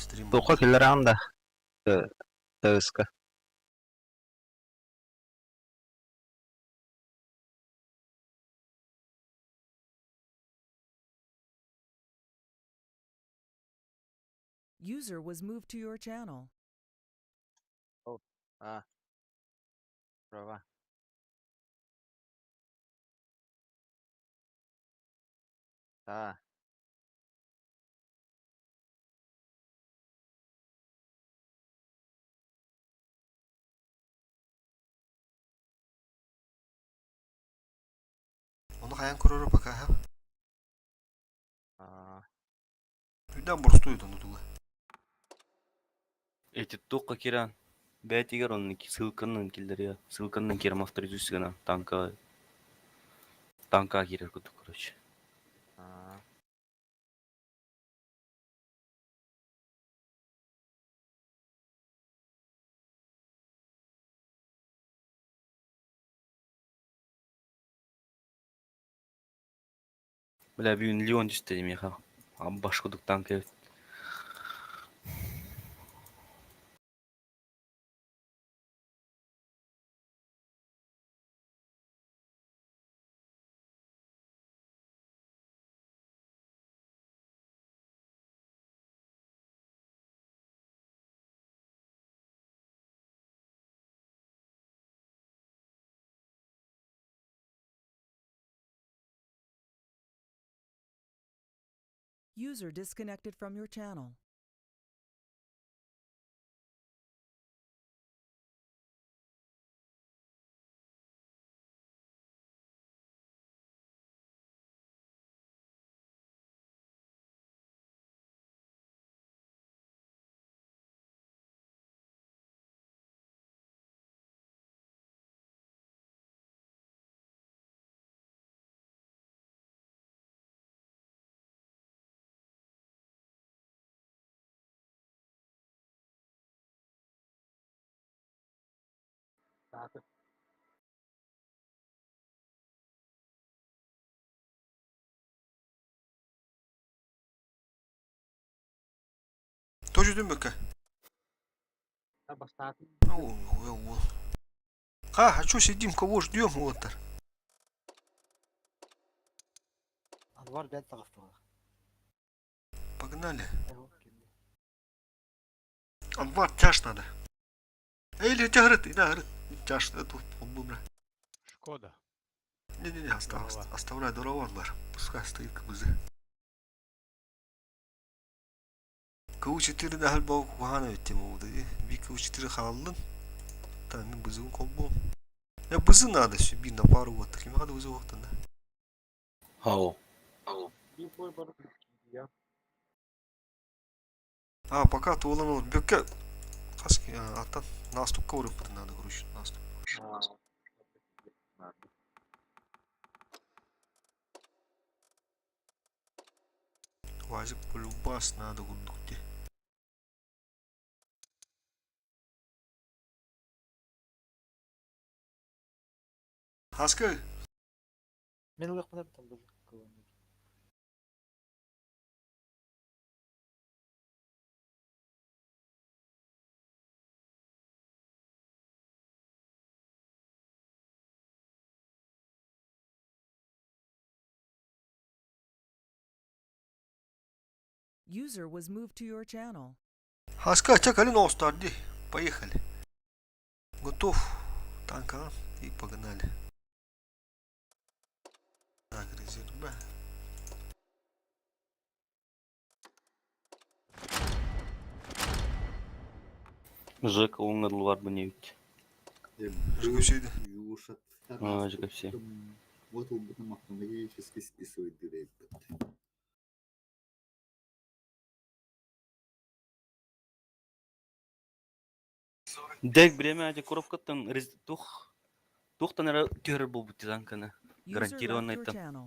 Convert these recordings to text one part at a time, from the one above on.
Стрим Туохха киллэрэҕин да ТС-ка. User was moved to your channel. А, права. Да. Ону хайаан көрөрө пока А, Үйден боростуой тонутуга. Эти туохха киирэн бэйэтигэр онно ссылканан киллэриэ, ссылканан киирэн авторизуйся гынан танка танка киирэр курдук короче. а. Бля бүгүн Леон түстэ миэхэ баш курдук танка эбит. User disconnected from your channel. Тоже дүмбөккө. О, Ха, а чё сидим, кого ждем, вот. Анвар бэт таҕыстылар. Погнали. Анвар, тяж надо. Эй, или тягрыт, да, грыт. Тяж, это он бумра. Шкода. Не-не-не, остав, Дорова. оставляй дорова, Анвар. Пускай стоит КБЗ. КУ-4 дәһәл бау кухана өттем oldu. Bir КУ-4 халаллын. Та мен бызыгын колбом. Я бызы надо все, би на пару вот. Ким хады бызы вақтында. Хау. А, пока туолан ол бөккө хаски аттан наступка урыппытын надо, короче, наступ. Вазик полюбас надо курдукте. Хаска, Мин ылыахпын эбитэ был User was moved to your channel. Хаска, чек, алин Остарди. Поехали. Готов. Танка и погнали. Так, резерв Б. Жека оҥорлулар бу небит. Жгучийdi. А, ЖКФС. Вот ылбытым автоматически списывает директор. Дек время эти коробкаттан тух тухтан эрэ түһэр буолбут танканы. User left Гарантированный your там. channel.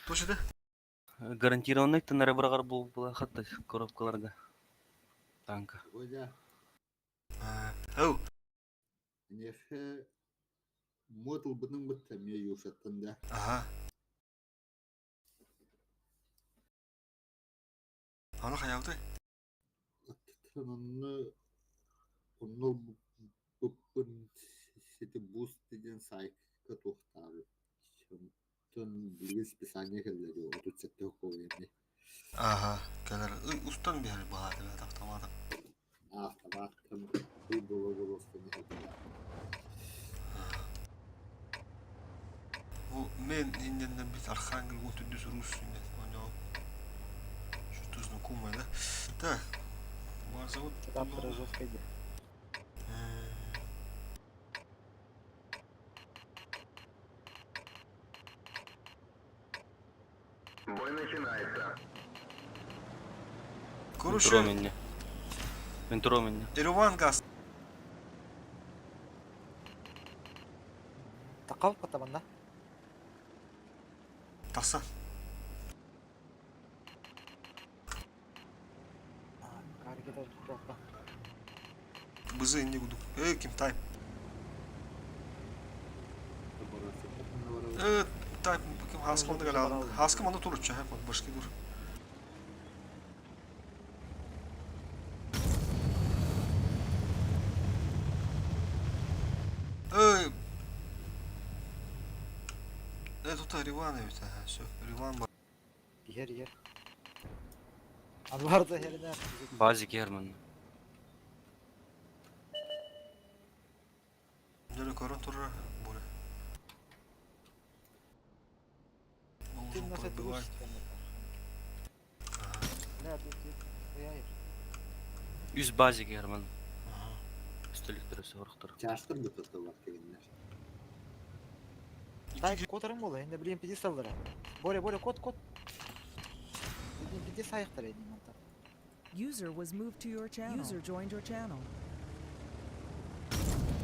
Точно Гарантированный тан эрэ быраҕар буолбула хатта коробкаларга. Танка. Оля, да? Оу, нефе мот ылбытым бытта мне юшаттан да. ага. Аны хаябыты. Онно онно ылбыппын сити буст диэн саайка туохтаабыт. Онтон билигин списание кэллэ дии 37 холкуобуйаны. Ааһа, кэлэр. Ый устан биһэр баһаатыгар автоматом. Автоматтан ый буола-буола устан иһэллэр. Бу мен иннинэн бит Архангел уон төрдүс Русь иннин оонньоон. Что-то знакомое, да? Так, базовый Адаптер жесткий дии. Короче, Мен туром инне. Мен туром инне. Ереван газ. Тақал потаманна. Таса. Hareket ettim. Бызы инне кудук. Э, ким тайп. Э, тайп ким хаскы онда гала. Хаскы манда туручча, хэ, башки дур. Э, э, тут Риван ведь, ага, все, Риван бар. Иһэр иһэр. Анвар да иһэринэ. Базик Герман. Дөрө көрөн турар, буре. Ты Должен нас это пробивать. Да, тут я Үс базик Герман. Ага. Үстөлүктөр өсө орохтор. Чаштыр бутатылар кегеннер. Тай котарым болы, енді білем пиди салдыра. Боря, Боря, кот, кот. Білем пиди сайықтар енді манта. User was moved to your channel. User joined your channel.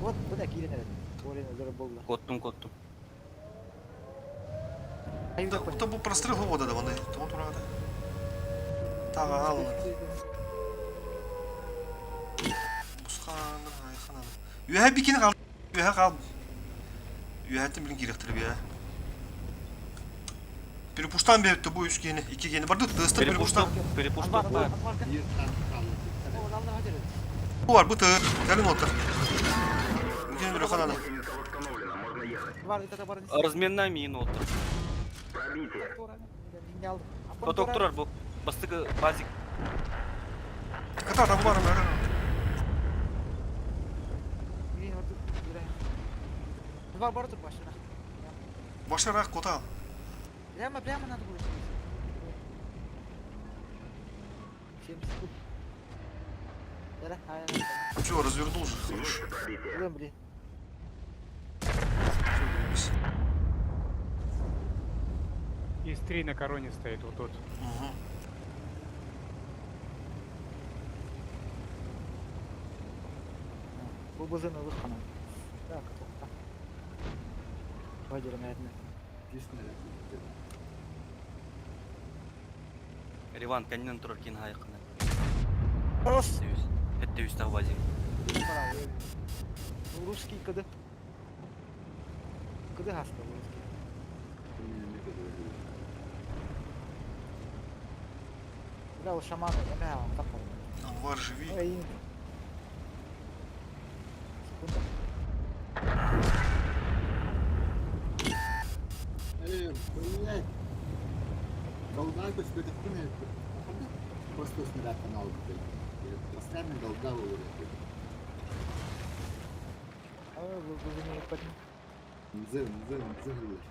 Вот, бұда кирен әрі. Боря өлірі болды. Коттум коттум. Да, та бу прострел вода да вони, тому турада. Тага алын. Бусханыр, айханады. Үһә бикини кал. Үһә кал. Үһәтин билин киректир бия. Перепуштан берипти бу үч гени, iki гени бар. Тыстыр перепуштан. Перепушту. Анвар, Анвар, Анвар, Bir tank kaldı. Бу бар, бу ты. Кэлин отыр. Гени бир хананы. Бар, это бар. Разменная мина отыр. Поток турар бу. Бастыгы базик. Ката там бар, мэр. Бар, бар тұр башырақ. Башарак кота. Прямо, прямо надо было. 70 секунд. Да, да, Чё, развернул же, хорош. Блин, блин. Всё, заебись. Из три на короне стоит вот тут. Угу. Бұл бұзын ұлық қана. Так, тоқта. Вадерін әдіні. Жүз Риван кэннин турар кин хайыкына. Рос! Севис. Хетте үстә базик. Русский кыды. Кыды хаска русский. Бля, ол шаманы, эме алам, тап Анвар, живи. Ой, Секунда. Э, блядь. Голда көспөтөх күн Просто снаряд канал блядь. Постоянно голда вылетает. Ой, бұл бұзын ұлық бәтін. Мзы, мзы, мзы гыллар.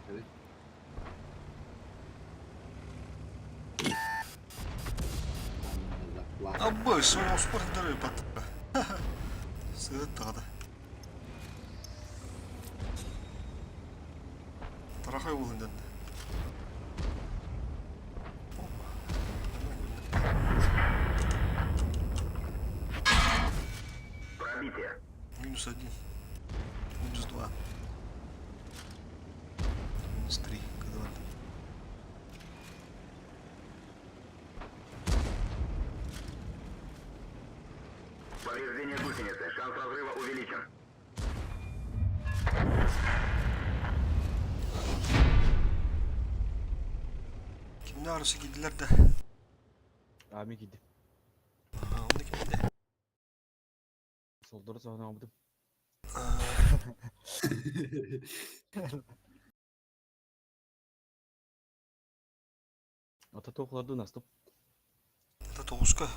Абы, своего спорта дары пат. Сыт тагы. Тарахай улын дәнде. Минус один. Минус два. Минус три. Когда он? Повреждение гусеницы. Шанс разрыва увеличен. Kimler arası giydiler de. Abi gidip. Ага, onu kimdi? Солдору соһон Ата туохларду наступ. Ата тоҕуска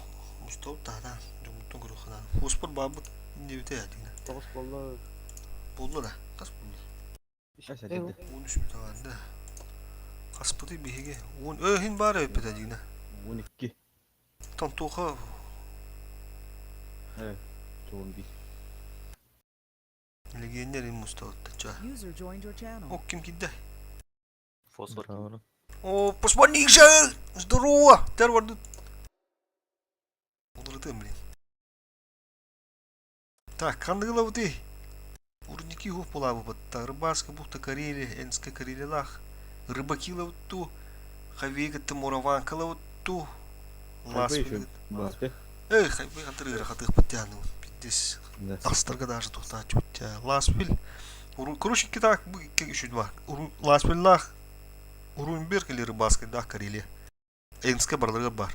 мустубут таатаан дьоммуттан көрүөххэ Фосфор баабыт диэбитэ этиҥэ. Тоҕус буолла. Буолла да? Хас буолла? 13 мүтаҕанда. Хаспыты биһиги 10 өһүн баар эбиппит дигинэ. 12. Тантуха Э, чугун бий. Легионер им мустабыттача. User joined your channel. О, ким кидде? Фосфор. О, посмотри же! Здорово! Терварду. Уларытым, блин. Так, ханныгылабыты? Урники хух булабыппытта. Рыбацкая бухта Карелия, Энская Карелиялаах. Рыбакилабытту, Хавегытты Мураванкалабытту. Ласты. Эй, хайбы хантырыгара хатыхпыт тяну. Пиздец. Тастарга даже тухтааччыбыт. Ласпил. Короче, так, еще два. Ласпиллах Урунберг или Рыбацкая, да, Карелия. Энская барлыга бар.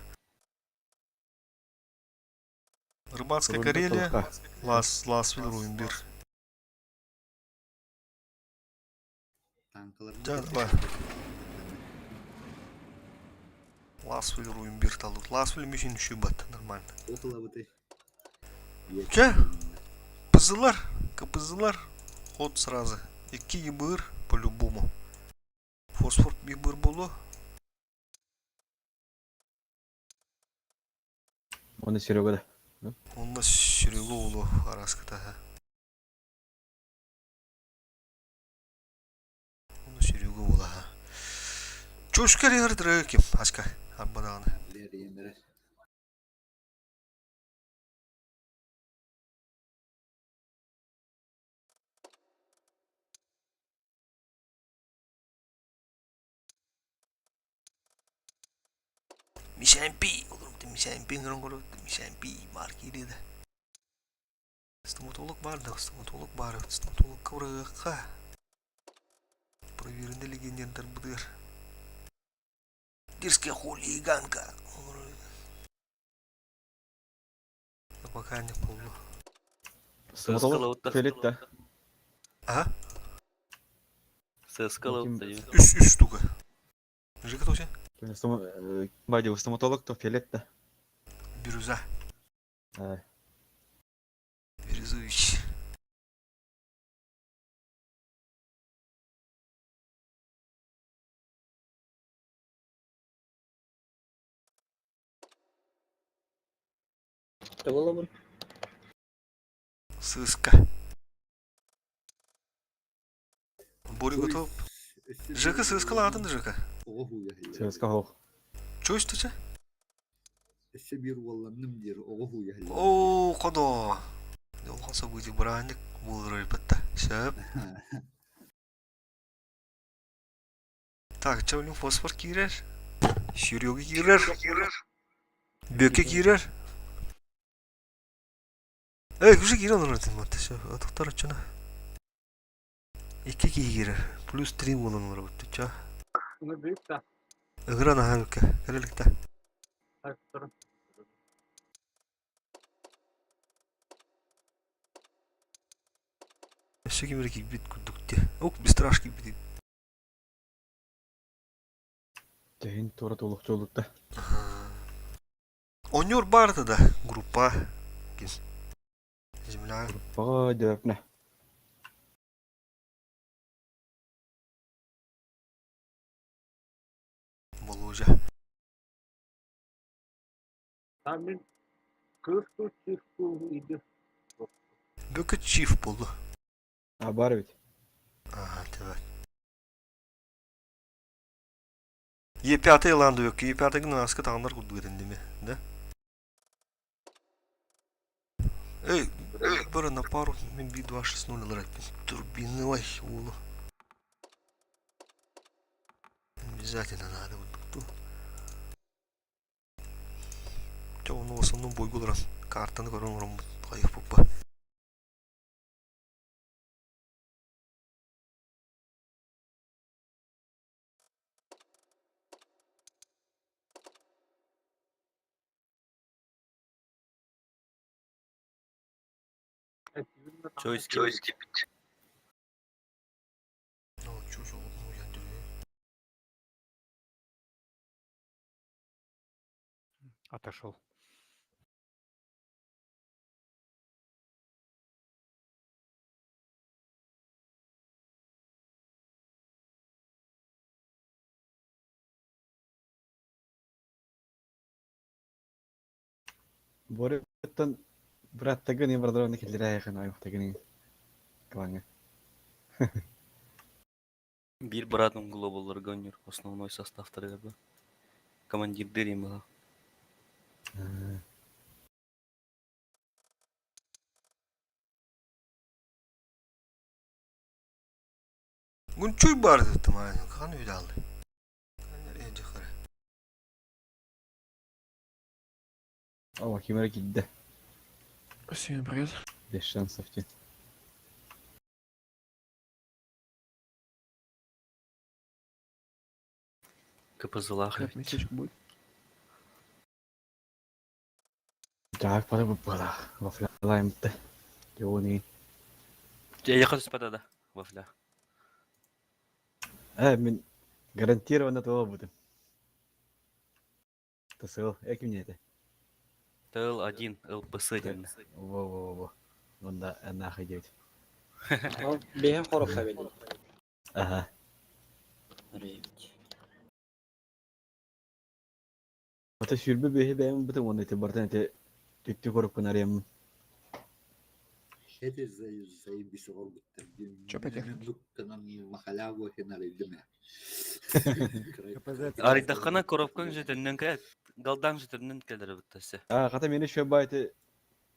Рыбацкая Карелия, Лас, Ласвил, Руинбир. Да, давай. Ласвил, Руинбир талут. Ласвил мишин шибат, нормально. Че? Пызылар, капызылар, ход сразу. Икки ебыр по-любому. Фосфор бир болу. Оны Серега да. Онна Серега олу араската. Оны Серега ола. Чошка регар ким аска арбадаганы. Мишәмпи, олорум Мишәмпи ngырын Мишәмпи бар кириде. Стоматолог бар да, стоматолог бар, стоматолог кыбырыгка. Проверенный легионердер быдыр. Дерзкая хулиганка. Пока не полу. Стоматолог Фелит да. А? ЦСКА Үс, үс штука. Жека тося? Бадил стоматолог то Фелит да. Бирюза. Бирюзович. Сыска. Боря готов. Жека сыска ладно, Жека. ЦСКА хох. Чё что Өссө биир уолланным диир, оҕо хуйа О, кодо. Улахан событие бырааһынньык буолар эбит Сөп. Так, чэ, фосфор киирэр. Серега киирэр. Бөкө киирэр. Эй, уже киирэн олорор этим вот. Все, тоқтар очуна. Икки киһи киирэр. Плюс три буолан олорор ча. Ну, büyük да. Ыгыран аха бөкө. Кэлэликта. Так, второй. Өссө кимир киирбит курдук те. Ок, бистраш киирбит. Тэһин туора тулук чолукта. Онньор баарта да группа. Земля. Бага дөпнө. Болужа. Там мен кыз чиф иди. Бөкө чиф болду. А бар ведь. Ага, тебе. Е5 ланды бөкө. Е5 гына аска таңдар курдук этен да? Эй, бары на пару мен Би-260 ылар Турбиновой улу. Обязательно надо вот ту. Чо, ну в основном бойгулар картаны көрөн ором кайып пупа. Choice skip. Отошел. Боряттан быраттагын ебардыраны киллэрээйэхэн аймахтагын клаҥҥа. Биир быраатым глобалларга оонньуур основной составтарыгар да. Командирдыыр им быһа. Гунчуй баар этим, хаан үйдалды. Ова ким эрэ киирдэ. Всем привет. Без шансов те. КПЗлах Как местечко будет? Так, пора пора. Вафлялаем-то. Диони. Я хочу спать, да, вафля. Э, мен гарантированно того буду. ТСЛ, эким не это? ТЛ-1, ЛПС диэн. Во-во-во. Онда нахуй девять. Бэйэм хорук хабили. Ага. Ата сүрбе бэһи бэйэм бытым онно ити бартан ити түттү коруппун арыйаммын. Это заебись оҕорбуттар. Чё по технике? Махаляву хенарыйдым ээ. Арыйдаххына коробкаҥ жөтөннөн кэлэр, галдаҥ жөтөннөн кэлэр эбит А, хата мени шөбба ити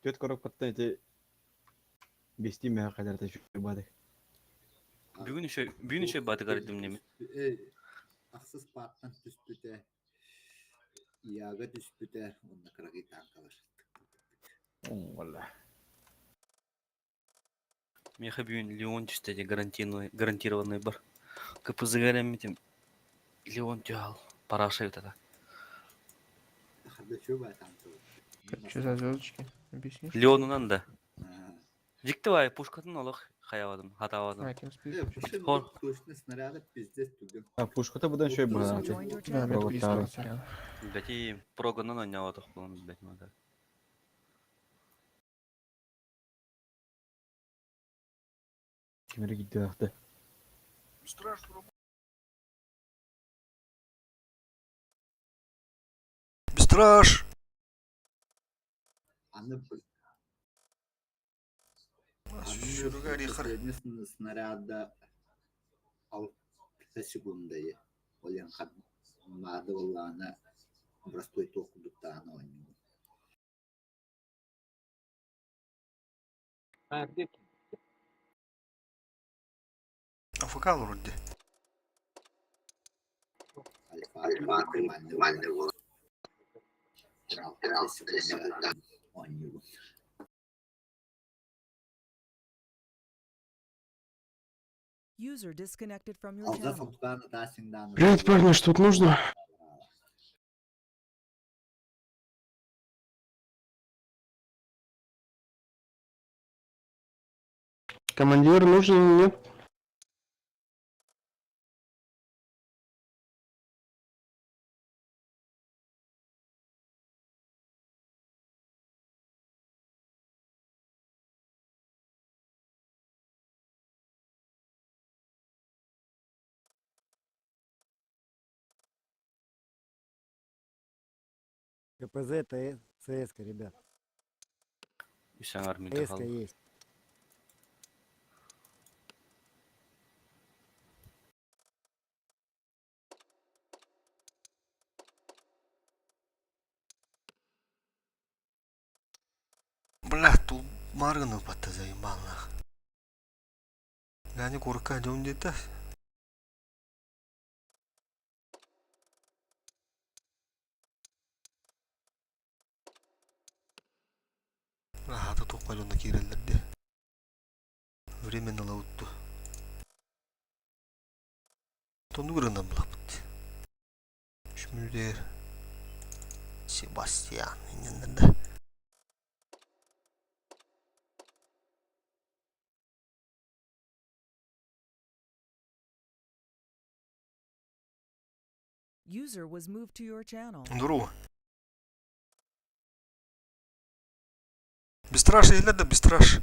түөт коробкаттан ити бести мөһө кэлэр ити шөббады. Бүгүн еще бүгүн еще батыгар идим неме. Ахсыс пааттан түспүтэ, Иага түспүтэ, уонна кыракый таанкалар. Валла. Меха бүгүн Леон түстэ гарантированный гарантированный бар. КПЗ этим Леон тюал параша это. Харда чөбө таанкалар. Что за звездочки? Объяснишь? Леонунан да. Диктивай пушкатын олох хаявадым, хатавадым. А, TeamSpeak. Хор. Точно снаряда пиздец түгэн. А пушката будан шөй User баҕа. joined your Да, channel. метку есть, Проводтары. сорян. Бәти проганан ойнават охпулан бәти мада. Ким эрэ киирдэ ахты. Бистраж! Аны Сүрүгэр ихар. Последний снаряда 6 секундайы. Олен хат маады боллаана простой тохудуктаана ойнуу. Nerede ki? АФК вроде. Альфа нормальный бол. 6 секунда ойнуу. User disconnected from your Алга channel. соктаана таасиңдаана. Привет, парни, что тут нужно? Командир нужен или нет? КПЗ это ЦСК, ребят. Үсәң армия ЦСК есть. Бля, тут марганы батта заебал нах. Гани курка дем где-то. Ага, тут пойдем на кириллерде. Временно лаутту. Тону гырынан булапыт. Шмүдер. Себастьян. Инненде. User was moved to your channel. Здорово. Бестраж иһиллэр да бестраж.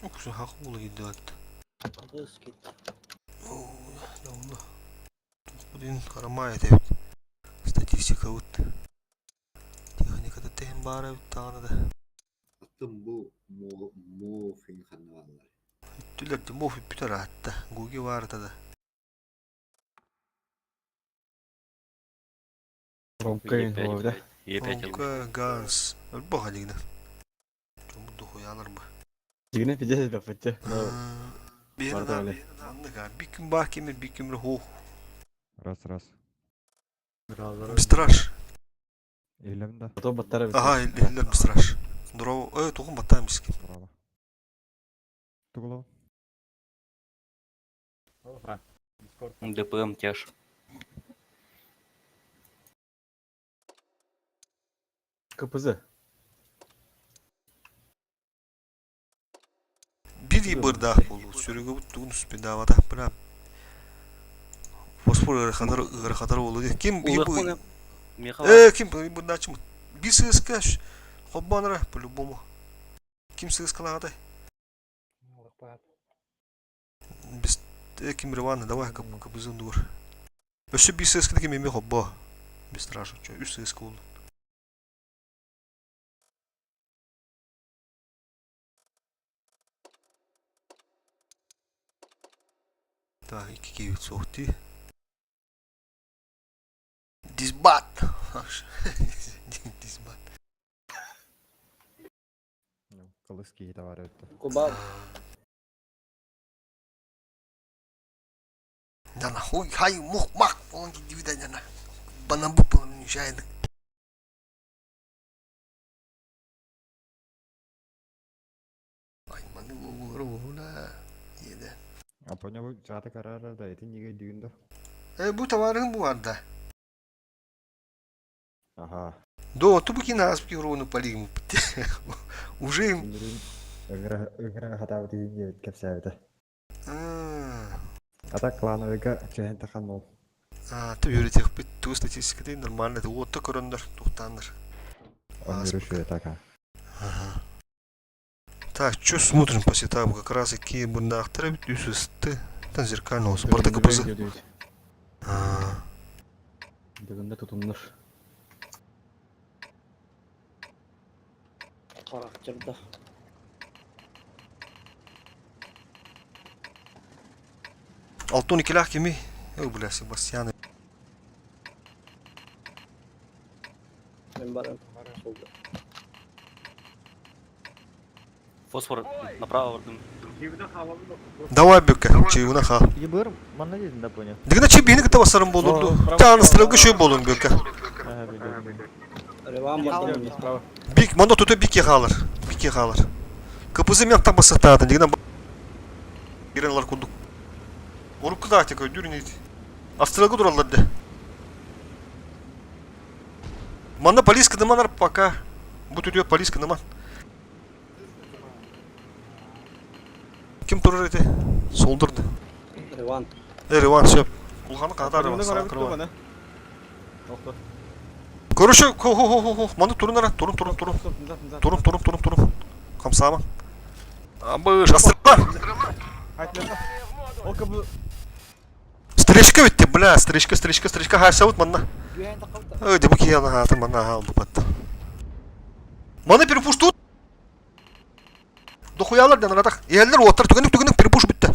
Уксу хахула идет. Давно. Блин, харамай эбит. Статистика вот. Техниката тэһин баара эбит даҕаны да. Аттым бу муофин ханна бааллар? Бүттүлэр да муоф бүтэр аатта. Гуги баарыта да. Ромка да? Е5 Ромка, Ганс. Өлбөх алигна. Чомбут дохуялар ба. Дигинэ пиздец элбэхпит Биһиэнэ анныга бик күн баар кимир бик күмрэ хоох. Раз, раз. Бистраш. Илем да. Ото баттара Ага, иһиллэр бистраш. Здорово. Ой, тугун баттаан мискин. Браво. Тугуло. ДПМ тяж. КПЗ. Биир бырдаах буолуу. Сүрүгүбүт тугун успедаабата. Бля. Фосфор ыарахатар ыарахатар буолуу. Ким Михаил. Э, ким бырдаачымыт? Биир сыыска холбоонара по-любому. Ким сыыскалаатай? Без ким Ивана, давай кабызын дур. Өссө биир сыысканы ким эмиэ холбоо. Без стража. Үс сыыска буолла. Так, икки киевит суох дии. Дисбат! Дисбат. Кылыс киһитэ бар эбит. Куба. Дана хуй хай мух мах болон кидибит дана. Банан бу болон мешает. Айманы буолар буолла. Иэдэ. Апоня бу чаата карара да ити ниге дүйүн да. Э бу товарың бу барда. Аха. До тубу кина аспки урону полигм. Уже им. Ыҥыра ыҥыра хатаабыт иһин диэбит кэпсээбитэ. Ата клановыга чэһэн тахан ол. А, ты үйрэтиэхпит туу статистиката нормально уотта көрөннөр тухтааннар. Оннуру шуэтака. Ага. Так, что смотрим по сетапу? Как раз и бундаахтара бит үс ысты. Там зеркально осы барда КПЗ. Дегенде тутуннур. Харахтырда. Алтон икилээх кими? Ой, бля, Себастьян. Мен барам. Фосфор направо бардым. Давай, Бека, чайуна ха. Ебыр, манна дедин да понял. Дигна чи бини кыта басарым болурду. Тан стрелка шөй болун Бека. Реван бардым. Бик, манда тута бик хаалар. Бик хаалар. КПЗ мен там басатаатын. Дигна бирен алар курдук. Урукку да тек өйдүр нейт. Астрелга тураллар де. Манна полиска ныманар пока. Бу түтүө полиска ныман. Ким турар эти? Солдурду. Реван. Э, Иван, все. Улханы катар Иван, сага кырба. Короче, хо хо хо хо хо, маны турун ара, турун турун турун. Турун турун турун турун. Хамсама. Абыш, астрела. Стречка битти, бля, стречка, стречка, стречка, хайсабыт манна. Ой, дебу кияна хаты манна хаалды батты. Маны перепуш тут. Дохуялар ден аратах. Иһэллэр уоттар түгэнник түгэнник перепуш бүтте.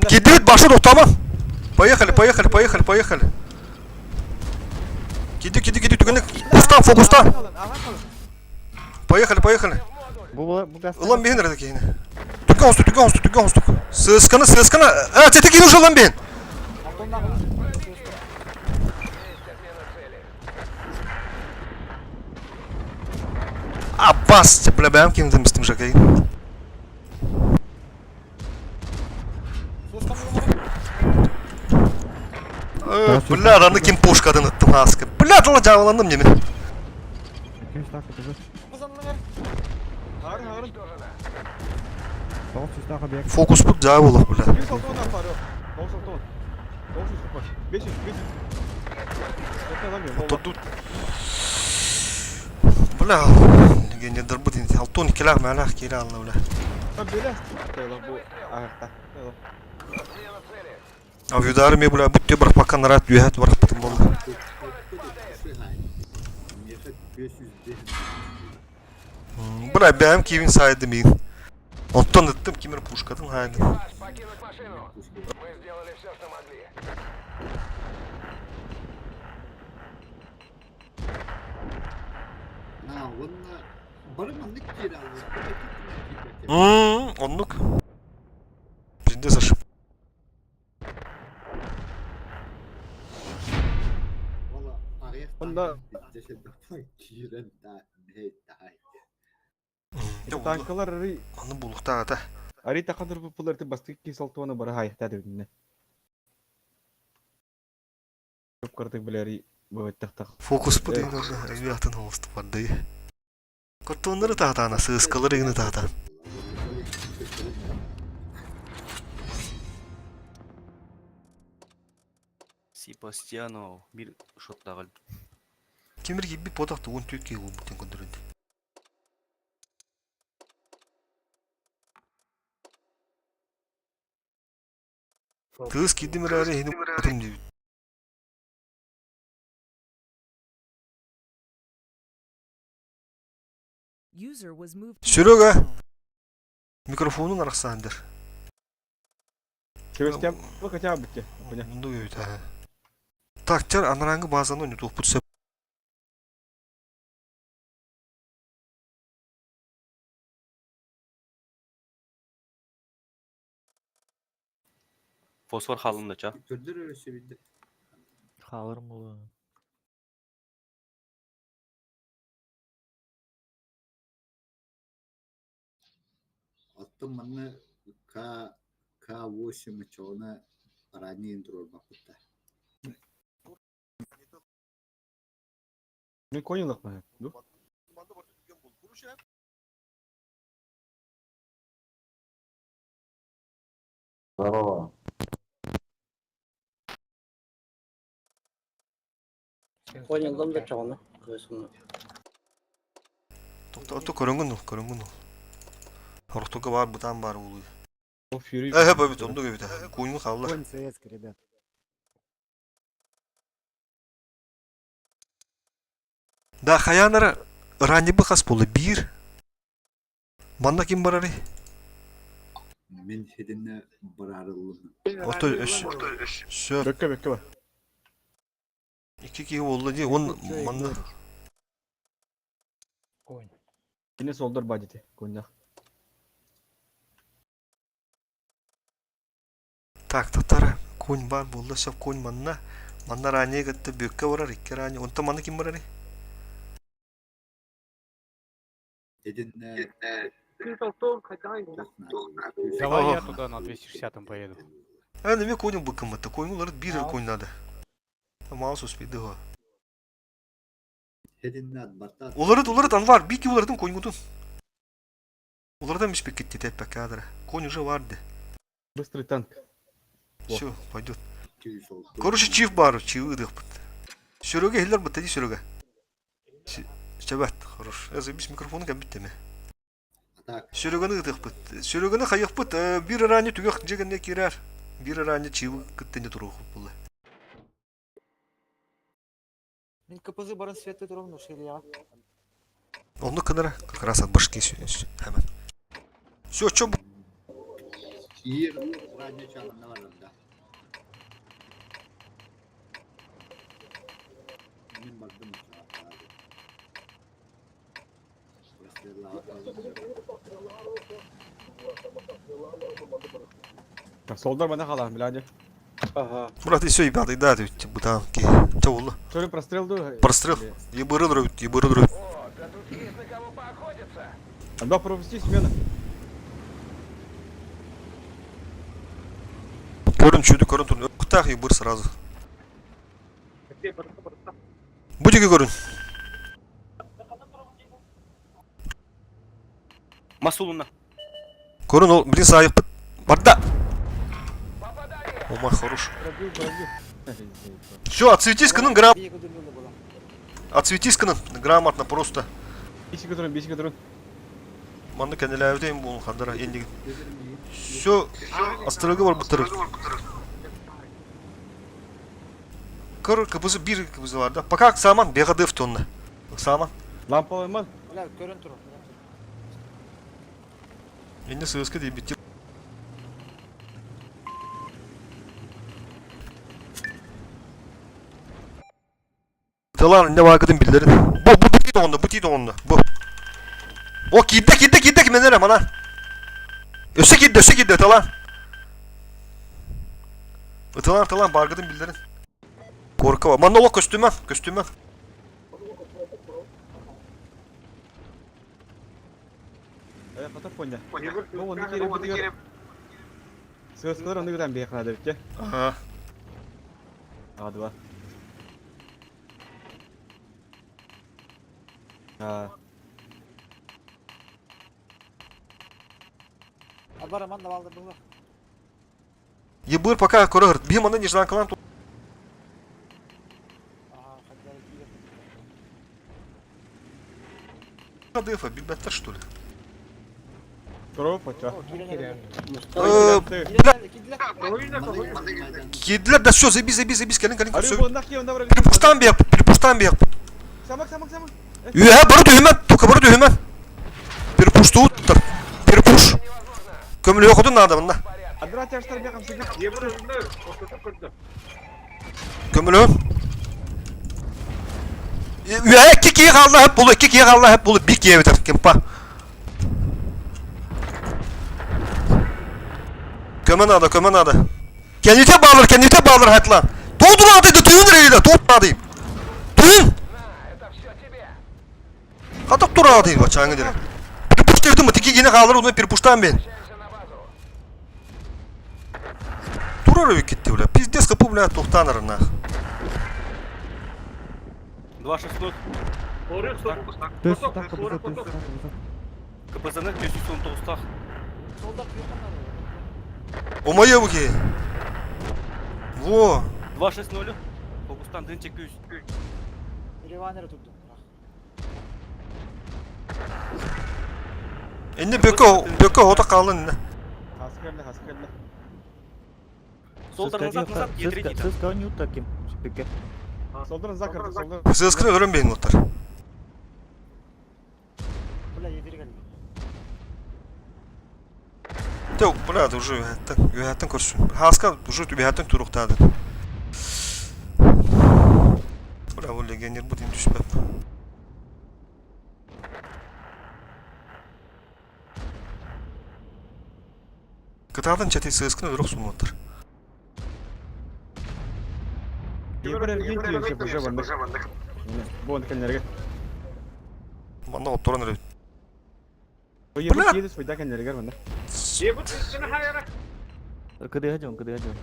Кидет башы тоқтама. Поехали, поехали, поехали, поехали. Киди, киди, киди, түгэнник. Кустан, фокустан. Поехали, поехали. Бу бу Улан биһин эрэ киһини. Түгэн остук, түгэн остук, түгэн остук. Сысканы, сысканы. А, тете киин ужалан бен. Аббас, бля, бэм ким дымстым жакай. Бля, раны ким пушкадан ыттым аска. Бля, дала жабыландым неме. Фокус бут жабылық, бля. Тут Бля, не дырбыт алтон келах мәлах келе алла, бля. А в ме, бля, бүтте бір пока нарат үйәт бар бытым болды. Бля, бәм кивин сайды мин. Оттон ыттым кимир пушкатын хайды. Оннук. Пиздец ошиб. Онда танкалар ари Аны булукта ата. Ари тахадыр пулар ты бастык ки салтуаны бара хайта дебинне. Көп картык билери бөт тахтах. Фокус бу дейін орда әбиатын холсту барды. Коттоннары таатаана, сыскалары игини таатаан. Себастьяно bir шоттагыл. Кимир кибби потахты он түйкке ол бүтен көндөрөдү. Кыз кидим рари хини потум дип. Серега! Микрофонун арахсаандыр. Себастьян бу хотя бы те. Мунду өйт. Так, тер анараңгы базаны ойнотук бут. Фосфор халында ча. Халырым болу. Оттон манна К К8 чоҕуна ранее турорбаппыта. Мен конялык ма? Ду? Здорово. Понял, да чоҕуна. Кыысымна. Токто көрөнгөн ол, көрөнгөн ол. Хортуга бар, бутан бар улуй. О Фьюри. Э, бабит, онду бит. Куйну халлар. Конь советский, ребят. Да, хаянара ранни бы хас болду бир. Манна ким барары? Мен хединне барарыллым. Ото сөп. Бөккө бөккө бар. Ики ки болду ди. Он манна Кине солдор бадите. Коньяк. Так, татара конь бар болду, сөп конь манна. Манна ранни гытты бөккө барар, икки ранни. Онта манна ким барары? Хединне Давай я туда на 260 поеду. А, неме конь быкымыты. Конь улар бир конь надо. Маус успейді го. Хединне атбарта. Уларыт, уларыт, анвар, бики улардын конь гутун. Улардан бишпек кетти теппе кадра. Конь уже барды. Быстрый танк. Все, пойдет. Короче, чиф бар, чивы дых бит. Серега хиллер бит, ди Серега. Чабат, хорош. Я забись микрофон кем битте ме. Сереганы дых бит. Сереганы хайык бит, бир рани түгөх жегенне кирер. Бир рани чивы кыттене турух булды. Мин КПЗ барын светы туром я. Онну кынара как раз от башки hemen. Все, чё Ир ранее чалына барында. Мен бардым. Солдар мана халаан билади. Ага. Брат, все, ребята, да, ты бутанки. Че было? Что прострел ду? Прострел. Ебыры дрövüt, ебыры дрövüt. Да пропусти смена. Көрін чуды, көрін турны. Ықтақ ебыр сразу. Будете көрін. Масулуна. Көрін ол, блин, сайық бит. Барда. О май, хорош. Пробил, пробил. Все, отсветись кынын грам. Бие көдүрмөлө була. Отсветись кынын грамотно просто. Бисик турун, бисик турун. Манны кәнеләвдәйм бу хандара энди. Все, астрога бар бутыр. Кыр кыбызы бир кыбызы бар да. Пока саман бегадыв тонна. Саман. Лампалайман. Бля, көрөн тур. Энди сыска дип битти. Тылан не вакытын билдерин. Бу бу бу онда, бу тиде онда. Бу. О кидде кидде кидде менере мана. Өсө кидде, өсө кидде тылан. Тылан тылан баргыдын билдерин. Корка бар. Манна олох көстүмө, көстүмө. Хата поня. Ну, он не керек. Сыскалар оны гыдан бейхана деп те. Ага. А, два. А, Абара манна балды була. Ебыр пока көрөр. Би мана нежданкалан Ага, хаддар кире. дефа, билбеттер что ли? Здорово, поча. Кире. Бля, Кире. кидлер да все, заби, заби, заби, кэлин, кэлин, Ары все. бу нах кием добра. Перепуштан бек, перепуштан бек. Самак, самак, самак. Үһә бары түһүмэн, только бары түһүмэн. Перепуштууттар. Перепуш. Көмүлү окутун надо мында. Адра тяштар бекам сиге. Көмүлү. Үһә икки кии хаалла хеп болу, икки кии хаалла хеп болу, бир кии битер кемпа. Көмө надо, көмө надо. Кените bağlar, кените bağlar хатлан. Толдур адыйды, түйін рейді, толдур адыйым. Түйін! Катак тур адыйым, бачаңы дері. Перепуш дедім, тики кене қалыр, оны перепуштан мен. Тур ары кетті, бля. Пиздец қыпы, бля, тоқтаныр, нах. 2-6-0. КПЗ-ны 519 тах. Солдар күйкандар. Омайы бұке. Во. 2-6-0. Фокустан дын чекүүз. Реванер турду. Энди бөкө, бөкө ота қалын. Хаскерле, хаскерле. Солдар назад, назад, Е3 Сыска не таким. Спеке. Солдар закар, солдар. Сызкыны өрін бейін оттар. Бля, едир келди. Теу, бля, уже үһәттен, үһәттен көрсін. Хаска уже үһәттен туруқтады. Бля, ол легионер бұдын түспәп. Кытадан чәтей сызкыны өрік суын оттар. Ебір эрген тиеші уже бандык. Бу онды кенлерге. Манна отторан өрі. Ебір Бля! тиеді сойда кенлерге банда. Кыды гаджон, кыды гаджон.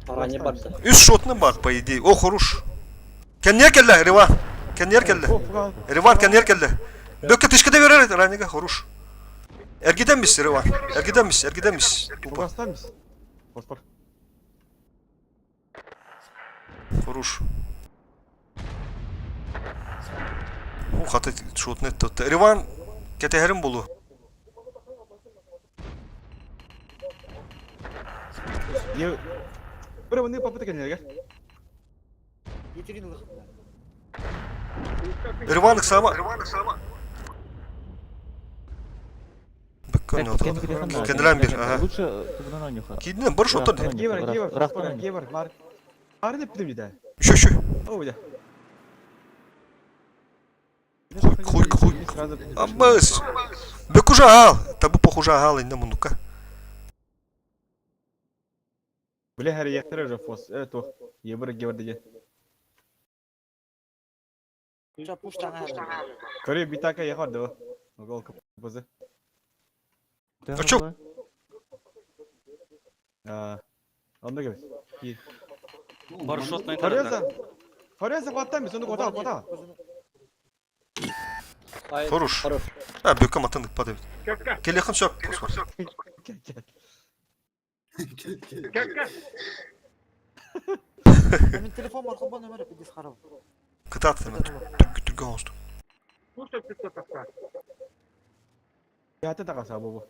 Аране барды. Үс шотны бар, по идее. О, хорош. Кеннер келді, Риван. Кеннер келді. Риван, кеннер келді. Бөкке тышкыда берер, Ранига, хорош. Эргиден бис, Риван. Эргиден бис, эргиден бис. Тупо. Фугастан бис. Фосфор. Хорош. О, хаты шотны tuttu. Риван, кетехерин болу. Е Бір оны папыты кенлерге. Етерин лых. Риван сама. Бөкке не Кенделен bir, ага. Лучше тугунан ойнуха. Кидинен бір шоттан. Гебер, гебер, фосфор, гебер, бар. Бар деп бітім дейді. Şu şu. О, бля. Хуй, хуй, хуй. Сразу Абыс! Бөкү аал! Табы похуже аал инне муннукка. Бля, харияқтар уже фос. То, ебір гебір деген. Ча пуштан Көрі битака ехар да. Огол кпз. А чё? А, онда кебет. Ки. Парашютный Фореза. Фореза қуаттан біз, оны қота, қота. Ай, Хорош. Хорош. А, бөкө матан ыкпады. Келехин сөп. Кел, кел. Мен телефон бар, холбон номері пиздец харав. Кытат түргү түргү оңосту. Яты тағаса бұл.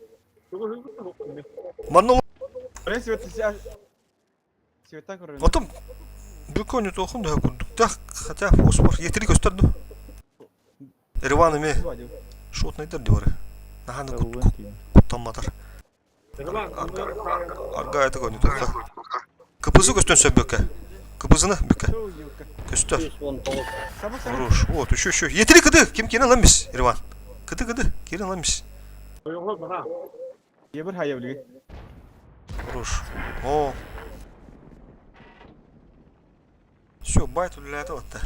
Манна Форез свет Светтан көрі. Отом бөкө не тохун да курдук. Да, хотя фосфор етери көстөрдү. Ереван эме шот найдар диоры. Наханы кут куттамматар. Арга это не тоқта. КПЗ көстөн сөп бөкө. КПЗны бөкө. Көстөр. 119. Хорош. Вот, еще, еще. Етери кыды. Ким кенен ламис, Ереван. Кыды, кыды. Керен ламис. Ебір хая білген. Хорош. О. Все, байт үлеләді отта.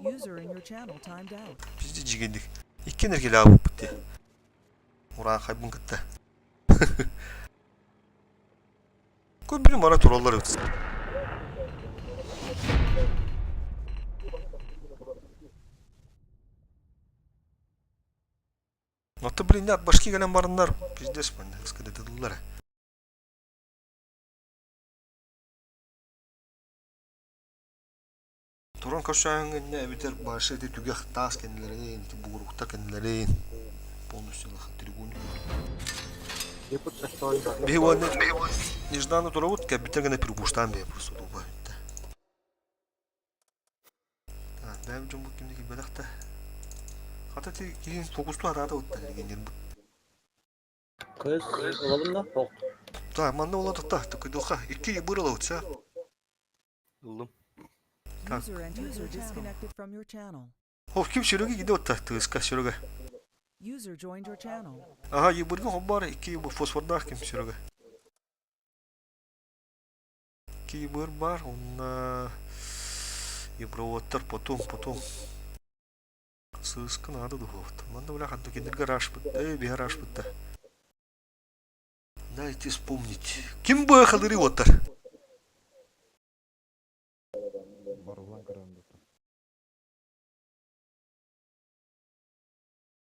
User in your channel timed out. Пизде жигендик. Иккен эргеле абып бітті. Уран хайбын кытта. Көй білім ара туралар өтсін. Аты, блин, от башки келен барындар. Пиздец, блин, скадетылар. Туран көшөңүнне битер башы эти түгэх таас кенилерин, ити бугуруктар кенилерин полностью лахан трибуну. Бейваны нежданно турабут, ка битер гана перебуштан бе просто дуба. Так, бәм жомбу кимдеки белакта. Хата ти кийин фокусту арада отта дегендер. Көз олабын да? Ок. Так, манна ола та, такой духа. Икки бырыла утса. Ыллым. Так. User entered user disconnected from your channel. Хоп, ким Серега гиде отта, тыска Серега. User joined your channel. Ага, ебыргын хоббар, икки ебыр фосфордах ким Серега. Икки ебыр бар, онна ебровоттар потом, потом. Сыска надо духовт. Манда бля хатты кендер гараж бит. Эй, би гараж бит. Дайте вспомнить. Ким бу хадыры оттар? Барулан көрөм деп.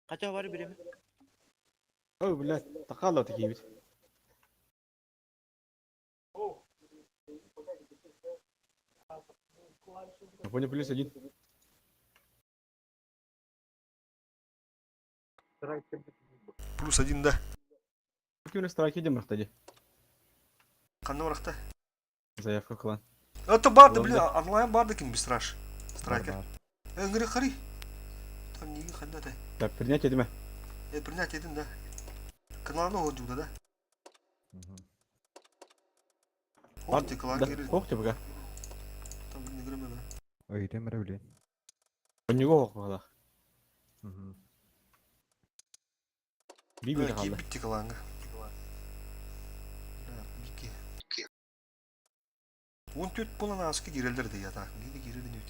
Хотя бар береме. Ой, блядь, тақалла такие бит. Понял, плюс один. Плюс один, да. Ким страйки идем, рахтади. Қанны барақта? Заявка клан. Это барды, блин, онлайн барды ким бистраш. Страйкер. Бар. Э, хари. Там неге ханда да. Так, принять едіме. Э, принять един, да. Каналны ходжуда, да. Мгм. Ох, ты клан Да, кири. ох, типа. Там, блин, игры да. Ой, темір блин. У него ох бағала. Мгм. Би Э, бит қалды. битти кланга. Да, бики. Он төт болан аскы кирелдер де ята. Гиде кирелдер өт.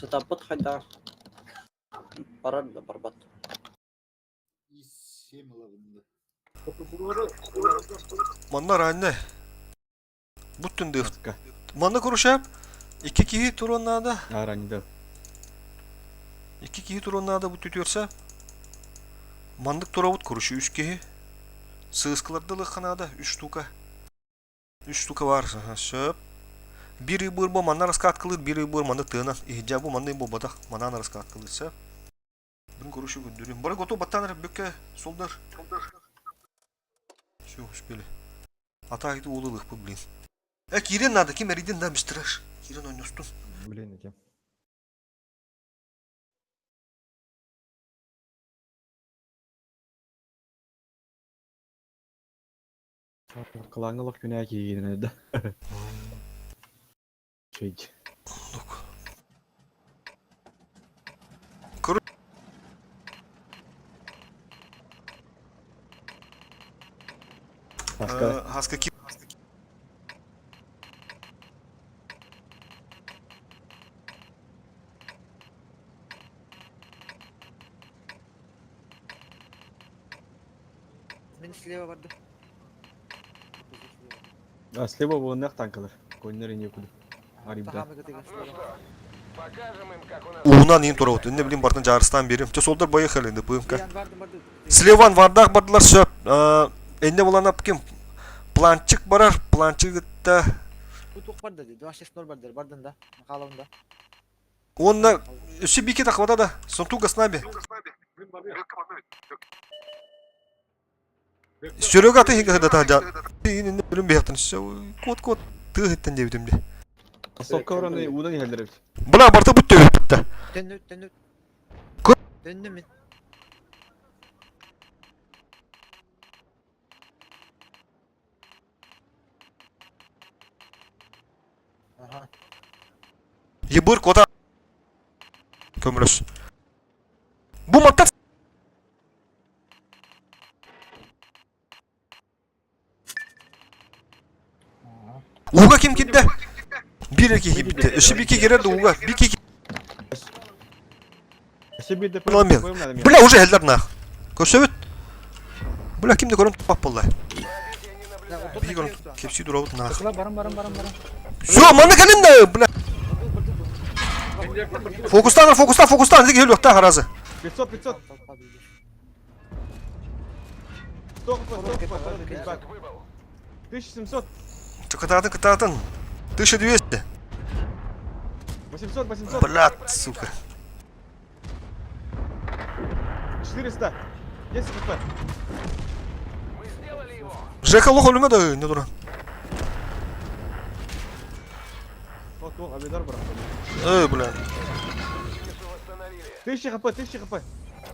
Сетапыт хайда. Барар да барбат. И семь лавында. Манна ранне. Буттун дыф. Манна курушап. Икки киһи туруоннаада. А, ранее, Икки киһи туруоннаада бу түтүөрсэ. Мандык турабыт курушу үс киһи. Сыыскылардылы ханаада үс штука. Үс штука бар. Сөп. Бир ыбыр бу манна раскаткылыр, бир ыбыр манна тыынан. Ихджа бу манна бу батах манан раскаткылыр. Сөп. Бин курушу күндүрүм. Бара готов баттаныр бүкке солдар. Все, успели. А так это улылых бы, блин. Э, Кирин надо, ким эридин да, бистраш. Кирин ойностун. Блин, этим. Клангалық күнә кейгенін еді. Чөйд. Лук. Хаска. Хаска ки... Мин слева бардым. А, слева буолуннах танкалар. Коннор инье куду. Арибда. Уунан иин турабыт. Инне билим бартын жарыстан берим. Чө солдар поехали, ДПМК. Слеван вардах бардылар сөп. Энне буланап ким? Планчик барар, планчик гытта. Бу туох барда ди? 260 бардыр, бардын да. Махалабын да. Онна өссө бики тахвата да. Сонтуга с нами. Серега ты когда та инне билим бехтен. Кот кот тыгыттан дебитим де. Сокка ораны уунан иһэллэр эбит. Бля, барта бүттө бүттө. Төннү, төннү. Төннү мин. Ага. Ебыр кота. Көмөлөс. Бу маттан Ууга ким кирдэ? Биир эрэ киһи киирбитэ. Өссө биир киһи киирэр да ууга. Биир киһи Өссө биирдэ Ламен. Бля, уже эллэр нах. Көрсөбүт. Бля, ким да көрөн туппап буолла. Биһи көрөн кепсии турабыт нах. Баран баран баран баран. Все, манна кэлин да, бля. Фокустан, фокустан, фокустан, дик өлүөхтээх аразы. 500, 500. 100 хп, 100 хп, 1700. Кытаатын, кытаатын. 1200. 800, 800. Блядь, сука. 400. 10 хп. Жека лох өлүмэ да не дура. Вот, вот, авидар брат. Эй, бля. 1000 хп, 1000 хп.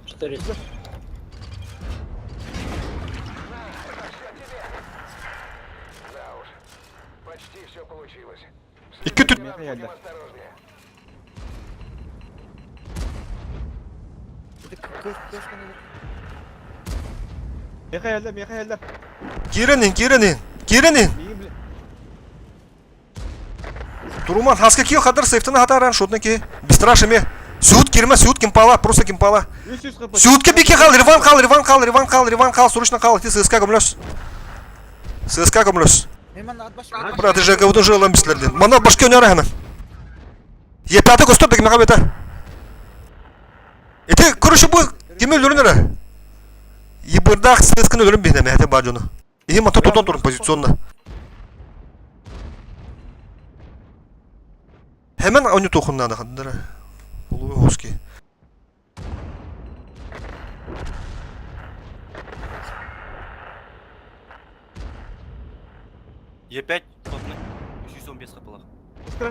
400. Икки түт. Меха geldi. Меха geldi, меха geldi. Киирэн киирэн киирэн Миигин бile. Туруман хаска кио хадар сейфтана хатаран шотна ки. Бестрашими. Сют кирме, сют кимпала, просто кимпала. 300 хп. Сютке бики хал, Риван хал, Риван хал, Риван хал, Риван хал, срочно хал, ти ССК көмлөс. ССК көмлөс. Брат, же говно же ламбислерден. Мана башка өнөр хана. Е пятый костер деген мага бета. Эти, короче, бу ким өлөрүнөр? Ебырдак ССКны өлөрүн бихне мәхте бажону. И мата тотон турун позиционно. Hemen onu toxunnadı хандара. Полуовский. Е5, тотны. 315 хп-лах.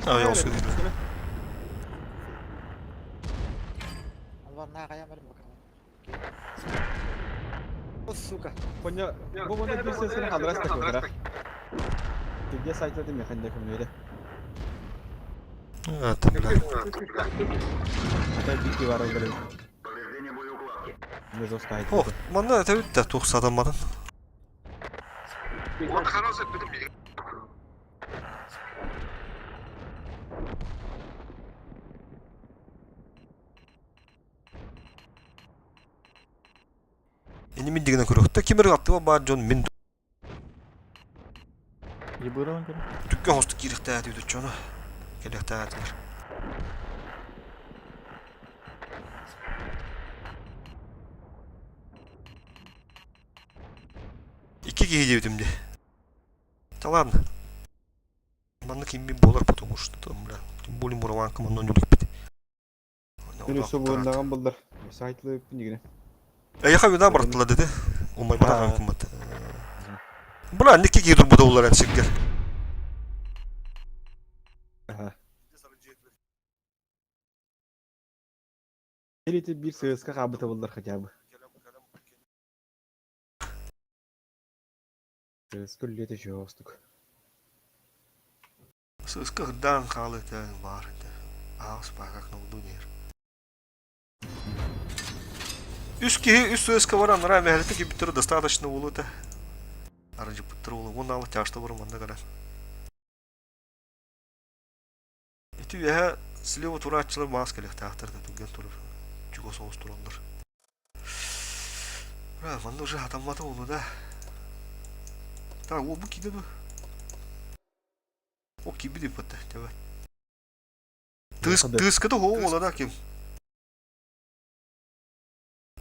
А, я услышал. Сука. Понял. Бу маны бир сесini хадрас такой, да? Ты где сайт это механик көмнөре? А, там, бля. Это бики бар олар. Не жестко. Ох, манна это бит тух садамадын. Ини мин дигенен көрөктө кимер аттыба баар дьон мин Ебыран көрө. түккө хосту киирихтээ дүйдөччөну келехтээ Икки киһи диэбитим дии. Да ладно. Маннык иммин буолар потому что там, бля, тем более мураванка манна нүлүкпит. Мен өсө буоннаган булдар. Сайтлы пинигине. Эйха вина бартыла деди. Умай бара кыммат. Бля, никки киһи турбута улар сиргер. Эрити бир ССК кабыта булдар хотя бы. ССК лете жостук. ССК дан халы это бар это. Аус как на удунер. Үс киһи үс ССК баран нара мәһәлете кибиттер достаточно улута. Арыдьыппыттар уолу уонна алы тяжта баран манна кэлэн. Ити үөһэ слева турааччылар маас кэлиэхтээхтэр да түргэн турар чугас соҕус тураллар. Бра, манна уже хатаммата уолу да. Так, ол бу киирдэ дуо? О, киирбит иппатта, тэбэ. Тыыс, тыыската хоу уола да ким?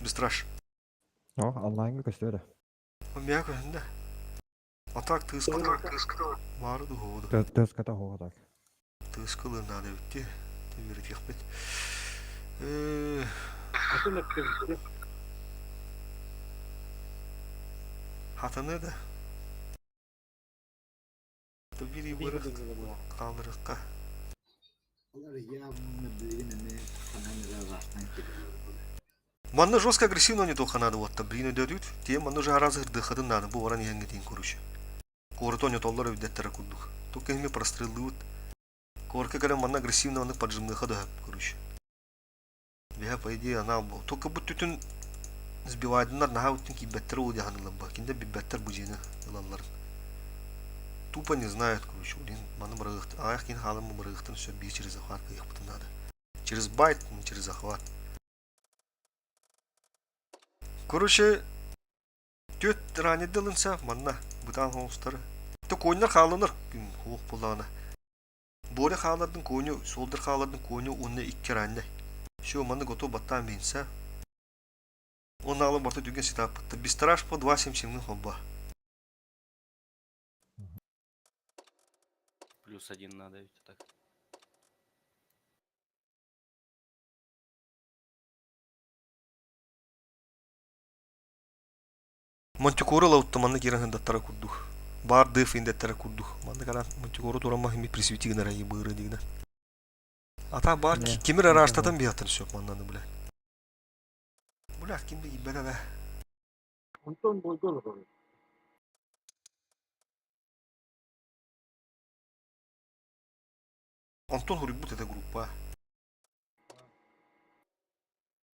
Быстраш. О, онлайнга көстөр. Миэхэ көһүннэ. А так тыыската баары дуһуоду. Тыыската хоҕо так. Тыыскылыын наада эбит дии. Үөрэтиэхпит. Хатаны да. Бири бырых хаалырыкка. Олар явно билигин эмиэ ханан эрэ аҕаастан кэлэллэр буолар. Манна жестко агрессивно не только надо вот блин өдөдүт. Тиэм манна уже араас ырдыхатын надо бу баран иһэҥҥитин короче. Куораты онньотоллор эбидэттэрэ курдук. Только ими простреллыбыт. Куорка кэлэн манна агрессивно маннык поджимныха да короче. Биһэ по идее анал бу. Только бу түтүн сбивайдыннар наһаа үттүн киирбэттэр ол диэханылар ба. Кинде билбэттэр бу дьиэни ылалларын. Тупо не знают, короче. Блин, маны бырагыахтын, аҕыйах киһи хаалан бу бырагыахтын сөп биир через захват кыайыахпытын наада. Через байт, не через захват. Короче, түөрт ранньыды ылынса манна бытаан хоҥустары. То коннор хааланар хуох буоллаҕына. Боря хаалардын коню, суолдар хаалардын коню уонна икки раннай. Все, манна готов баттаан биһинсэ. Уонна алы барта түгэн ситааппытта. Бистраж по 2.77 холба. Плюс один надо ведь так. Монтикора лаутта манна киирэн сындаттара курдук. Баар дыф индеттара курдук. Манна каран Монтикора турамма хими присвети гынара быыры дигинен. Ата баар кимир араштатан биһаттан сөп маннаны бля. Бля ким да киббет да. Антон бойго Антон хуруйбут это группа.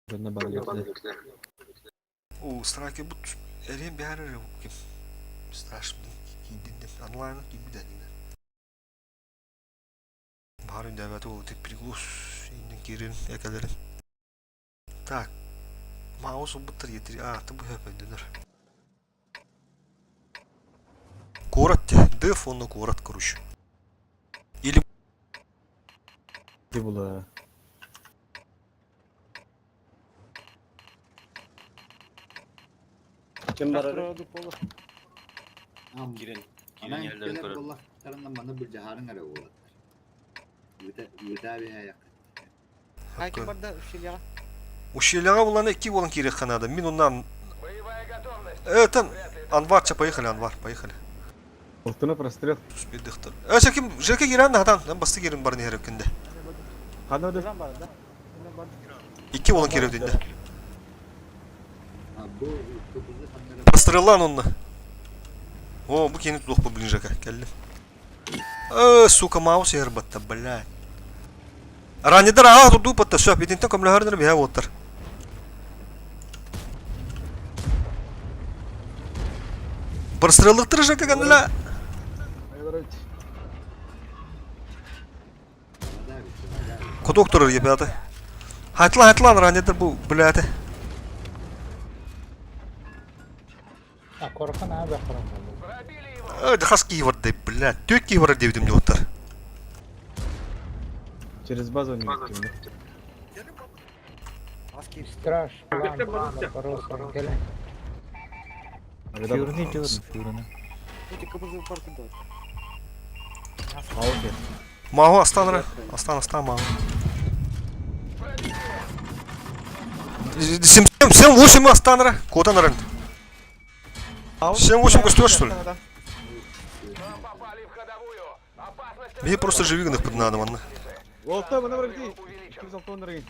Дьонно барыгар О, страйки бут эрен бэхэр ким страшно киирдин онлайн киирбит әдине. Баһар үндээбэт ол тип приглус иннин киирин экэлерин. Так, маус убуттар етири а ты бу хөпөйдөнөр. Куорат деф онно куорат короче. Или була. Ким барар? Кирен, кирен Анан yerlere кэлэр көрөр. буоллахтарына маны былдьаһарыҥ эрэ буолаттар. Ыыта биһээйэх. Хайкин барда ущельяҕа. Ущельяҕа булан икки буолан киириэххэ наада. Мин оннан Этан Анварча поехали, Анвар, поехали. Алтына прострел. Түспедихтер. Э, ким ЖК кирен хатан, мен басты кирин барын иһэреккинде. Хана да. Икки буолан кииребитинде. А бу кыбызы ханнара Простреллан онно. О, бу кини тутуохпа блин ЖК, келлим. Э, сука, маус иһэр батта, блядь. Ранньыдар аҕа турдуу батта, сөп, итинтэн көмөлөһөрнөр биһэ буоттар. Простреллыктыр ЖК гэннэлэ. Кутук турар ребята. Хайтла хайтлан ранньыдар бу, блядь. А корхан аа бэхэрэн Э, хас киһи барды, блядь. Түөрт киһи барар диэбитим дьуоттар. Через базу не кимде. Страж, план, Барбаросса, келе. Фюрни дёрн, фюрни. Эти КБЗ парты дают. Ауке. Мағу астан ра. Астан, астан мағу. Семь, семь, восемь астан ра. Котан рын. 7-8 костер, что ли? Мне просто живигных под надо, манна. Олта, мына бар ди. Ким залтон рын.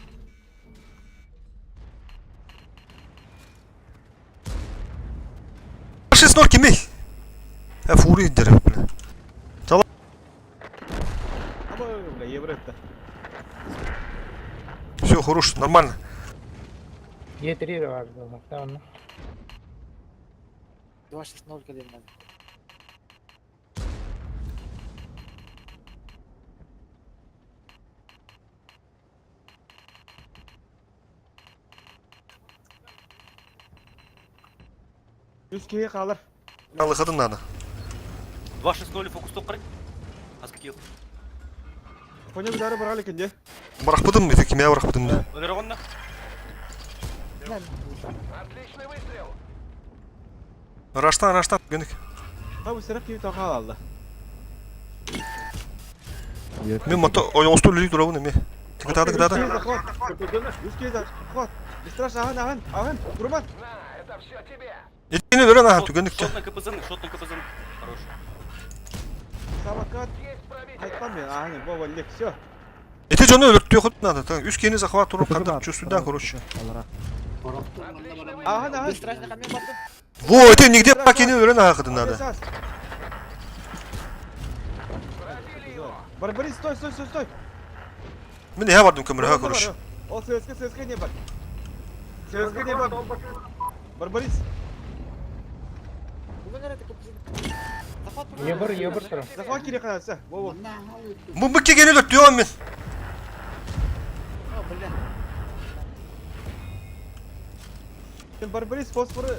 Шесть ноль кимей. Э, фури дерев, бля. Аба, бля, евро это. Все, хорош, нормально. Е3 бар, да, 2-6-0 кэлин. Үс киһи хаалар. Алыхатын надо. 2-6-0 фокус тоққарай. Аз кил. Коня бidары барал екен де. Бырахпытым ити кимэ бырахпытым да. Өлөрөҕүн Раштан, раштан, гөник. Та бу сирек киһи тоқал алды. Мен мото ойоҥосту үлэлии турабын эмиэ. Кытаата, кытаата. Үс киһи захват. Үс киһи захват. Страш аһын, аһын, аһын. Турман. Итини өлөрөн аһан түгэнник Шот на КПЗ, шот на КПЗ. Хорош. Самокат. Айтпам мен, аһын, бо валлек, все. Ити дьону өлөртүөхүт надо. Үс киһини захват туруп хандар чувствуйдан, короче. Аһын, аһын. Страшно камен бардым. Во, ити нигде кини өлөрөн аһахытын надо. Барбарис, стой, стой, стой, стой. Мин эһэ бардым көмөрөһө, короче. Ол ССК, ССК не бар. ССК не бар. Барбарис. Ебыр, ебыр тұр. Захват керек қана, Во, во. Бу бу кигени өлөртүөм мин. Барбарис фосфоры.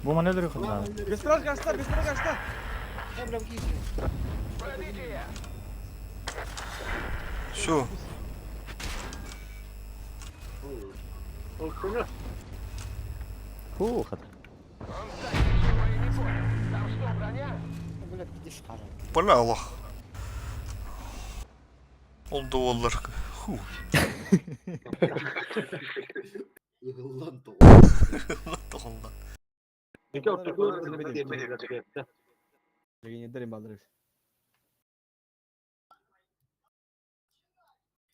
Бу маны өлөрүөхүн наада. Бестраж гаста, бестраж гаста. Все. Фу, хат. Бля, Аллах. Ол да оллар. Ху. Ыһыллан тоҕо. Тоҕоллан. Легендарный балдыр.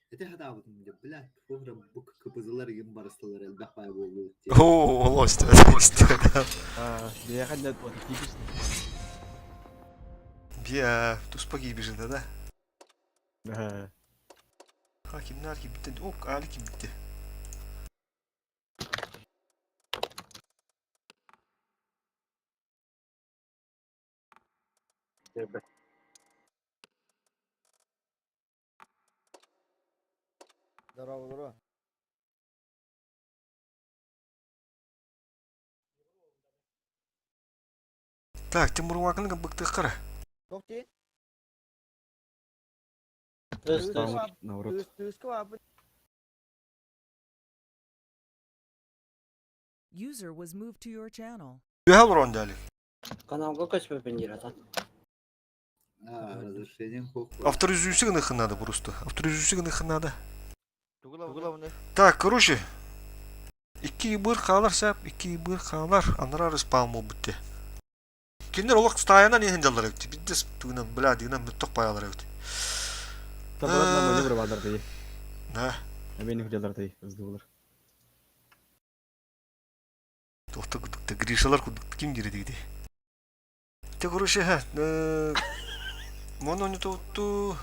Ити хатаабытым дьэ, бля, туох эрэ бу КПЗлар игин барыстылар элбэх баай буоллубут диэн. О, олость. Бияхан да вот типичный. Бия, туспа киибижин да? Да. Ха, кимнер кибитте? Ок, али кибитте. Здорово, здорово. Так, Тимур Вакынга быктык кара. Тоқти. Өс, өс. Наоборот. User was moved to your channel. Үһә урон дали. Каналга көчпөпүн дир атат. А, разрешением хох. Авторизуйся гына надо просто. Авторизуйся гына надо. Так, короче. Икки быр хаалар сап, икки быр хаалар, анарар спам бутте. Кинилэр олох стаянан иһин дьаллар эбит. Биддес тугунан, бля, дигинэн бүттөх паялар эбит. Табарат на маневр балдар дии. Да. Эбени худялар дии, ыздыбылар. Туохта кудукта Гришалар кудукта ким дири диги. Те, короче, моно не то ту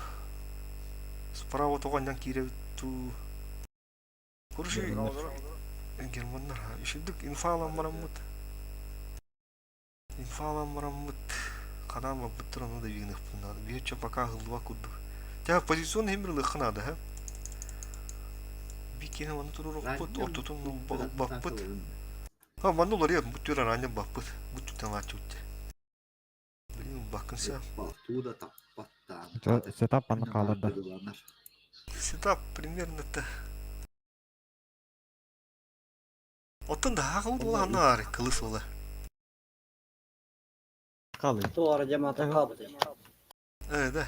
справа тоҕонньон киирэбит туу. Короче, германнар ишидик инфалан бараммыт. Инфалан бараммыт. Ханаан барбыттар ону да биигиниэхпин наада. Биир пока ыһыллыбат курдук. Тя позиционный химир ылыахха наада, һэ? Бикини манна туруорукпут, ортотун ылбаппыт. А, манна уларыйар, бу түр араанньа баппыт. Бу түттэн лааччыбыт. Блин, баккын сэ. Туда таппаттаан. Сетап манна хаалар да. Сетап примерно-то. Оттон да хаҕыл буола ханна аары кылыс буола. Халы. Туара жамаата каабыт. Э, да.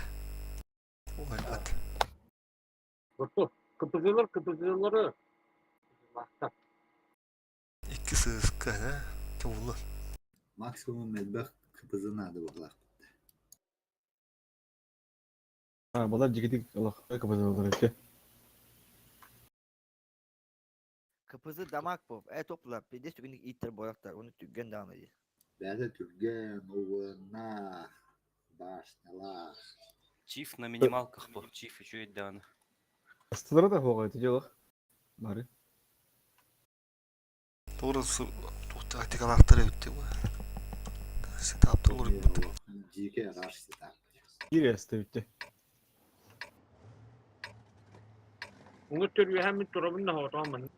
Ой, бат. КПЗлар, КПЗлары. Икки сыска, да? Тулу. Максимум элбэх КПЗ надо было. А, балар жигитик олох КПЗ эти. КПЗ дамаг бов. Э топлар. Пиздец түгүнүк иттер бояктар. Оны түгген дааны ди. Бәдә түрген, уына, башнялар. Чиф на минималках был. Чиф еще и дан. Астылары да хоға эти делах. Бары. Тура тактикалаахтар эбит бу. Сетап толорбут. Жике раш сетап. Кире асты битте. Уңы төрү һәм турабын да хотамын.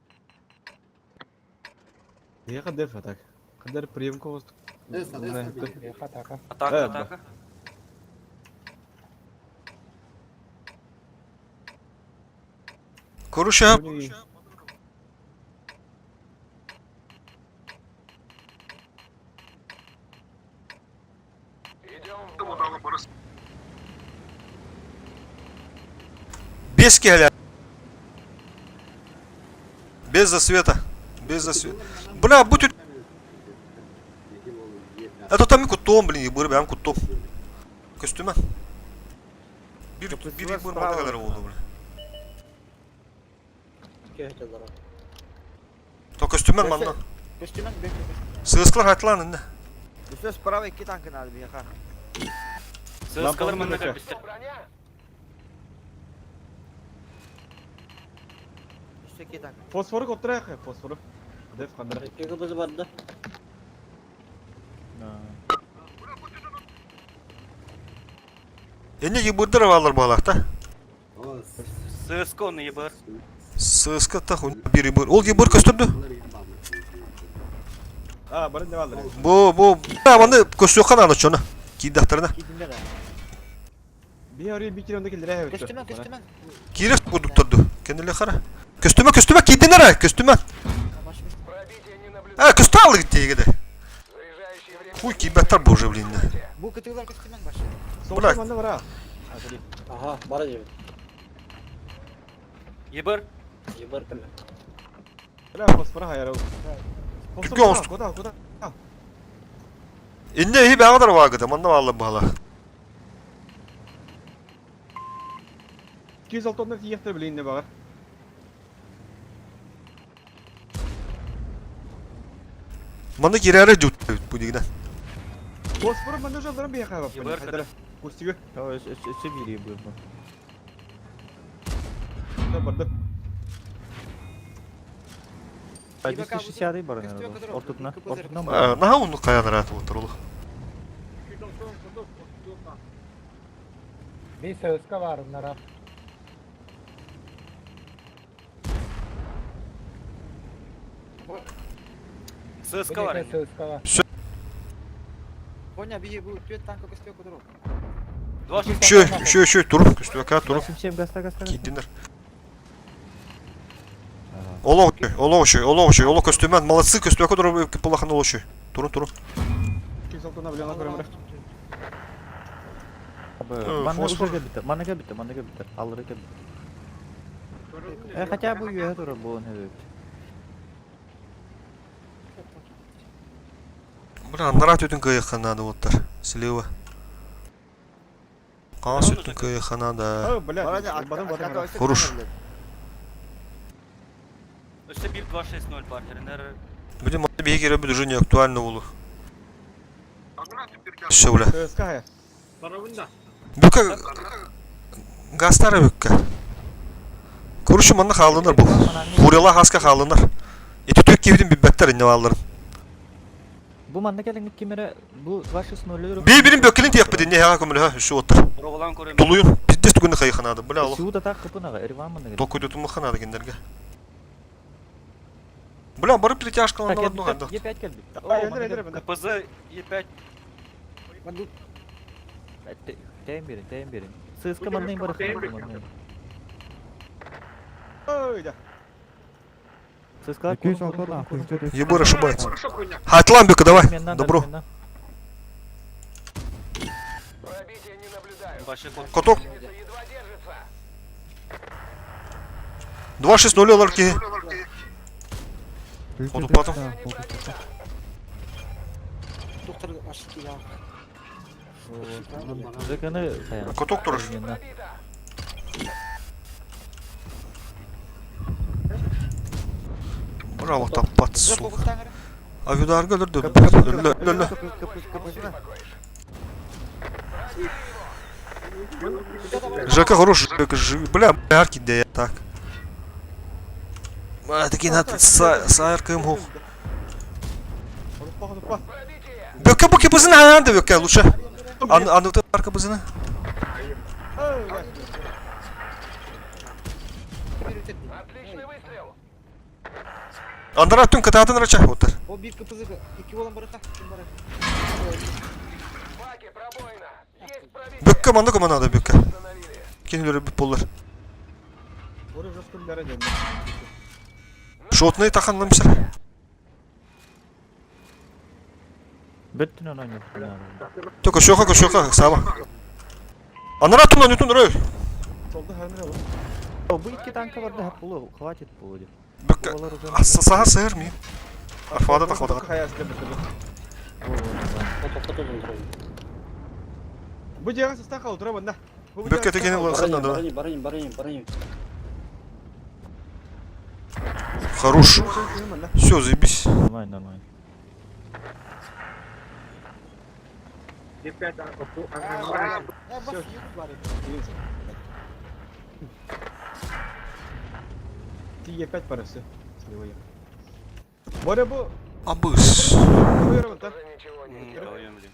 Биһиэхэ деф атак. Хадер приемка ост. Атака. Атака, атака. Короче, Без киһилэр. Без засвета. Без засвета. Бля, будь... Это там и кутом, блин, ебыр, бям кутом. Көстүмэ. Bir, bir ебыр мата oldu, бля. То көстүмэн манна. Көстүмэн бек. Сыскалар хатлан инде. Өссө справа икки танкы надо биһиэхэ. Сыскалар манна кэлбиттэр. Өссө икки танк. Фосфору коттурайық, фосфору. Деф қандыра. Икки кыбыз барды. Эне ебырдыр алар балакта. Сыска оны ебыр. Сыска та хуй bir ебыр. Ол ебыр көстүрдү. А, барын деп алды. Бу бу маны көстү аны чону. Кийдахтарына. Кийдиндер. Би орый би килонда келдире Көстүмэн, көстүмэн. Кирек кудуктурду. Кенделе хара. Көстүмө көстүмө кийдинер көстүмө. А, көстү алды гитти егеде. Хуй кийбеттер боже блин. Бу кытыылар көстүмэн башы. Бля. Манна бара. Ага, бара дебит. Ебыр. Ебыр кэлэ. Бля, фосфора хайара. Түгөн ост. Куда, куда? Инне хи бәгәдәр вагыда, манна алла бала. 206 тонна тиехтер блин не багар. Манна кирәре жут бу дигән. Фосфору манна жалдырым бияха бап. Ебыр Хайдара. Курсиге. Өссө бири бу. Да барды. 260 бар наверное. Ортутуна, ортутуна бар. Наха уну каяныр атып отыр ол. Bir сыска бар bunlara. Сыска бар. Сыска бар. Боня бии бу түөт танка көстүө кудуру. Два шесть. Үшө, үшө, үшө, туруп, көстү туруп. 87 гаста гаста. Кийдинер. Оло, оло, үшө, оло, үшө, оло көстүмөн, молодцы, көстү туруп, полахан оло үшө. Турун, турун. 206 тонна блин көрөмөр. Манна Фосфор. уже битер, манна битер, манна битер. Аллары битер. Хотя бы үйе турар болон хөбөт. Бля, нара төтін кайханады оттар. Слева. Қан сүттің кайханады. О, бля. Бадым бадым. Хорош. Өссө 1 2 6 0 бар. Херенер. Блин, бегере бу уже не актуально булу. Все, бля. СК хайа. Бүкә гастары бүкә. Короче, манна халыныр бу. Бурела хаска халыныр. Эти төк кибидин биббеттер инне алыр. Бу манна келиңник кимере бу 260 Би бирин бөкелин тияк бит инне ха көмүлө ха şu оттыр. Роголан көрөм. Тулуйун пиздец түгүнү хайханады. Бля, аллах. Суда так кыпынага, эрван манна. Токуйду тумаханады киндерге. Бля, барып перетяжкаланды Так, одну ганда. Е5 келбит. Эндер эндер банда. КПЗ Е5. Тәйін берин, тәйін берин. Сыска маннайын бар. Ой, да. Сыска. Ебыр ошибается. Хатлан бека, давай. Добро. Башы кот. Коток. 2-6-0 алар ки. Ходу потом. Доктор ашты я. Жеканы Коток турар. Браво, таппат, сука. Авидарга өлөрдү. Өллө, өллө. Жека хорош, Жека жив. Бля, арки де так. А, такие надо с АРК МГУ. Бөкке буки бызына анды бөкке лучше. Аны аны арка бызына. Андара түн кытаатын рача отар. О бир кыпызы икки болан барыха. Ким бары? Бүккө манна көмө надо бүккө. Кинилер бүт боллар. Боря жестко үлләре дәнде. Шотный таханламсыр. Бүттүн онон Только шоха шоха саба. Анара тун нютун рой. Солда ханыр алып. Бу икки танка бар да булу, хватит булу деп. Бүккө. Саха сыр ми. Арфада тахвата. Хаяс деп бітірді. Бу жағы сыстан қалу тұра банда. Бүккө тегени улан да. Барани, барани, барани, барани. Хорош. Все, заебись. Нормально, нормально. Э, бас юг бар. Ти Е5 парасы. Слева я. Боря бу Абыс. Қойырым та. Даем ли.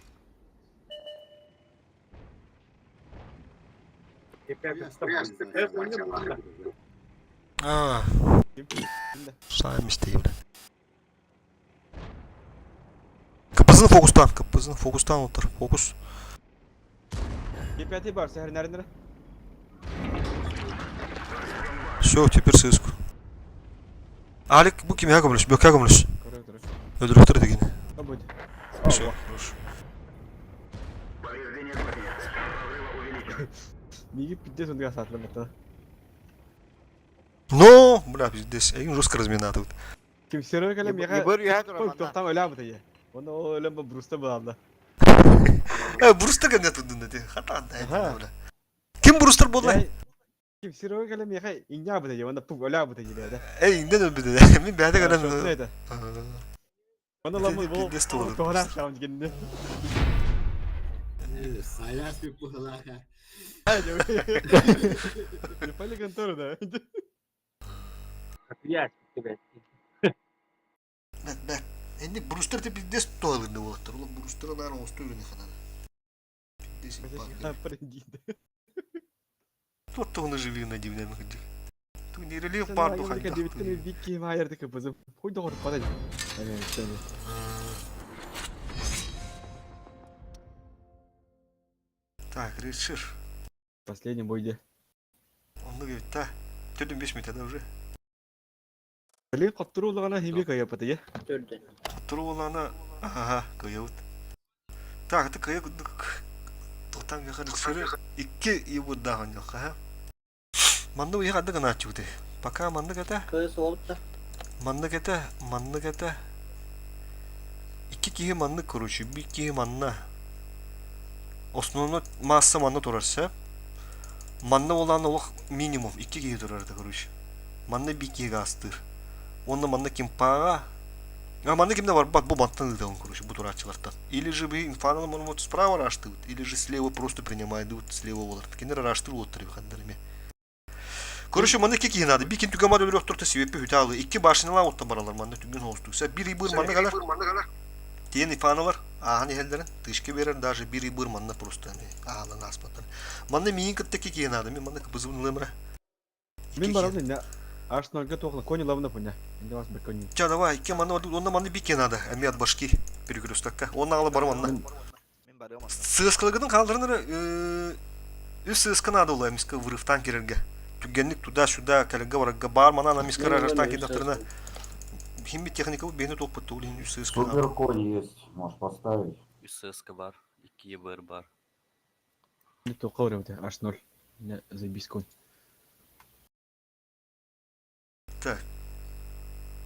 А. Сами істеймін. КПЗ-ны фокустан, КПЗ-ны фокустан отыр, фокус. Е5 бар, сәһәр нәрендер. Все, теперь сыску. Алик, бу кимге көмөлүш, бөккә көмөлүш. Көрө көрө. Өлүрөктөр деген. Будет. Все, хорош. Миги пиздец он сатлы бата. Ну, бля, пиздец, эң жестко разминатывает. Ким серый калем яга. Ебыр юха тура Ой, манда. тоқтам өлә бата я. Оны ол өлем бу бруста булды. Э, Брустер кемде тудун деди. Хата да, бля. Ким Брустер болды? Ким серый калем яга иңя бата я, оны пук өлә бата я да. Эй, инден өлбүдү. Мен бәдә гана. Оны ламы бу. Пиздец толды. Тоғана шам дегенде. Сайрас bir puhalaka. Не пали контору да. Бәт, бәт. Энди Брустер те пиздец толды болот. Ол Брустер бары осту үйрөнө ханан. Пиздец. Тут то он живи на дивне ходи. Тут не рельеф бар духа. Бикки майердики бузып. Хуй доғыр падай. Так, решир. Последний бойде. Он говорит, та. Төдүм 5 минут уже. Блин, коттуру улағана химия кая пата я. Төрдө. Турулана, ага, кыйыбыт. Так, это кыйы Тотан гахар сыры икки ибы даган yok ha. Манны уйга ады гына чуды. Пока манны гата, Көз болуп да. манны гата, манны гата. Икки киһи манны короче, бир киһи манна. Основной масса манна турарса. Манна болан олох минимум икки киһи турар да короче. Манна бир киһиге астыр. Онна манна ким пага. А манна кимде бар, бак бу баттан ыдалын короче, бу турачылартан. Или же би инфанал мон вот справа раштывают, или же слева просто принимает, вот слева болар. Кинер раштыр оттыр хандарыме. Короче, манна икки киһи надо. Бикин түгәмад өлөрөх турта себеппи хүталы. Икки башыныла оттан баралар манна түгөн хостукса. Бир ибыр манна галар. Тиен ифаналар, аахан ихелдерин, тышке берер, даже бир ибыр манна просто аалан аспаттан. Манна миин кытта ки надо, мен манна кыбызын лымра. Мен барам инде. Аш нольга тоқла кони лавна пуня. Инде вас бер кони. Ча, давай, икки манна, онна манна бике надо, әми от башки перекрестокка. Онна алы бар манна. Мен барыам анда. Сыскалыгының қалдырыныр, үс сыска надо ула, миска вырыфтан керерге. Түгенник туда-сюда, калега барага бар, мана на миска рарыштан кидахтырына. Химби техника бейне топ пытулин, үс сыска надо. Супер конь есть, можешь поставить. ССК бар, 2 ЕБР бар. Не тоққа өрөмте, аш ноль. Не заебись конь. Так.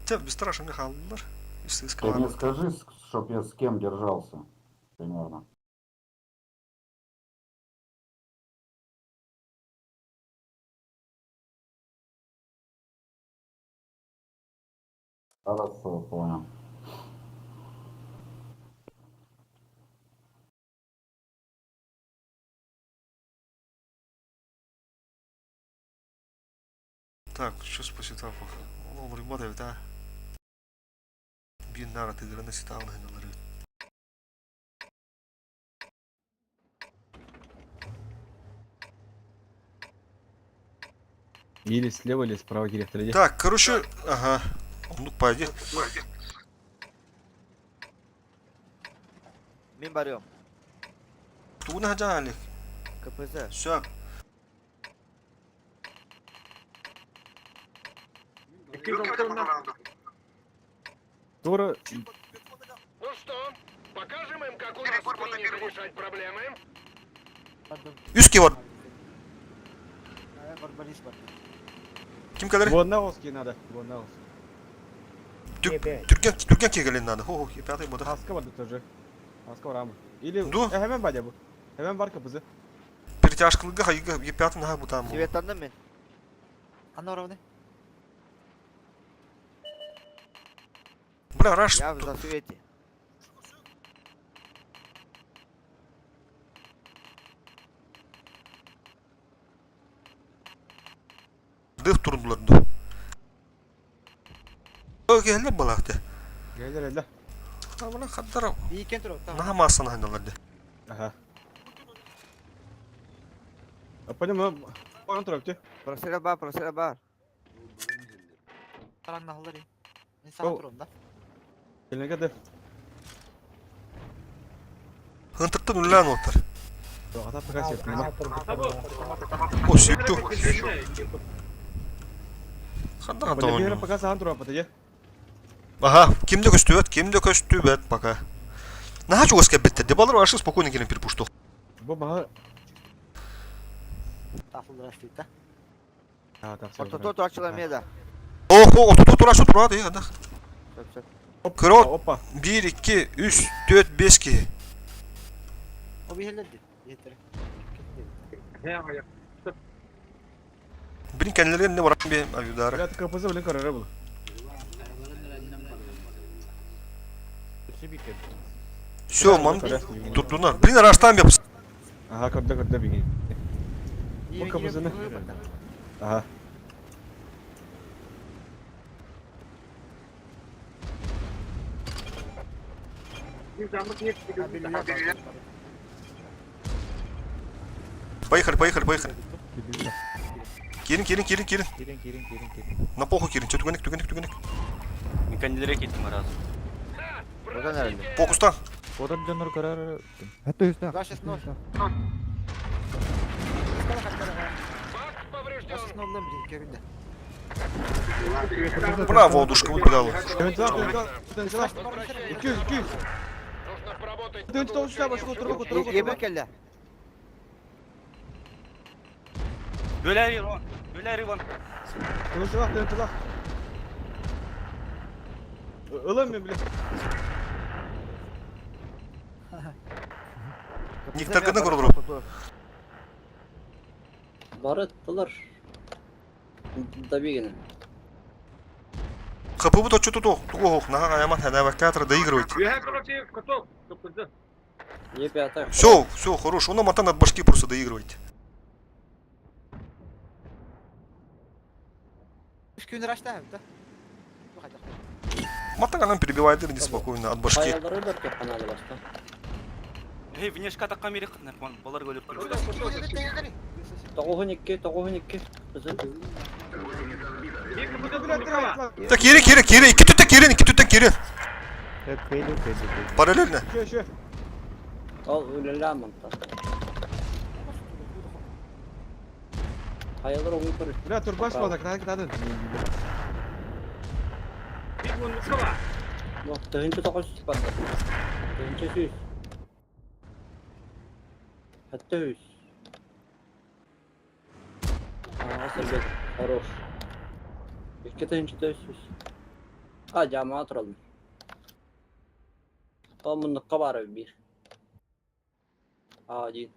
Те, бесстрашно Михайловлар. Үс сыска Ты мне надо. скажи, чтоб я с кем держался примерно. Хорошо, понял. Так, что по сетапу? О, ребята, да. Бин нара ты на сетап на Или слева, или справа директор. Так, короче, ага. Ну, пойди. Мин барыам. Тугуна хажа КПЗ. Все. Тура Үс бар. Барбарис бар. Ким кэлэр? Вон оски надо. Вон ос. Түргэн түргэн кигэлин надо. Хо, хо, пятый буду. Хаска бар тоже. Хаска бар амы. Или Ду? Hemen бар bu. Hemen бар капызы. Перетяжкалыга хайга пятый наха бутам. Светландым мен. Ана оравны. Бля, раш. Я в засвете. Дых турдулар ду. Окей, балахты. Гелер эле. Амына хаддар. Ийкен тур. Наха массаны хандалар ди. Ага. Понял, он турапты. Просера бар, просера бар. Мен саған турам да. Келнеге де. Хынтырттан үллән оттар. Ата пока сеп. О, сүйттү. Хандар Бері хандалар. пока саған турап бата, Ага, кимде көстүбөт, кимде көстүбөт пока. Наха чугас кебетте. Дебалар ашы спокойно келин перепушту. Бу мага Тафылдыр да. А, так. Ортото турачылар меда. Охо, отото турашы турады, анда. Сөп, сөп. Крот Опа. 1 2 3 4 5 ки. О бихелерди. Yeter. Бирин кенлерин не барам би авидара. Бля, КПЗ блин көрөрө бул. Все, ман турдунар. Блин, раштан беп. Ага, көрдө көрдө биги. Бу КПЗны. Ага. Поехали, поехали, поехали. Кирин, кирин, кирин, кирин. Кирин, кирин, кирин, кирин. На похуй кирин. Че түгенек, түгенек, түгенек. Мен кандидерге кеттим раз. Одан herhalde. Фокустан. Одан дьоннор көрөр. Это үстә. 260. Бра, волдушка, вот бля. 200 200. Төнчө башка турба турба. Ебір келді. Бөлөр Иван. Бөлөр Иван. Төнчө төнчө. Ылым мен биле. Никтарганы көрдүрүп. Барыттылар. Добегин. ХП то что тут ох, на аямат хадава доигрывать. Не пятая. Все, все, хорош. Он матан от башки просто доигрывать. Үш күн рашта да. Матан нам перебивает или спокойно от башки. Хаялары бар каналы баста. Эй, внешка такка мери наркоман балар өлүп тур. Тоғын екі, тоғын екі. Қызыл. Так, кири, кири, кири, iki түттен кирин, iki түттен кирин. Кыйды, кыйды, кыйды. Параллельно. Шө шө. Ал өлеләмін та. Хаялар оңы тұр. Бля, турбаш бала, кытады кытады. Тыгынчы тоғыз барда. Тыгынчы сүйіз. Хәтта үз. Ага, хорош. Екі тыгынчы төс. А, жамаа туралым. Ал мындыкка барып бир. Один.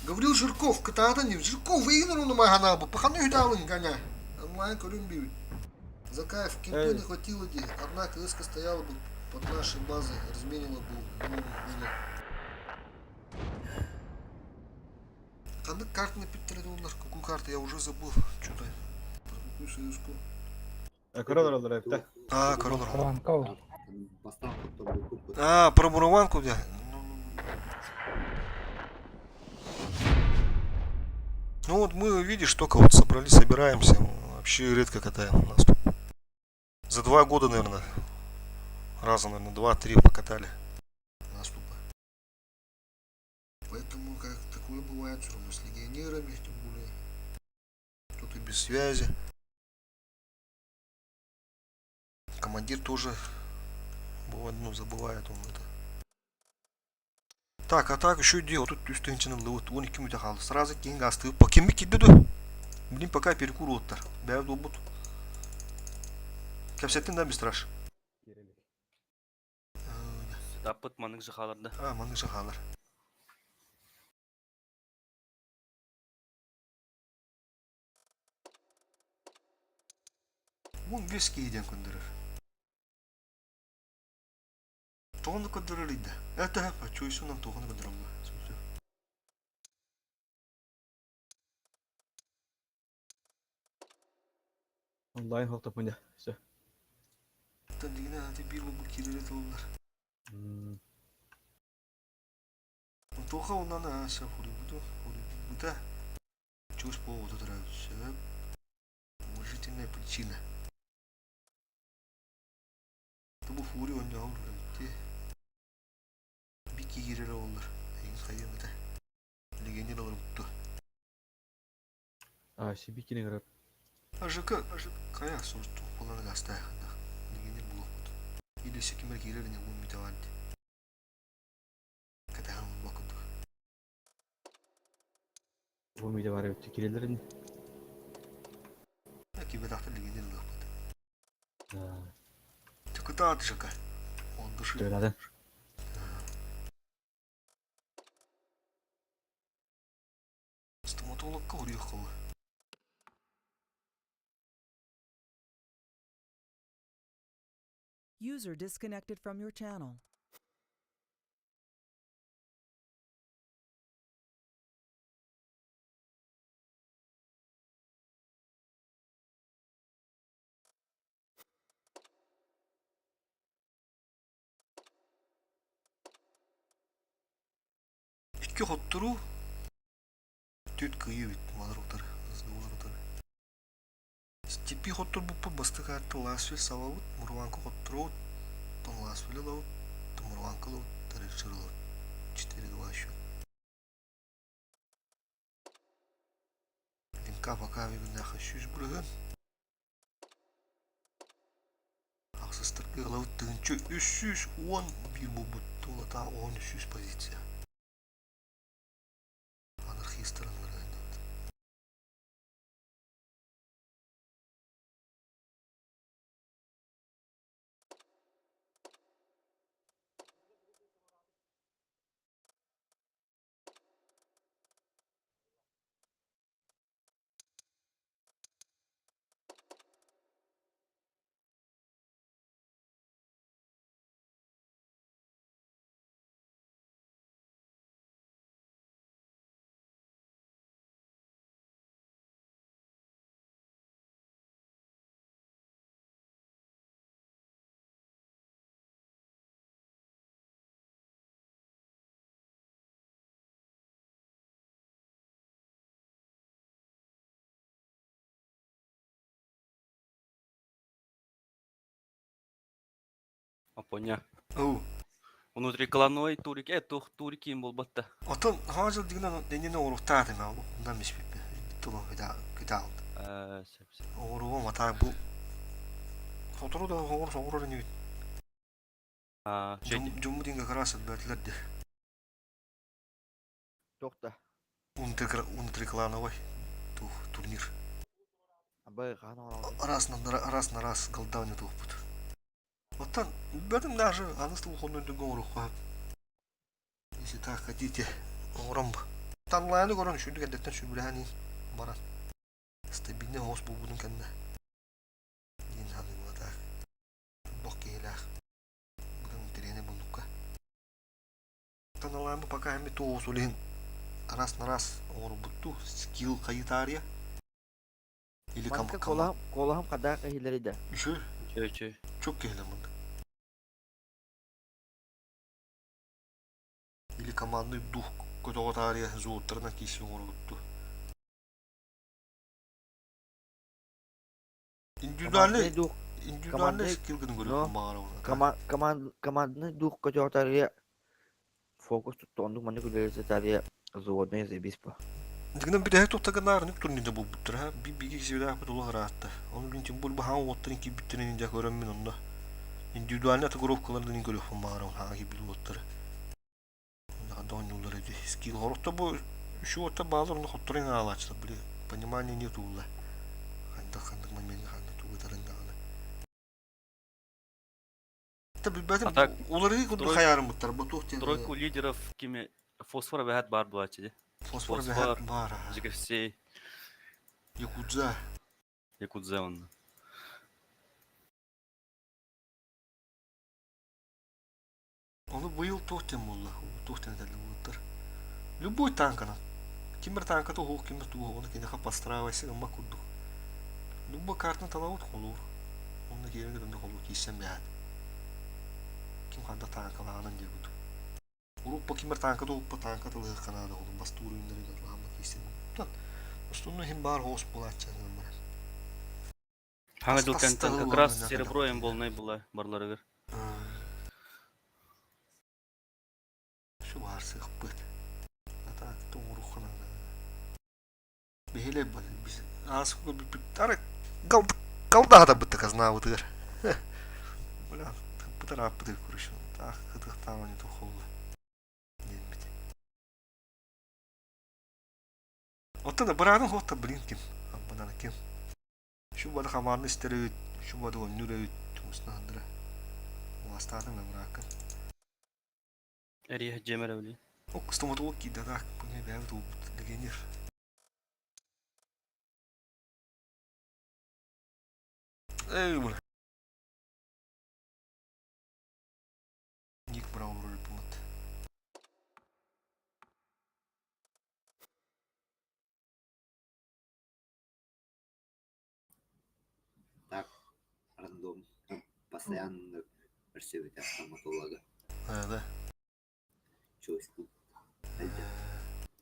Гаврил Жирков, кытаатан Жирков выиграл на Маганабу, пахану юдалын гоня. Онлайн көрүнбүйт. За кайф, кемпы не хватило де. Одна КСК стояла бы под нашей базой, разменила бы новую было. Қандай картаны питтерді олар? Какую карту? Я уже забыл. Что-то. Про какую союзку? Көрөр олар эпте. А, король. Бастан куттар А, про Мурованку, да. Ну вот мы, видишь, только вот собрались, собираемся. Вообще редко катаем у нас тут. За 2 года, наверное, раза, наверное, два-три покатали наступа. Поэтому как такое бывает все равно с легионерами, тем более. Тут и без связи. Командир тоже бывает, ну, забывает он это. Так, а так еще дело. Тут үстүнчен вот 12 мүнүүтэ хаалла. Сразу киин гасты. По ким кидди Блин, пока перекур оттар. Бәр добут. Кэпсэттиҥ да бистраш. Таппыт маннык жахаларда. А, маннык жахалар. 15 киһиден көрдөрөр. Тоҕону көрдөрөр ыйда. Это чуйсунан тоҕону көрдөрөр. Онлайн холтопуня. Все. Дигинэ ати биир бу киирere тыллар. Тоха оннан аса хурибуту хурибута чусь поводу сөп. Уважительная причина. Бу фури онньоҕор те би киирere оллар. Эйин хайымыта. Легионер олар бутту. А, Сибикини говорят. А ЖК, кая сорту боланы гастая ханда. Легионер булук Или секимер киирер не бу митаванти. Катахан бакуду. Бу миде бар өттү кирелерин. Кибе тахта легионер булук. Кытаат ЖК. Он души. Төләден. Стоматологка уехала. User disconnected from your channel. Икки хотторуу түөрт кыайыы эбит малар утары сдуулар утары. Степи хотторбуппут бастакы карта Ласвель сабабыт, Мурванка хотторобут, потом Ласвель ылабыт, Мурванка ылабыт, Тарешир ылабыт. 4-2 счет. Винка пока бүгүннээх 100 бырыһыан. Ахсыстарга ылабыт 1311 буолбут туолата 13 позиция. Анархистарын вариант. Апоня. Оу. Внутриклановый турик, тух турикин буолбатта. Оттон хаажыл дигинен денене оруктааты ма ондан биспиппи. Туло кыда кыда алды. Сөп сөп. Оруга мата бу сотору да оҕор соҕурор инибит. А, шети. Дьоммут инга как раз отбәтилер де. Тохта. Внутриклановый тух турнир. Абай хаан Раз на раз голдауне туохпут. Оттон бэтим даже аныс тулхонун дүгөн оруққа. Если так хотите, оҥором. Танлайны көрөн шүндүк эдеттен сүбүлэһэн баран. Стабильный хос буолбутун кэннэ. Диэн саныыбын так. Бох киһилээх. Бүгүн тренер буллукка. Таналаан пока эми тоос улин раз на раз оҥорбутту скилл хайытаария. Или кам Манка кам. колахам колахам кадаак эхилери да. Үшө Чөй чөй. чөк киһилэ мында. Или командный дух көтөҕөтаария зууттарынан киisi оҥорбутту. Индивидуальный Командный дух, индивидуальный командный, скилл гын но көрүөхпүн баҕарабын. командный дух көтөҕөтарыйа фокус тутта оннук маннык үлэлэтэ взводный заебись по. Дигинэн бүтэһик туттагынаарынык турнирда булбуттара. Би-биги кисибилээхпит олох ыраатта. Оны мин тем более баһаан уоттарын киирбиттэрин дьэ көрөммүн онно. Индивидуальный отыгровкаларын көрүөхпүн баҕарабын хаҥа киирбит уоттары. Онно оонньууллар эбит. Скилл хорохто бу үчү уотта баалар онно хотторун аалааччылар били понимание не туулла. Ханнык ханнык момент ханнык тугутарын даҕаны. Та билбэтим А так, уларыы курдук тройку, хайаарыммыттар бу туох диэн тройку лидеров кими фосфор бэһэт баар буолааччы дии. фосфор Фосфор, бэһэт баар Жигерсей, Якудза. Якудзе онно. Ону быйыл туох диэн буолла? Туох диэн этэллэр буолуттар. Любой танканан. Ким бір танката уһуох, ким бір тугу ону киниэхэ подстраивайся гыммат курдук. Любой картаны талабыт холуур. Онно киирэн кытында холуур киирсэн бэһэт. Ким ханна танкалааҕынан диир курдук. Урукпа ким бір танката уһуппа танка тылыһыахха наада холур бастуур үүннэригэр лаама киирсэн. Устунну иһин баар хоос буолааччы баран. Хаҥа дьыл Тас кэнтэн как раз тас серебро эмболнай була барларыгар. Şu баарсыахпыт. А так тоҥоруохха наада. Биһилэ ааспыкка бүппүт. Ары галдаһатарбыт казнаабытыгар. Бля, бытар ааппытыгар короче. Таах кытыахтаама не то холла. Диэммит. Оттон да быраатын хуохта блин ким. Амбанана ким. Şu бады хамааны истер эбит, şu бады оннур эбит, тумуснаһандыра. Улаастаатым да бырааккын. Эрийэ дьиэмэрэ били. Ок, стоматолог киирдэ так, бу не бэйэбит уолбут легионер. Эй, бля. Ник Браун роль помот. Так, рандом. Постоянно көрсөбүтэ стоматолога. А, да. Чувствую.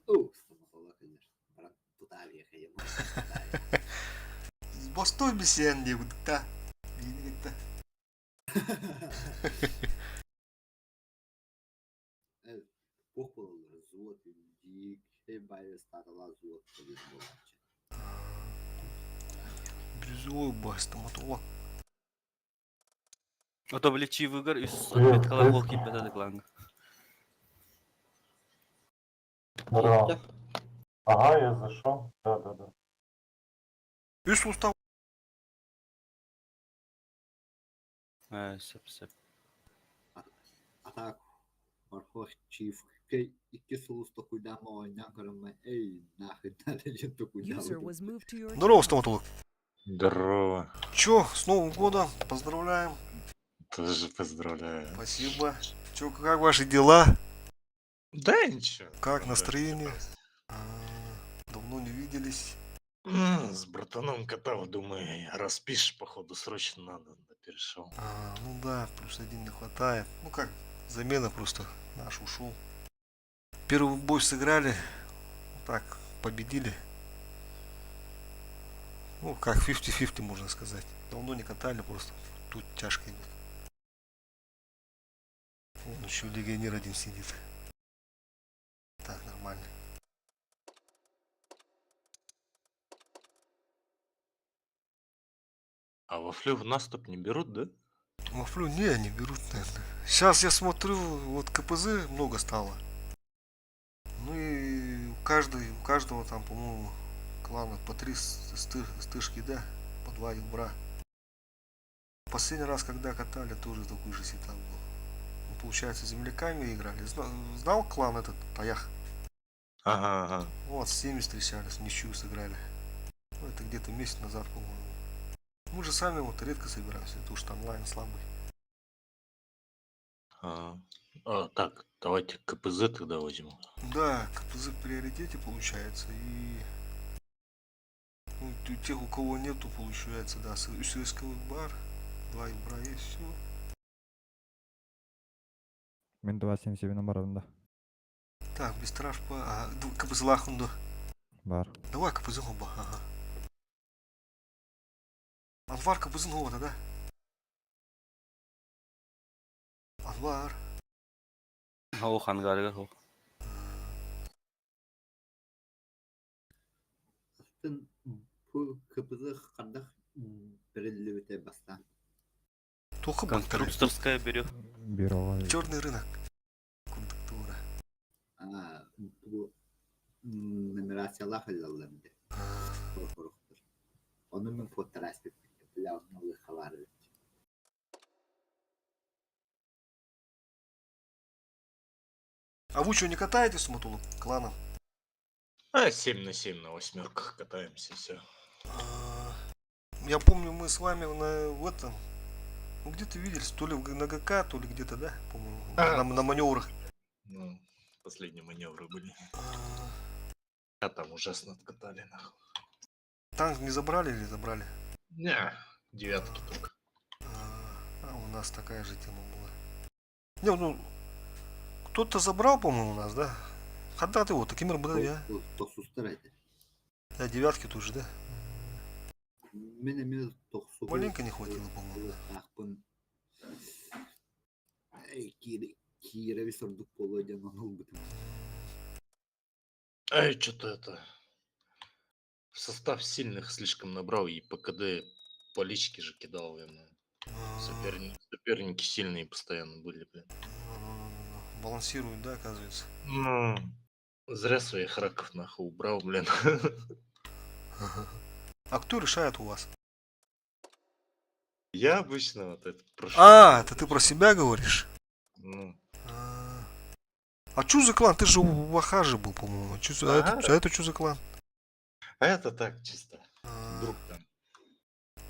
О, стоматолог, конечно. Брат, туталия, Бостой бесен диэбитта. Биини кытта. Туох буолаллар взвод, дьиикэй баайы ыстааталаах взвод диэн буолааччы. Бирюзовый баа стоматолог. Ото били чивыгар үс отметкалар буол киирбэтэ да клаҥҥа. Здорово. Ага, я зашел. Да, да, да. Үс устав Ээ, сөп сөп. А так, Орхох Чиф икки сыл токуйдаах оонньоон көрөммүн эй нахуй надо диэн User токуйдаабытым. was moved to your Здорово, channel. стоматолог. Здорово. Чё, с Новым годом, поздравляем. Тоже поздравляю. Спасибо. Чё, как ваши дела? Да, ничего. Как Пока настроение? что А, давно не виделись. С братаном катал, думаю, распишешь, походу, срочно надо, да перешел. А, ну да, плюс один не хватает. Ну как, замена просто. Наш ушел. Первый бой сыграли. Так, победили. Ну, как 50-50 можно сказать. Давно не катали, просто тут тяжко идет. Вон еще легионер один сидит. Так, нормально. А во флю в наступ не берут, да? Вафлю не, не берут, наверное. Сейчас я смотрю, вот КПЗ много стало. Ну и у каждого там, по-моему, клана по три стышки, да, по два юбра. Последний раз, когда катали, тоже такой же сетап был. Ну, получается, земляками играли. Знал клан этот, Таях? Ага. Вот, с ними встречались, ничью сыграли. Ну, это где-то месяц назад, по-моему. Мы же сами вот редко собираемся, потому что онлайн слабый. А, а, так, давайте КПЗ тогда возьму. Да, КПЗ в приоритете получается. И ну, у тех, у кого нету, получается, да, ССК бар, два ибра есть, все. Мин 277 барабын да. Так, без тражпа, а, КПЗ лахунду. Бар. Давай КПЗ оба, ага. Анвар кыбызын оҕото да? Анвар. О, хангарыгар хо. Атын бу кыбызы хардах бэриллибитэ бастаан. Туохха бактары? Конструкторская бюро. Бюро. Черный рынок. Курдук туора. Аа, бу нумерациялаах ыллаллар дии. Хорохтор. Ону мин куоттараспыппын. Бля, онно ылыахха баар эбит. А вы что, не катаетесь с Матулом? Кланом? А, 7 на 7 на восьмерках катаемся, все. А, Я помню, мы с вами на, в этом, ну где-то виделись, то ли на ГК, то ли где-то, да, по-моему, А. на маневрах. Ну, последние маневры были. А, А там ужасно откатали, нахуй. Танк не забрали или забрали? Не, девятки только. А, у нас такая же тема была. Не, ну, кто-то забрал, по-моему, у нас, да? Хадда ты вот, таким был я. Тохсустар этэ. Да, девятки тоже, да? Мин эмиэ тохсуһу Маленько не хватило, по-моему. ылыахтаахпын. Эй, Кировис ордук буолуо диэн ону ылбытым. Ай, что-то это... В состав сильных слишком набрал и ПКД по личке же кидал ему. Соперники сильные постоянно были, блин. Ну-ну-ну-ну. Балансируют, да, оказывается? Ну, зря своих раков нахуй убрал, блин. А кто решает у вас? Я обычно вот это прошу. А, это ты про себя говоришь? Ну, А, а чё за клан? Ты же у Вахажи был, по-моему. Чё за- а, это, а это чё за клан? а это так чисто. А, Друг там.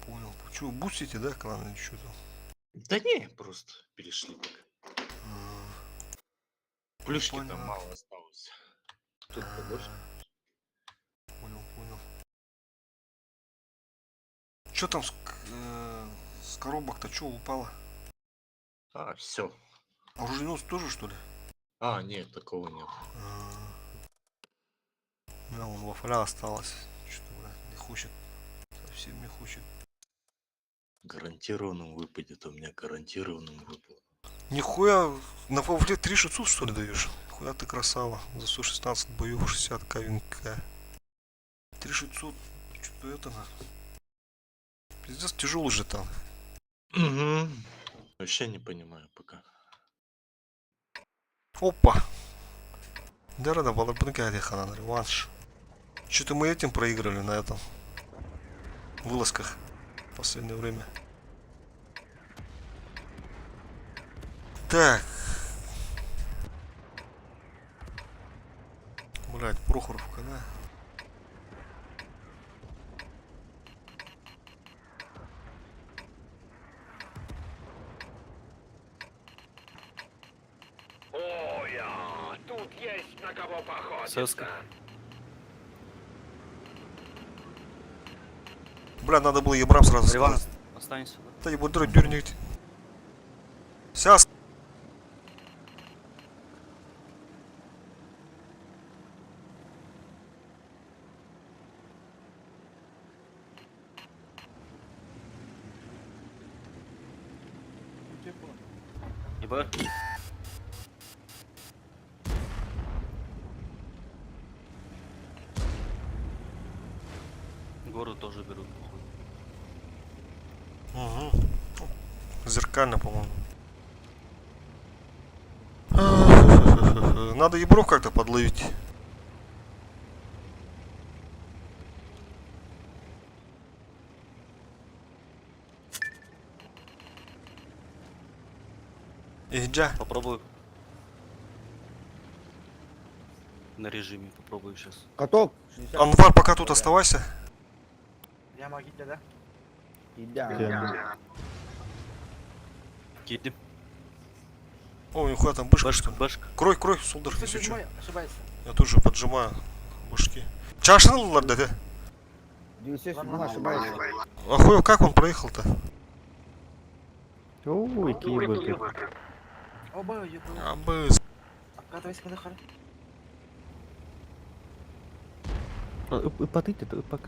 Понял. Чё, бустите, да, клан или что там? Да не, просто перешли так. А, Плюшки там Понятно. мало осталось. Тут побольше. Понял, понял. Чё там с коробок-то, чё упало? А, все. Оруженосец тоже, что ли? А, нет, такого нет. А, У меня вон вафля осталась. Что-то, блядь, не хочет. Совсем не хочет. Гарантированным выпадет, у меня гарантированным выпало. Нихуя, на вафле 3600 что ли даешь? Хуя ты красава. За 116 боев 60 кавинка. 3600, что-то это на. Пиздец, тяжелый же танк. Угу. Вообще не понимаю пока. Опа! Да, да, реванш. Что-то мы этим проиграли на этом. Вылазках. В последнее время. Так. Блять, Прохоровка, да? ССК. Бля, надо было ебрам сразу Реванш сказать. останется, да? Да ебать, дернуть. Сейчас. Ебать. Гору тоже берут, походу. Угу. Зеркально, по-моему. Надо ебров как-то подловить. Иджа. Попробую. На режиме попробую сейчас. Каток! Анвар, пока тут оставайся. Я могу да? Да. Кидим. О, нихуя там бышка, Башка, что ли? башка. Крой, крой, Сулдар, если чё. 107 ошибается. Я тоже поджимаю башки. Чашныл, да, да? ошибается. А хуй, как он проехал-то? Ой, какие быки. Оба, ебу. А бы Обкатывайся, когда хара. Ипотыть это ипок.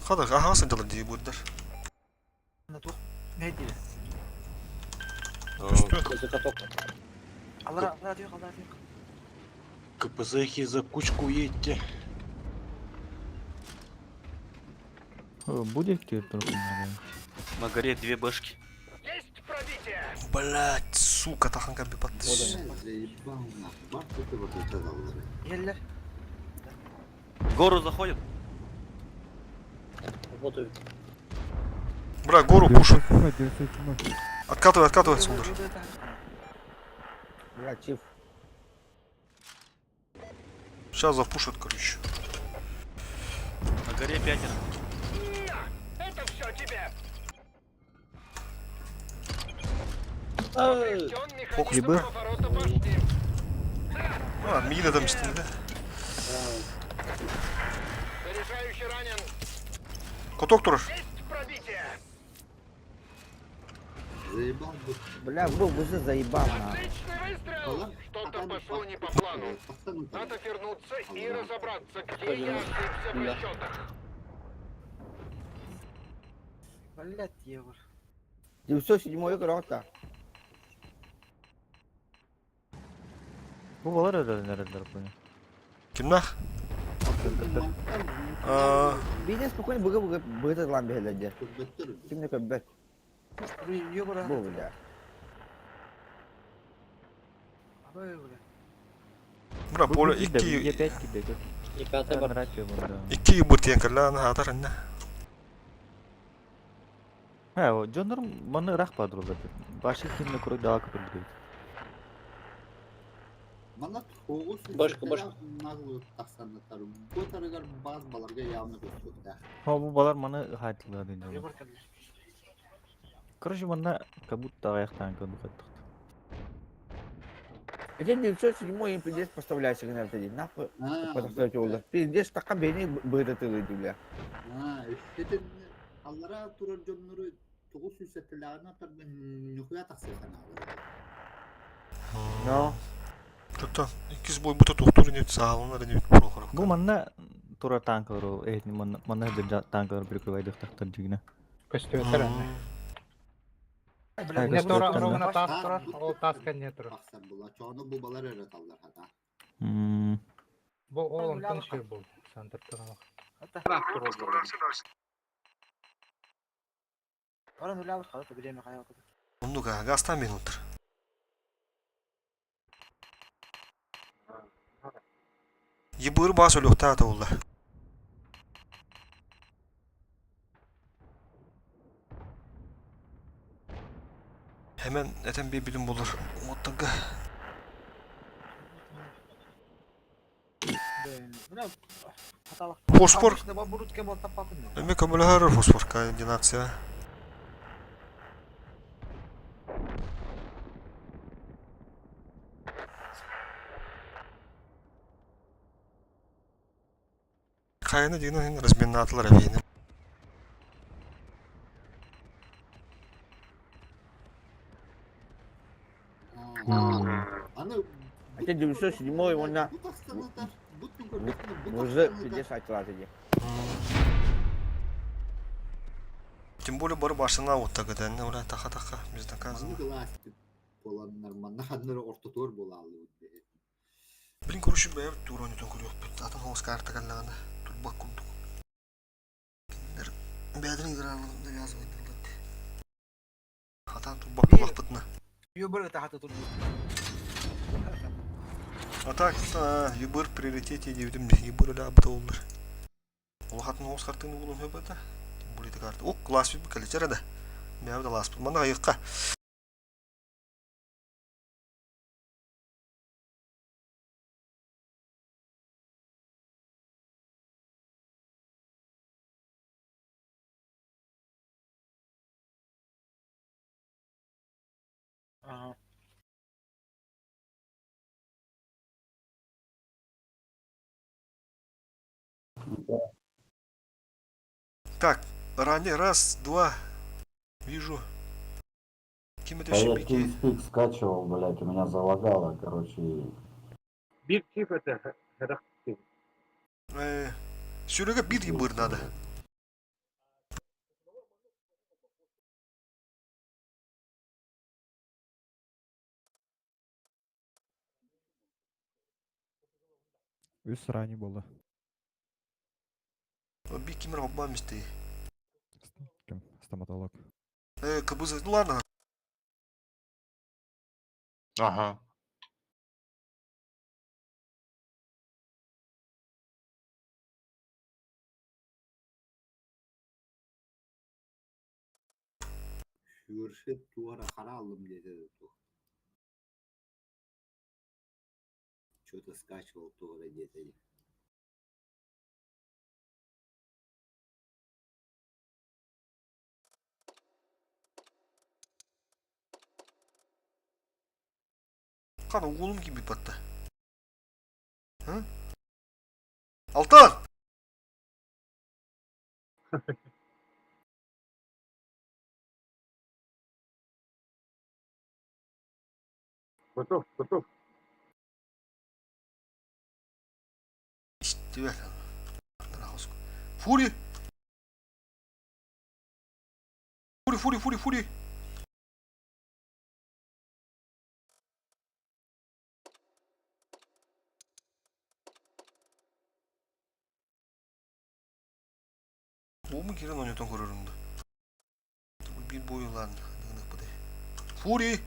Хада, ага, садила, где будет даже. Нейди. Түстү. Өзі каток. Аллара, аллара diyor, аллара diyor. КПЗхи за кучку едьте. Будет тебе На горе две башки. Блять, сука, таханка бипатты. Заебал нахуй. Бар тут вот это аллара. Еллер. В гору заходят. Работаю. Бля, гору пушат. Откатывай, откатывай, Сундар. Бля, чиф. Сейчас запушат, короче. На горе пятеро. Фокус. Ебы. А, мина там стоит, да? Каток турар. Заебал бы. Бля, был бы заебал нахуй. Что-то пошло не по плану. Надо вернуться и разобраться, где я ошибся в Блять, евр. 907 грота. Бу балар өрөлөр буну. Кимнах? А, Бейден спокойно быгы быгы быгы лан бехелерде. Ким не көббет. Евр. Бу бля. Абай, бля. бля, поле Бу икки Е 5 киде. И пятый бар. икки ебыр тиэн кэллэ, аны хатар инне. Ха, о, дьоннор маны ырах баадырылар. Башы кимне курок дала көтөрдү. Мана тоғыз Башка, башка. Наглы тақсаннатар. Бу тарыгар баз баларга явно көстөктә. Ха, бу балар маны хайтылар дейди. Евр кэллэ. Короче, манна как будто аяктан көндү каттык. Это 907 им пиздец поставляй сигнал тоді. Нахуй А, поставить олды. Пиздец така бени быгы тылы бля. А, это аллара турар дьоннору тоғыз жүз сәттіләғін атардан нөхуя тақсыйхан алар. Но. Что-то иккис бой бута тухтур не саалынар не прохоров. Бу манна тура танкалар ол, э, манна манна танкалар прикрывайды тахтар дигине. Көстүөтөр анны. Ай, Не тура көстүөтөр, да. ровно тас турар, ол таска не турар. Тақсар була. Чоғыны бу балар өрі таллар хата. М, Бу ол онтон шир бул. Сантыр турар. Оран үләбит халата билеме кая отыр. Оннуга гастан минутр. Ебыр бас өлөктә ата улла. Hemen eten bir bilim bulur. Mutlaka. Бля, хаталык. Фосфор. Бурут кем бол таппатын. Эме көмөлөр фосфор координация. Кайны дигән разменатлар әбине. Аны Это 907 он бу тақсанатар. Бу түн бу Уже пиздец айтылар тоді. Тем более бар башына вот так это, не ура таха таха безнаказанно. Гласти боланнар манна ханнар ортотор бола алды. Блин, короче, бәйб турони тон көрөк бит. Атын хоос карта каллагана турбак курдук. Киндер бәдрин гранын навязывать дылат. Хатан турбак булак бытна. Евр это хата тур. А так, ебыр приоритете дебдим, ебыр эле абыта олар. Ол хатын хоос картаны булун хөбөтө. Тем более карта. О, класс бит калечер да. Бәйб да лас. Мана айыкка. Ага. Так, ранее раз, два. Вижу. Кем это А я щебеки? TeamSpeak скачивал, блядь, у меня залагало, короче. и Бир чип это. Серега бит ебыр надо. Үс ранее было. Би кимер хобба мисти. Ким? Стоматолог. Кыбызы, ну ладно. Ага. Шүршіт туара қара алым деді ту. Что-то скачивал туара деді. Қана oğlum gibi battı. Hı? Алтан! Готов, готов. İşte Фури! Фури, фури, фури, фури! Уумун киирэн оонньотон көрөрүм да. Биир буойулаан Фури!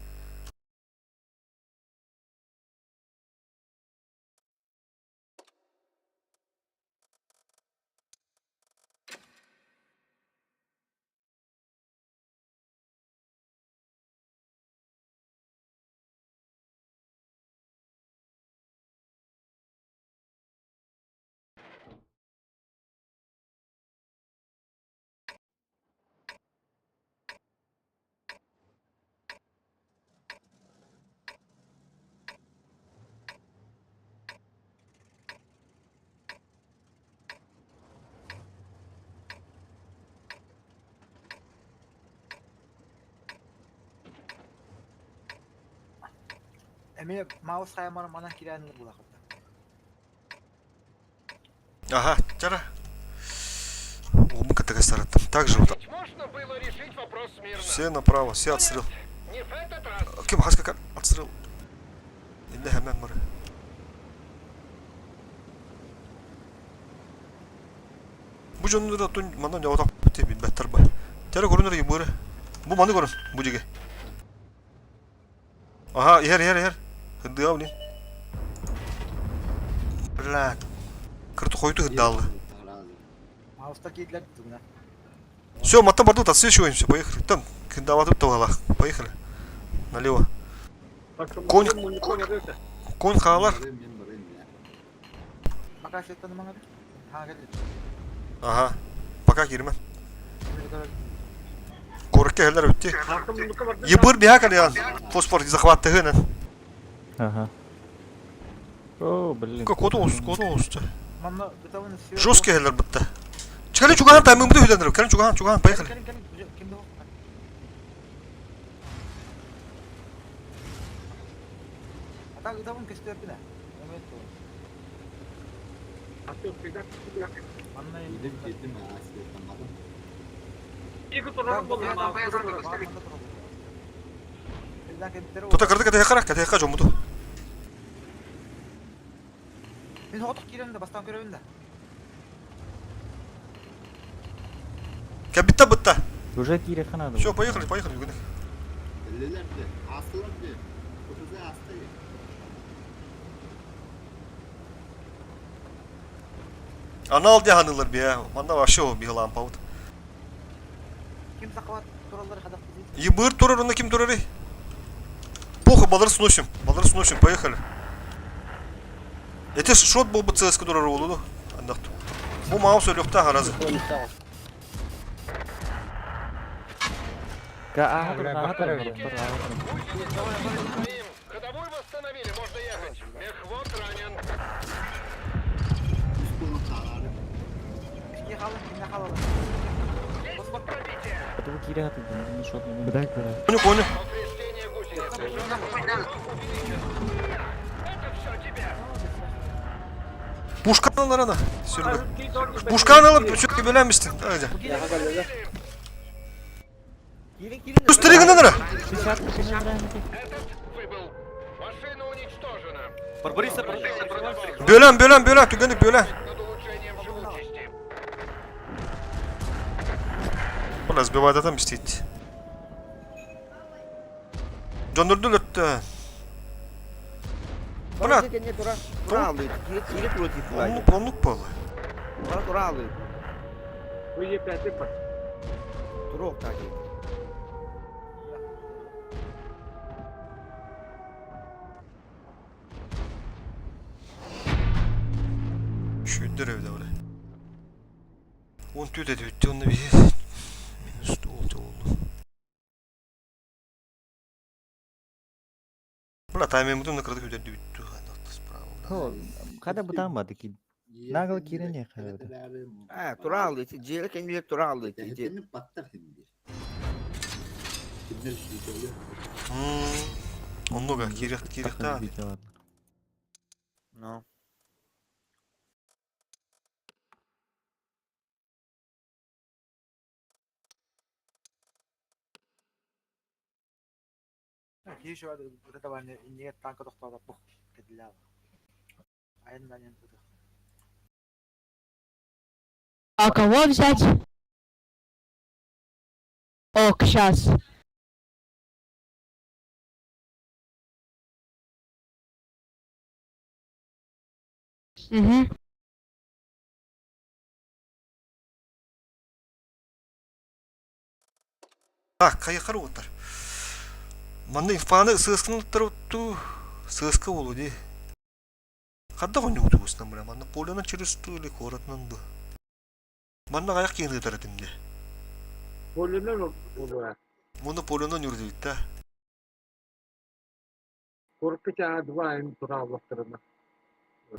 Эми маус хайамар манан кирәнле була хатта. Ага, тяра. Умы сараттым. Также вот. Можно было решить вопрос мирно. Все направо, все отстрел. Не в этот раз. Ким хаска отстрел. Инде hemen бар. Бу дьоннор тун манан яватак бите билбеттер бар. Тәрі көрүнөр бары. Бу маны көрүн, бу жеге. Ага, иһэр, иһэр, иһэр. Хыдыа блин. Бля. Кырты хойду хыддаалды. Мауста кидлер тугна. Все, мата бардут, отсвечиваемся, поехали. Там, кындаватып тавалах. Поехали. Налево. Конь, конь хаалар. Мен барайым я. Пока сеттен маңа. Ха келди. Ага. Пока кирме. Корыкке хеллер өтти. Ебыр биха калиан. Фосфор захват тыгынын. Ага. О, блин. Как кото ус, кото ус. Манна битавын все. Жесткий хеллер битти. Чекали чугахан тайминг бу хүләндер. Кэлин чугахан, чугахан, поехали. Кэлин, кэлин, кимде? Ата битавын кестер бине. Момент. Манна Кидим, кидим, а светамадым. Тута кырды кете кара, кете ка жомуду. Мен отук кирем да бастан көрөбүн да. Кабитта битта. Уже кире ханады. Все, поехали, поехали. Бүгүн. Эллелерди, асыларды. Кутузы асты. Анал дияханылар бия. Манда вообще о бия лампа вот. Ким сакабат тураллары хадак бизит. Ебыр турар, онда ким турар? Похуй, баллар сносим. Баллар сносим, поехали. Это шот был бы ЦСК турар болду. Андакту. Бу маус өлөктө харазы. Ка ага тур, ага тур, тур, ага тур. Ходовой восстановили, можно ехать. Мехвод ранен. Үс болу қалары. Кимге калды, кимде калалы. Потому кире хаты, не шот не. Быдай, быдай. Понял, понял. Повреждение гусеницы. Это все тебе. Пушканы ана. Сүргө. Пушканы алып чөккө бөлөмүстүн. Айда. Үстүрегин ара. Этот выбыл. Машина уничтожена. Барбариса, барбариса. Бөлөн, бөлөн, бөлөн, түгэнник бөлөн. Над улучшением живучести. Бля, сбивает отомстить. Дьоннордун өттө. Бля, оннук, оннук буолла. Шүйдер evde böyle. Он түт эти бүтті, онны бихи. Минус oldu oldu. Бля, таймем бұны кырдык үдерді бүтті. Хо, хада бутан бады ки. Нагыл кирене хада. А, туралы, жері кеңділер туралы. Баттар химдир. Kimler şüyüyor? Оннуга кирих кирихта. Ну. Еще вот этого не танка тохтода пух кедилер. Айын данен тудых. А кого взять? Ок, сейчас. Угу. Так, кайыкар оттар. Манна инфаны сыскын оттар сыска болу ди. Хадда гоню утубусна бля, манна поляна через ту или коратнан ду. Манна каяк кеңди таратимде. Муну поляна нүрдү да.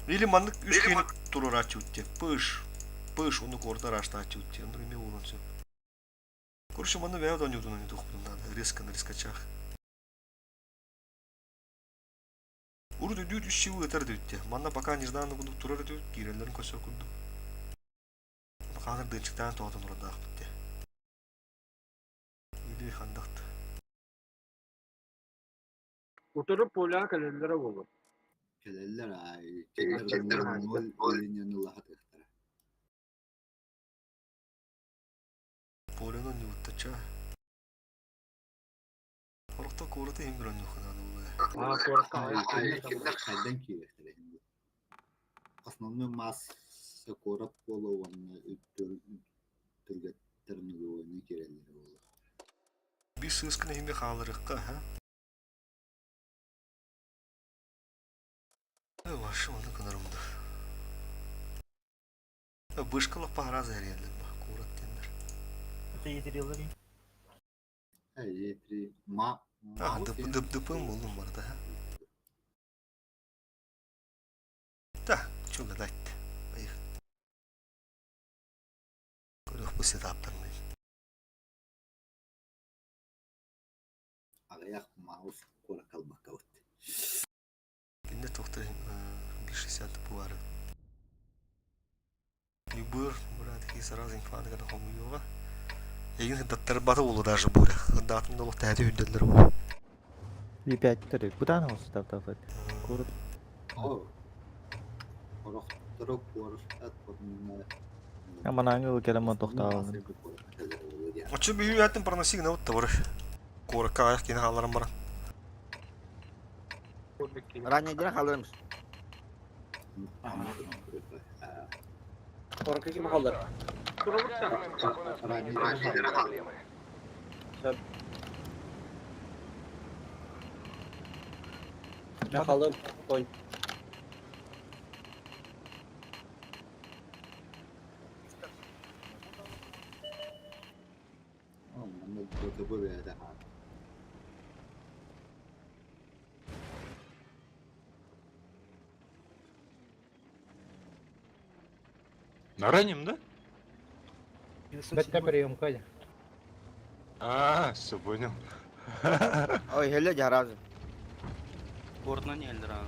Или маннык үс күйүнү турар ачып Пыш. Пыш, уну кордар ашта ачып Онун эме болон сөп. Короче, манна бәя да нюдуна не тухпун надо. Резко на рискачах. Урду дүт үс чивы ытар дүтте. Манна пока нежданно кудук турар дүт, кирелерин көсө кудук. Ханыр дынчыктан тоотон урдаах битте. Или хандакты. Келелер ай. Келелер ноль линияны лахат ыхтара. Поляна нюттача. Орохто кураты химбирон нюхананы улы. Хайдан киирехтер химди. Основной масса корап болу онны түргеттерин ойны кирелери болу. Би сыскына химби хаалырыкка, ха? Вашы оны кынырымды. Бышкалык пахара зәрелер ба, курат тендер. Это етерилер. Эй, три ма. А, дып дып дыпым болдум бар да, ха? Да, чулы дайтты. Поехали. Көрөх бу сетаптарын. Аяк маус кора калбакка бут. Кинде тохта 60 буары. Любыр, брат, ки сразу инфаны гана хомуйога. Егин даттар баты болу даже бура. Датын долук тәти үдделер бу. Би 5 төрү. Бутан olsun тап тап. Курут. О. Орохторо корушат подмина. Аманаңы келем токтаалын. Очу бүйү аттын парнасиг на утта бар. Коракка аяк кини халарым бар. Ранее ден халырмыз. Коракка ким халдар? Проблемы. Мен халдым. Ой. На раннем, да? Бәттә прием кайда. А, все понял. Ой, хеле жаразы. Коротна не элдер, а.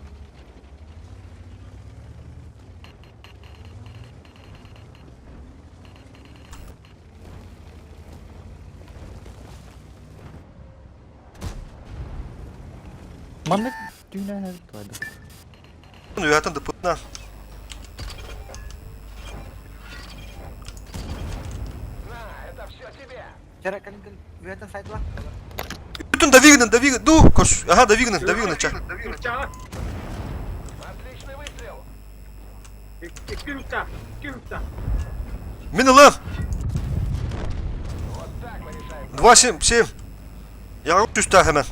Маннык түйнә хәл туады. Үөһэтин дыппытынан. Чара кэлин кэлин үөтэн сайтла. Бүтүн Давигнен, Давигнен, ду, көс. Ага, Давигнен, Давигнен ча. Мин ылым. 2 7 7. Я түсті hemen.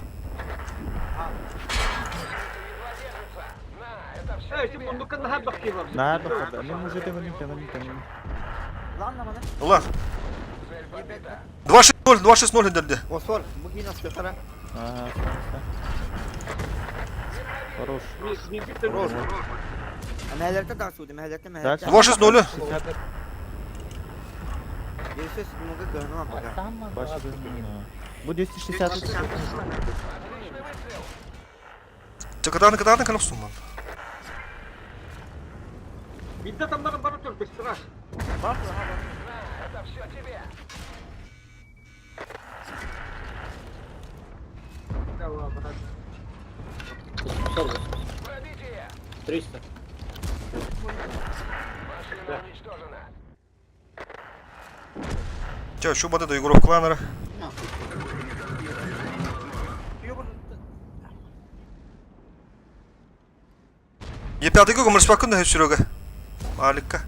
Наар бахарда. Мен мужик мен мен мен. Lan lan bana. Ulan. 2-6-0, 2-6-0 дерде. Осор, бу кийин астытара. Ага, Хорош. Хорош. Мәһәләртә тасуды, мәһәләртә мәһәләртә. 2-6-0. Görüşürüz, муга көрүнүм пока. Бу 260. Кытааны кытааны калып ман. Сорок. 300. Ча, şu бады да Егоров кланера. Е5 көмір спакын да сүрөге. Аликка.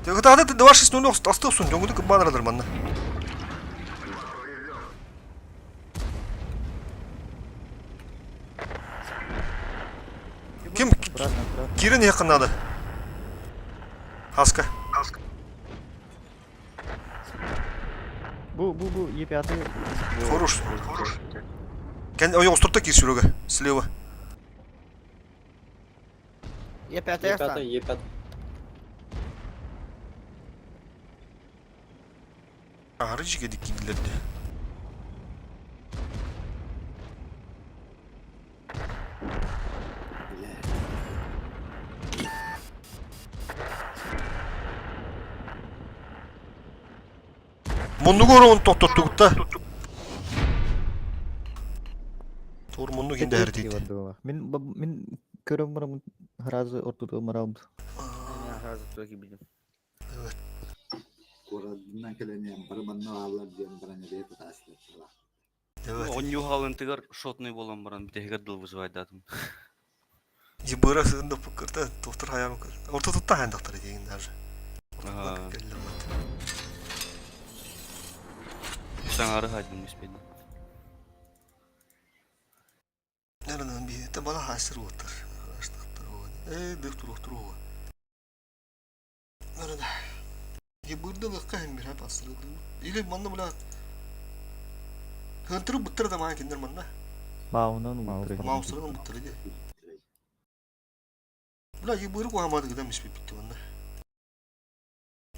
Кытааны 2-6-0 астыqsun, жоңгуду банарадыр манна. Ким Кирин якыннады. Хаска. Бу бу бу Е5. Хорош. Кен ой остурта кир сүрөге. Слева. Е5 Е5, Е5. Ары жиге диккилерди. Муннугу орон токтоттугутта. Тур мунну кинде хердит. Мин мин көрөм барам харазы ортодо маралды. Харазы токи билим. Курадынан келенен бары манна алар диэн баран эбээ тутаастар. Evet. Онню халын тыгар шотный болан баран битегер дыл вызывать датым. Ебыра сында пукырта доктор хаям. Орто тутта хан доктор деген даже. Ага. Саңары хадин успели. Нернен би те бала хасыр отыр. Аштыктыр. Э, доктор доктор. Nerede? Ебырды лыкка hem bir hep asırıldı. Или манна бля. Хынтыры буттыр да маған киндер манна. Маунан буттыр. Маусырын буттыр ди. Бля ебыры куамады гыда мис битти манна.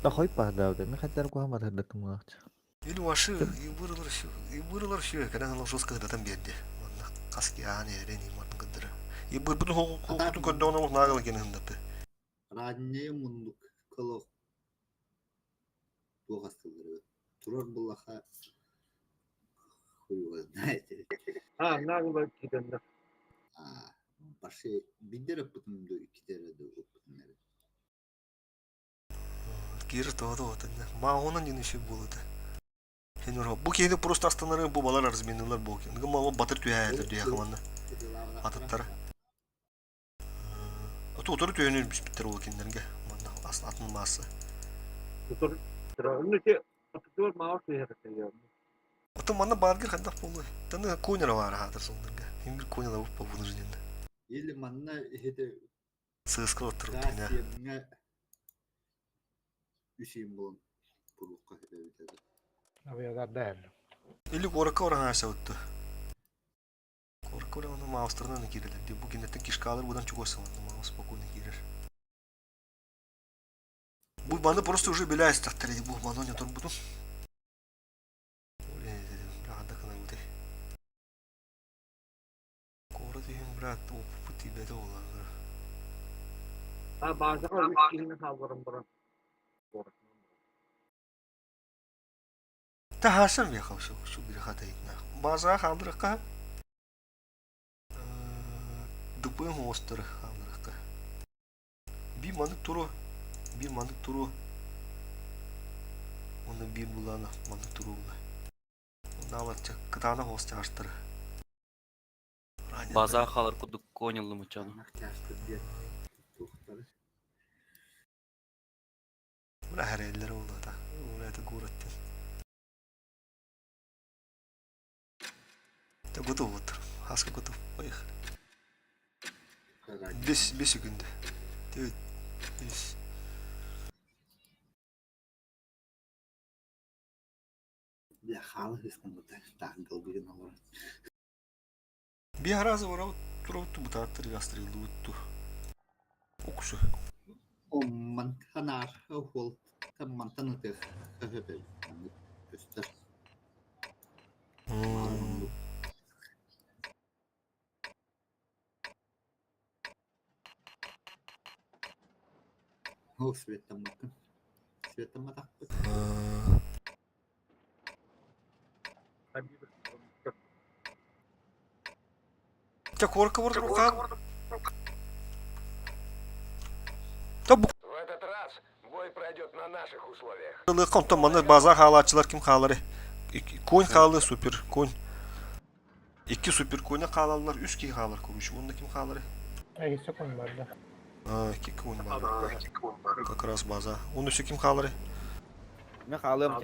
Да хой пахдавды. Мен хаттар куамады даттым улакчы. Или ваши ебырылар шу, ебырылар шу, когда она жестко там берди. Манна каски аны эрени мартын кыдыры. Ебыр бутун хокутун көрдөгөн олох нагыл экен хындаты. Ранее мундук кылок туох астыллар турар буллаха хуй его знает. А, нагыл киденде. А, башы бидер ыппытын ду иккитер ду ыппытын эбит. Кир тоду отын. Маонан дин иши булды. Хенур бу кейде просто астанары бу балар разменилар бу кен. Гыма батыр түйәдер дия кыманна. Атыттара. Ото отор түйөнүр биз биттер ол кендерге. Манна ас атын масы. Тутор Трагны те тур маус түйәдер. Ото манна баргер хандак болду. Таны конера бар хатыр сондырга. Хим бир конера буп по вынужден. Или манна хете Сыскы отыр да түйнә. сиэмҥэ үсиин булан пурукка хете Или горка оран отты. Горка оран маустарынан кирелер. Бу кинеттен кишкалар будан чугосы маус спокойно кирер. Бу баны просто уже беляйс тактыр бу маны не тур бутун. Кора дигән брат, о пути беде олар. А, базага үч килini халларым баран. Та хасан я хавшу шу бир хата итна. База халдырыкка. ДПМ оҥостор хаалларыахха. Биир маннык туруо, биир маннык туруо уонна биир булаана маннык туруо була. Наалачча кытаанах оҕус чаастары. База хаалар курдук коньыллым учану. Бля хэрэллэр улата. Улата городтан. Да готов вот. Хаска готов. Поехали. Бес секунды. Девять. Бес. Бля, хаалы хыстаммыта. Так, долгуйан олорон. Биир раза ворот турутту бутааттар гастрыллыбытту. Уксу. Оммантан аар уол мантан ытыах көстөр. Ол светтаммаккын. Светтамматахпыт. Чэ, куоракка барар рукам. Та бу В этот раз бой пройдет на наших условиях. Онтон манна база хаалааччылар ким хаалары? Конь хаалы супер конь. Икки супер коня хаалаллар, үс киһи хаалар короче. Уонна ким хаалары? Икки конь бар да. А, икки конь бар. Как раз база. Он өссө ким хаалары? Мен хаалыам.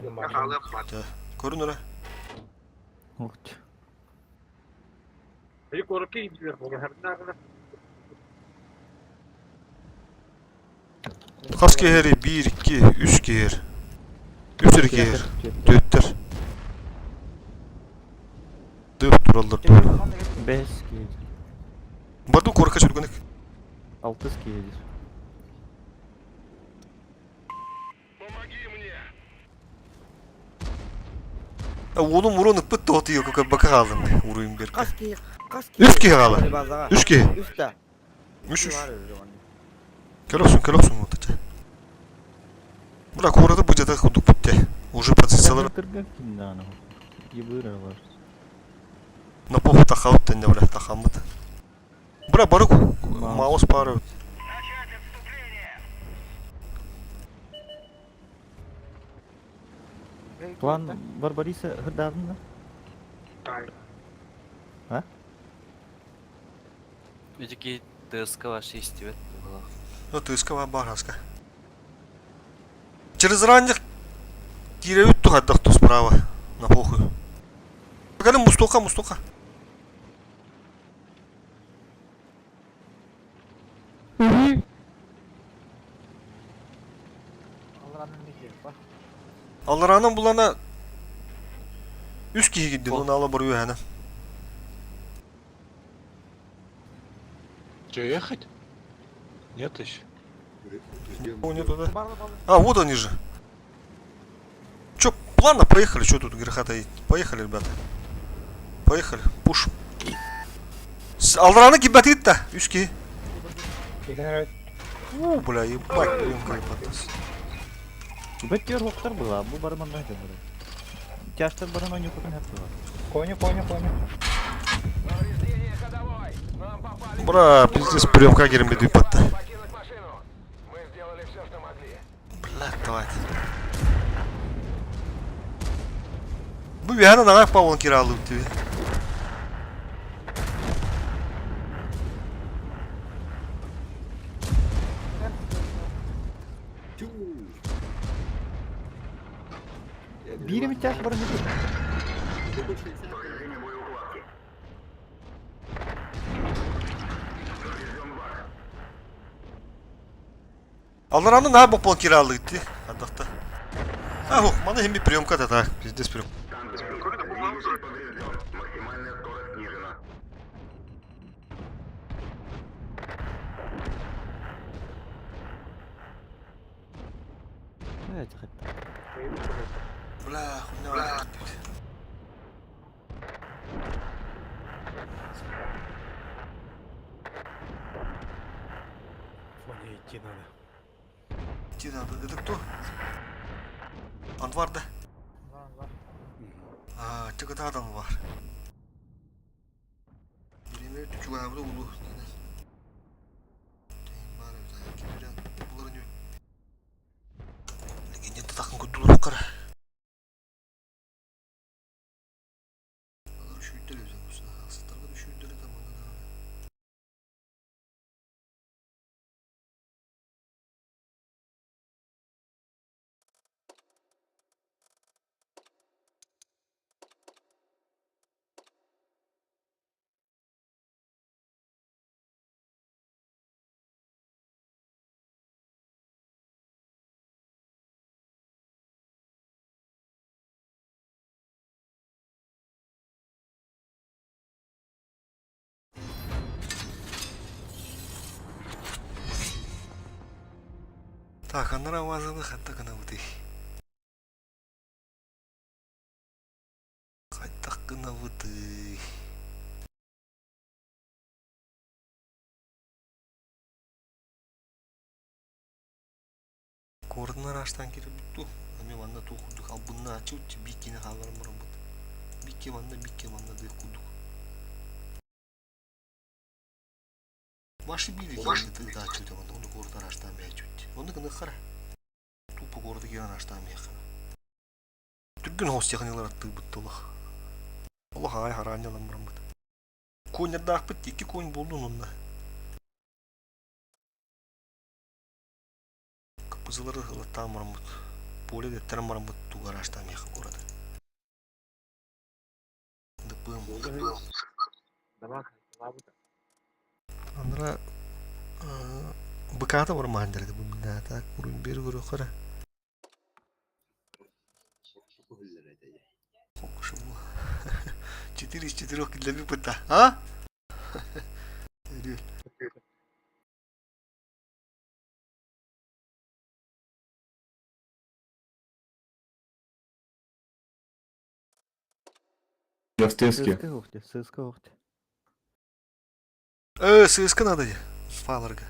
Да. Көрүн эрэ. Вот. Хас киһи биир, икки, үс киһи. Үс эрэ киһи. Түөттэр. Дып тураллар тура. Бес киһи. Баду куоракка сүргүнүк. Алтыс киһи. Помоги мне! Уолум урон ыппыт тоҕо көрбөккө хааллым. Уруйум берке. Хас киһи хас киһи Үс киһи хаалар. базаҕа. Үс киһи. Үс да. Үс үс. Бар öyle онно. Кэлэ охсун, кэлэ охсун вот Бля, куораты быдьата курдук бүттэ. Уже позициялар Тырга ким даҕаны. Ебыра бар. на похуй тахабыт тэннэ бля, тахаммыт. Бля, бары маус пары. Начать отступление! План Барбариса хырдаадын да? А? Эти ТСК ваши истибет буолла. Ну, ТСК бараска. Через ранних киирэбит тухайдах тус справа. На похуй. Кэлин мустука, мустука. Угу. Алларанан булана үс киһи кирдин, оны ала барıyor хана. Че, ехать? Нет еще? О, нету, да? А, вот они же. Чё, плавно проехали, что тут греха таить. Поехали, ребята. Поехали, пуш. Алраны кибатит та, үс киһи. У, бля, ебать, приемка ебатас. Бөттөр хоқтар была, бу барыман да бар. Тяштар баран ойну кутун хәп была. Коню, коню, коню. Повреждение ходовой! Нам попали... Бра, пиздец, приемка керемет патта. Покинуть машину! Мы сделали все, что могли. Бля, давайте. Бу бяна нағай павон киралы тебе. Бири тяш баран Аллараны на бопон киралы ти. Адақта. А, ох, мана хем приемка та так, пиздец прием. Evet, хәп. Бля, хуйня. Фоне идти надо. Идти надо. Это кто? Анвар, да? А, чаката адам бар. Билеме түчүгө абды улу. Так, анараа вазаны ханта гынабытый? Хайдах гынабытый? Куоратынан араастаан киирэрбит дуу? Эмиэ манна туох курдук албыннааччы бииккини хаалларан бараммыт. Бикки манна, бикки манна дыах курдук. Ваши били тыытааччы манна ону куорат араастаан бэйэччүт. Онну гыныаххара. Тупо куораты киирэн араастаан биэххэ. Түргэн оҕус техникалар аттыырбыт олох. Олох аҕай хараанньалан бараммыт. Коннердаахпыт икки конь буоллун онно. Кыппызылары ылаттаан бараммыт. Поле дэттэрэн бараммыт тугу араастаан миэхэ куораты. Дыппыам буолла. Анара быкаата бармаан дэрди бу минаата курун бир көрөхөрө. Четыре из четырех для выпыта, а? Я в теске. Сыска охте. Сыска надо. Фаларга.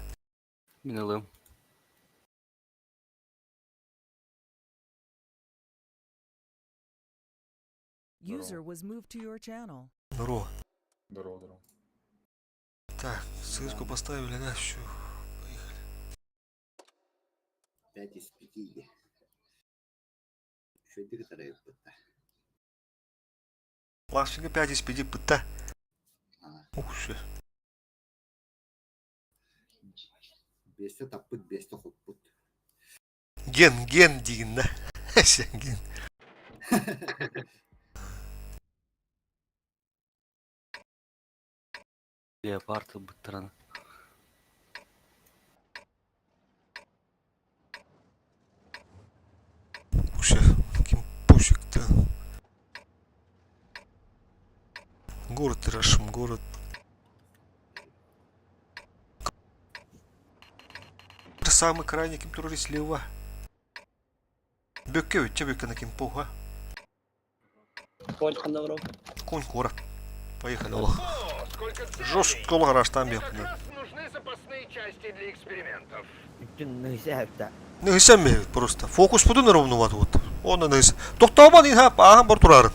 Мин ылым. User was moved to your channel. Здорово. Здорово, здорово. Так, ссылку поставили, да, все. Поехали. 5 из 5. Үчүгэйдик ытарайбыт да. Ласфига 5 из 5 пыта. Ух, все. Биэстэ таппыт, биэстэ хоппут. Ген, ген диин да. Сен ген. Леопард быттаран. Вообще, ким пусик-то. Город Рашим, город. Самый крайний ким турар слева. Бөкке өтче бөкке на ким пуха. Конь ханна Конь кора. Поехали, Олах. Жестко олах араштан бек. нужны запасные части для экспериментов. Нөхсәм просто. Фокус будун ровнуват вот. Он нөхс. Тохтообон инха аахан бар турарын.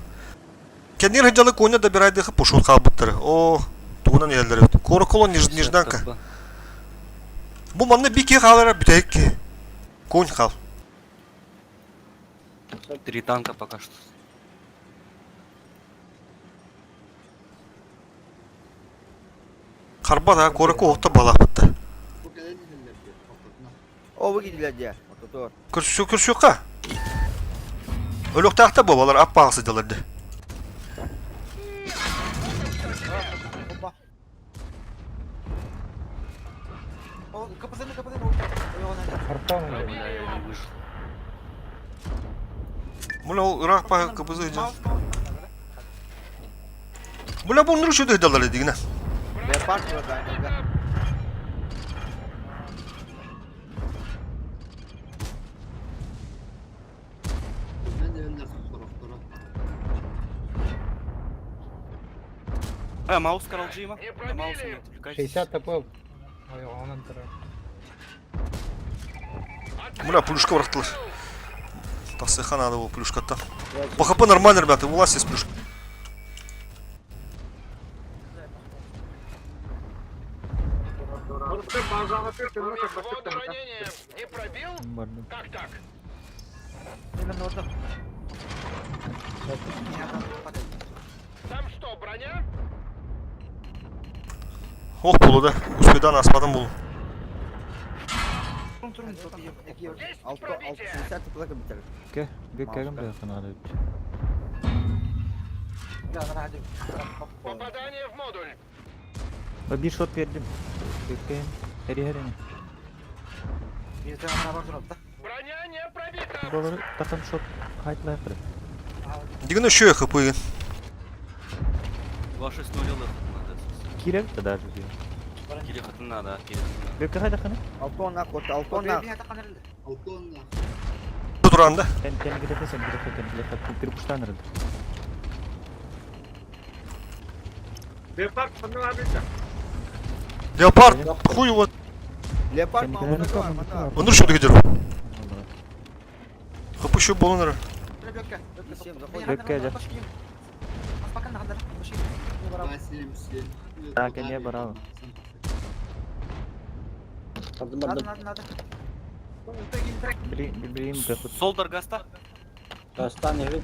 Кэннир хыдьалы коня добирайдыхы пушут хаалбыттары. О, тугунан иһэллэр эбит. Короколо нежданка. Бу манна бики хаалара бүтэһик конь хаал. Три танка пока что. Харба да кораку охта балааппытта. Бу кэлэн иһэллэр диэн ортотуна. О, вы видели где? Мототор. Көрсү көрсүөххэ. Өлүөхтээхтэр буолалар аппаҕа сылдьаллар дии. Опа. О, КПЗ-ны, КПЗ-ны, Бля, я не выжил. Мула ол ыраах паһы КПЗ дьон. Мула бу нуру шуду даллар дигина. Леопард да, да. Мен иһэллэр сорохторо. А, маус Каралджима. На мауса не отвлекайтесь. 60 ТП. Мула плюшка бырахтылар. Тахсыха надо было плюшкаттан. По ХП нормально, ребята, у вас есть плюшка. Ранение не пробил? Бардым. Как так? Там что, броня? Ох, булу да. Успедан аспадан булу. Алты, алты, 60 ТП битер. Ке, беккәгем бе надо. Попадание в модуль. Бир шот бердим. Беккәем. Эри херене. Броня не пробита. Болар такын шот хайтлай кыры. Дигина шөй ХП. 2-6-0 надо. Кирәк тә даже. Кире хатын надо, кире хатын Беккә хайда кына? Алтон ак, алтон ак. Алтонна. Туранда. Кэннигитэ сэннигитэ кэннигитэ перепуштан эрэллэр. Леопард ханна баар Леопард, хуй его. Леопард мамына бар, мана. Онур что ты Хапыщу болонера. Бөккә дә. 2, 7, 7. Так, не барал. Бардым, бардым. Надо, надо, надо. Блин, блин, да хоть. Солдар гаста. Гастан evet.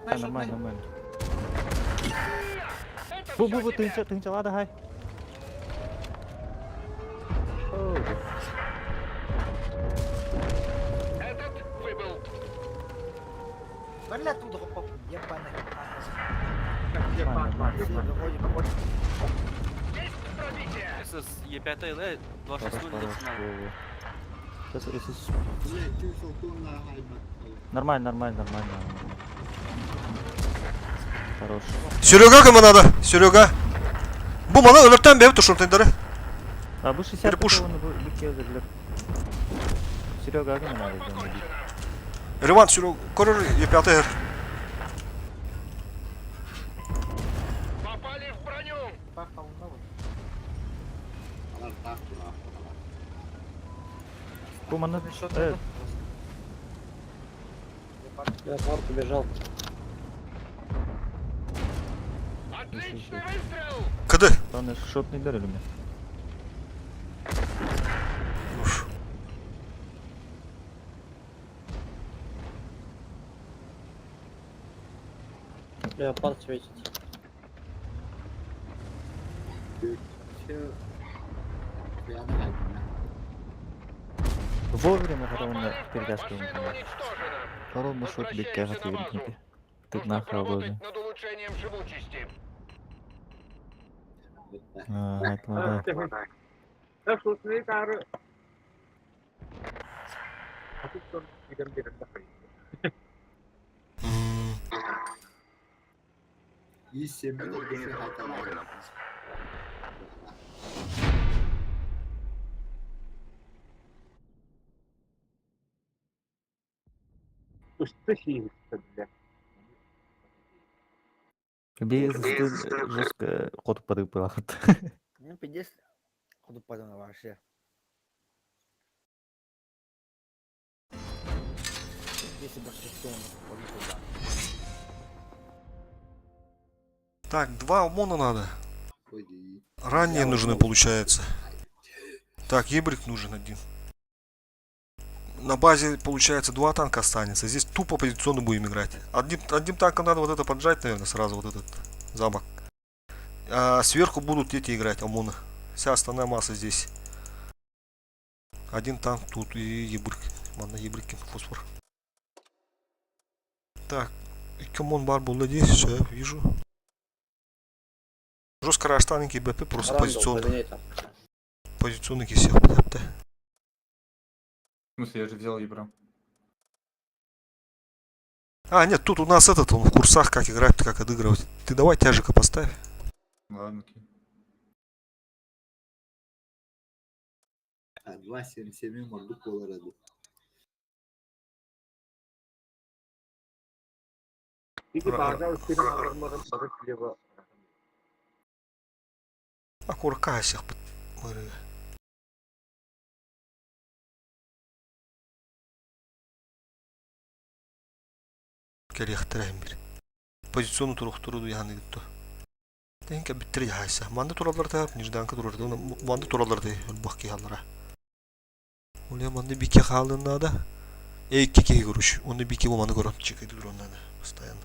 Нормально, нормально. Бу бу бу тынча тынча лада хай. Этот выбыл. Бля, оттуда хоп, ебаный. Заходим, заходим. Есть пробитие. СС Е5 ЛЭ 260 Хорош, Сейчас, СС. Бля, чуть Алтонна хайбат. Нормально, нормально, нормально. Хорош. Серега кому надо? Серега. Бу мана өлөртөн бэп тушу тендері. А бу 60 Перепуш. Серега, а кому надо? Риван, Серега, корор Е5 р. Попали в броню. Алар так тура. Бу мана Леопард убежал. Отличный выстрел. КД. Главное, шотный дыр или мне? Уж. Леопард светит. Все. Прямо хайбат. Вовремя, когда он Попали в передашку броню. Машина уничтожена. Коробку шот бекке Возвращаемся на базу. Тут Нужно нахуй обложи. поработать над улучшением живучести. А, это да. И 7 минут души хайталар. Без жестко ход подыпал. Ну, пиздец. Ходу падал вообще. Если бы туда. Так, два ОМОНа надо. Ходи. Ранние нужны, получается. Так, Ебрик нужен один. На базе, получается, два танка останется. Здесь тупо позиционно будем играть. Одним танком надо вот это поджать, наверное, сразу вот этот замок. А сверху будут эти играть, ОМОНы. Вся основная масса здесь. Один танк тут и Ебрик. Ладно, Ебрикин фосфор. Так, и ОМОН бар был здесь, все, вижу. Жестко раштанники БП просто Рандall, позиционно. кабинета. Позиционный кисел, да. В смысле, я же взял ебро. А, нет, тут у нас этот, он в курсах, как играть, как отыгрывать. Ты давай тяжика поставь. Ладно, окей. 2, 7, 7 морду колораду. А курка всех. Кэлиэхтэрэ бир. Позициону туруктуру яны гитто. Тенке биттер яйса. Манды тураллар та нежданка турар. Манды тураллар да бак яллара. Уле манды бике халын надо. Эй кике görüş. Onu бике бу манды көрөп чекеди надо постоянно.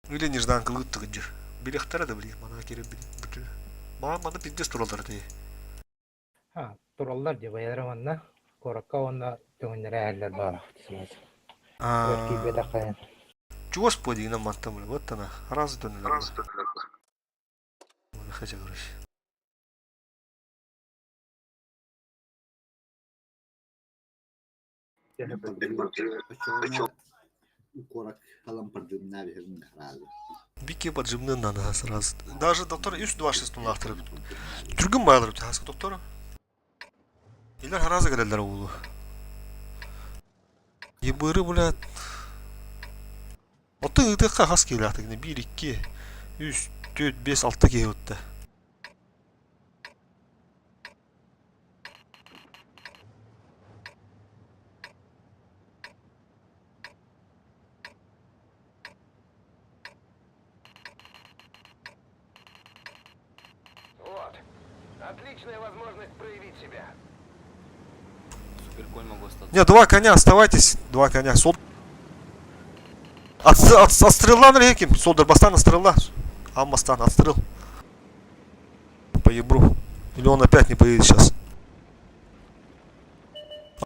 Или нежданка лытты гыджыр. Билехтара да биле, мана кере биле. Мана маны пиздец тураллар да. А, тураллар деп баялар манна. Коракка онна төңнәре әрләр бар. А, Кибе кайын. Господи, нам мантам, вот она. Раз дөнелер. Хотя короче. Куорак талан поджимна биһирин сразу. Бике поджимны надо сразу. Даже доктор үс два шесть тунлахтырып. Түргін байлырып хаска доктор. Илер харазы келелер уулу. Ебыры, блядь. Оттон ытыахха хас киһилээхтик 1, 2, 3, 4, 5, 6 киһи утта. Вот. Отличная возможность проявить себя. Суперконь могу остаться. Не, два коня, оставайтесь. Два коня. Сол... От, от, от стрела реким. Солдер бастан отстрела. Аммастан отстрел. По ебру. Или он опять не поедет сейчас.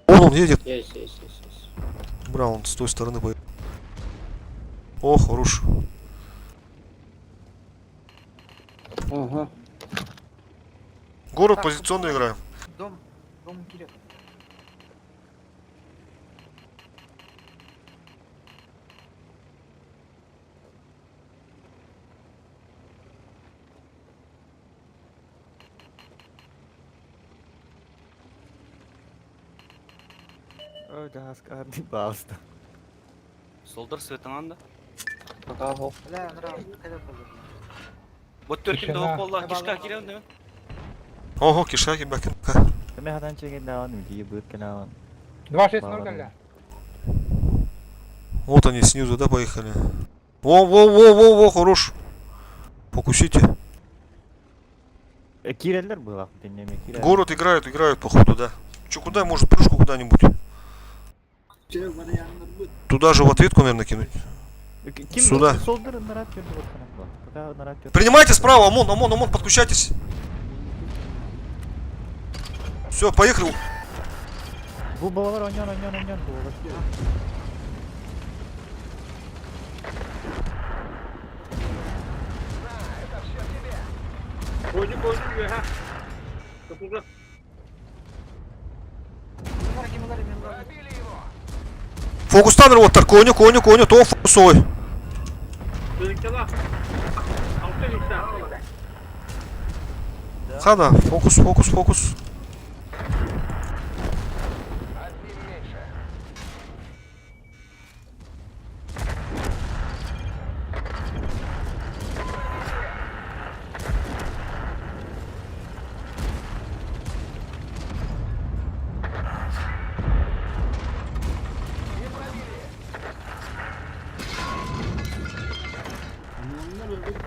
А вон он едет. Есть, есть, есть, есть. Бра, он с той стороны поедет. О, хорош. Угу. Город Так, позиционно играем. Дом, дом Кирилл. Ой, да, скарды пожалуйста. Солдар светанан да. Пока хо. Бля, нрав, кайда болды. Вот төркем Тишина. де болла кишка кирен да. Ого, кишаки бакин. Мен хадан чеген даан, үлие быт каналан. 2-6-0 кэллэ. Вот они снизу, да, поехали. Во, во, во, во, во, хорош. Покусите. Киреллер была, денеме киреллер. Город играют, играют, походу, да. Че, куда, может, плюшку куда-нибудь? Че варианттар бу? Туда же в ответку, наверное, кинуть. Ким Сюда. Солдер нарат берди вот канал. Пока нарат берди. Принимайте справа, ОМОН, ОМОН, ОМОН, подключайтесь. Все, поехали. Бу балалар ойнон ойнон ойнон балалар. Кималар, кималар, кималар. Пробили его! Фокустан вот коню, коню, коню, то фокусовый. Хада, фокус, фокус, фокус. Одним меньше. Onlar öyle koydu.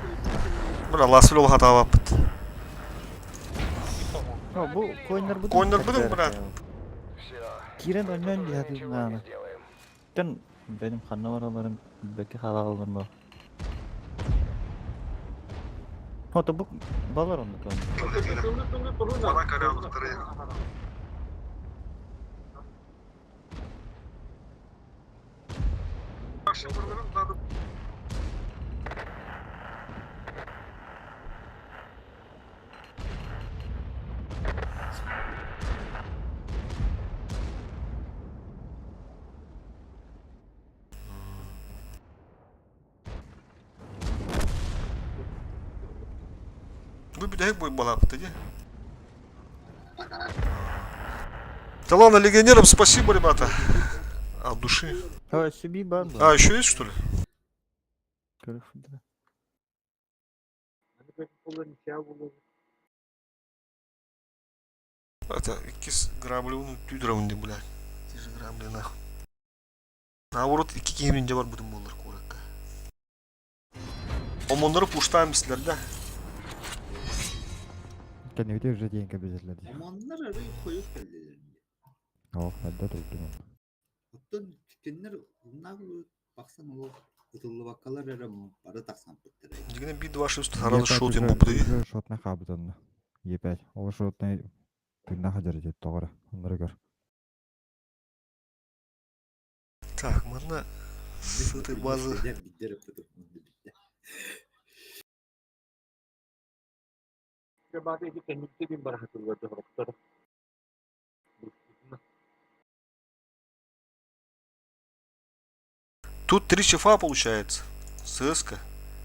Бля, ласвел хатава. Бу коиннар бу. Коиннар будун, брат. Все. Кирен ойнон Ничего диһати не наана. сделаем. Тен benim ханна бараларым бәке халаларым бар. Ото бу балар онда тон. Бу бүтэһик бой балапты, де? Да ладно, легионерам спасибо, ребята. От души. Ой, сүби бар. А, еще есть, что ли? Көрүп. Это кис граблю, ну тюдравнди, блядь. Те же грабли, нахуй. Наоборот, икки киһи бар будун буолар куоракка. Омоннору пуштаем бислер, да? Кәнеуде уже дейін кәбезерлер. Ama onlar arayı koyup geldiler. Ох, мәдді тұрдым. Оттон киннер уннаг баксан ол ытыллы баккалар эре бары таксан буттар. Дигене би 2 6 сразу шот ему бу Шотна хабытанна. Е5. Ол шотна тыгна хажар жет тоғыра. Оннары көр. Так, манна с этой базы. Биддер битте. Тут три чефа получается. ССК.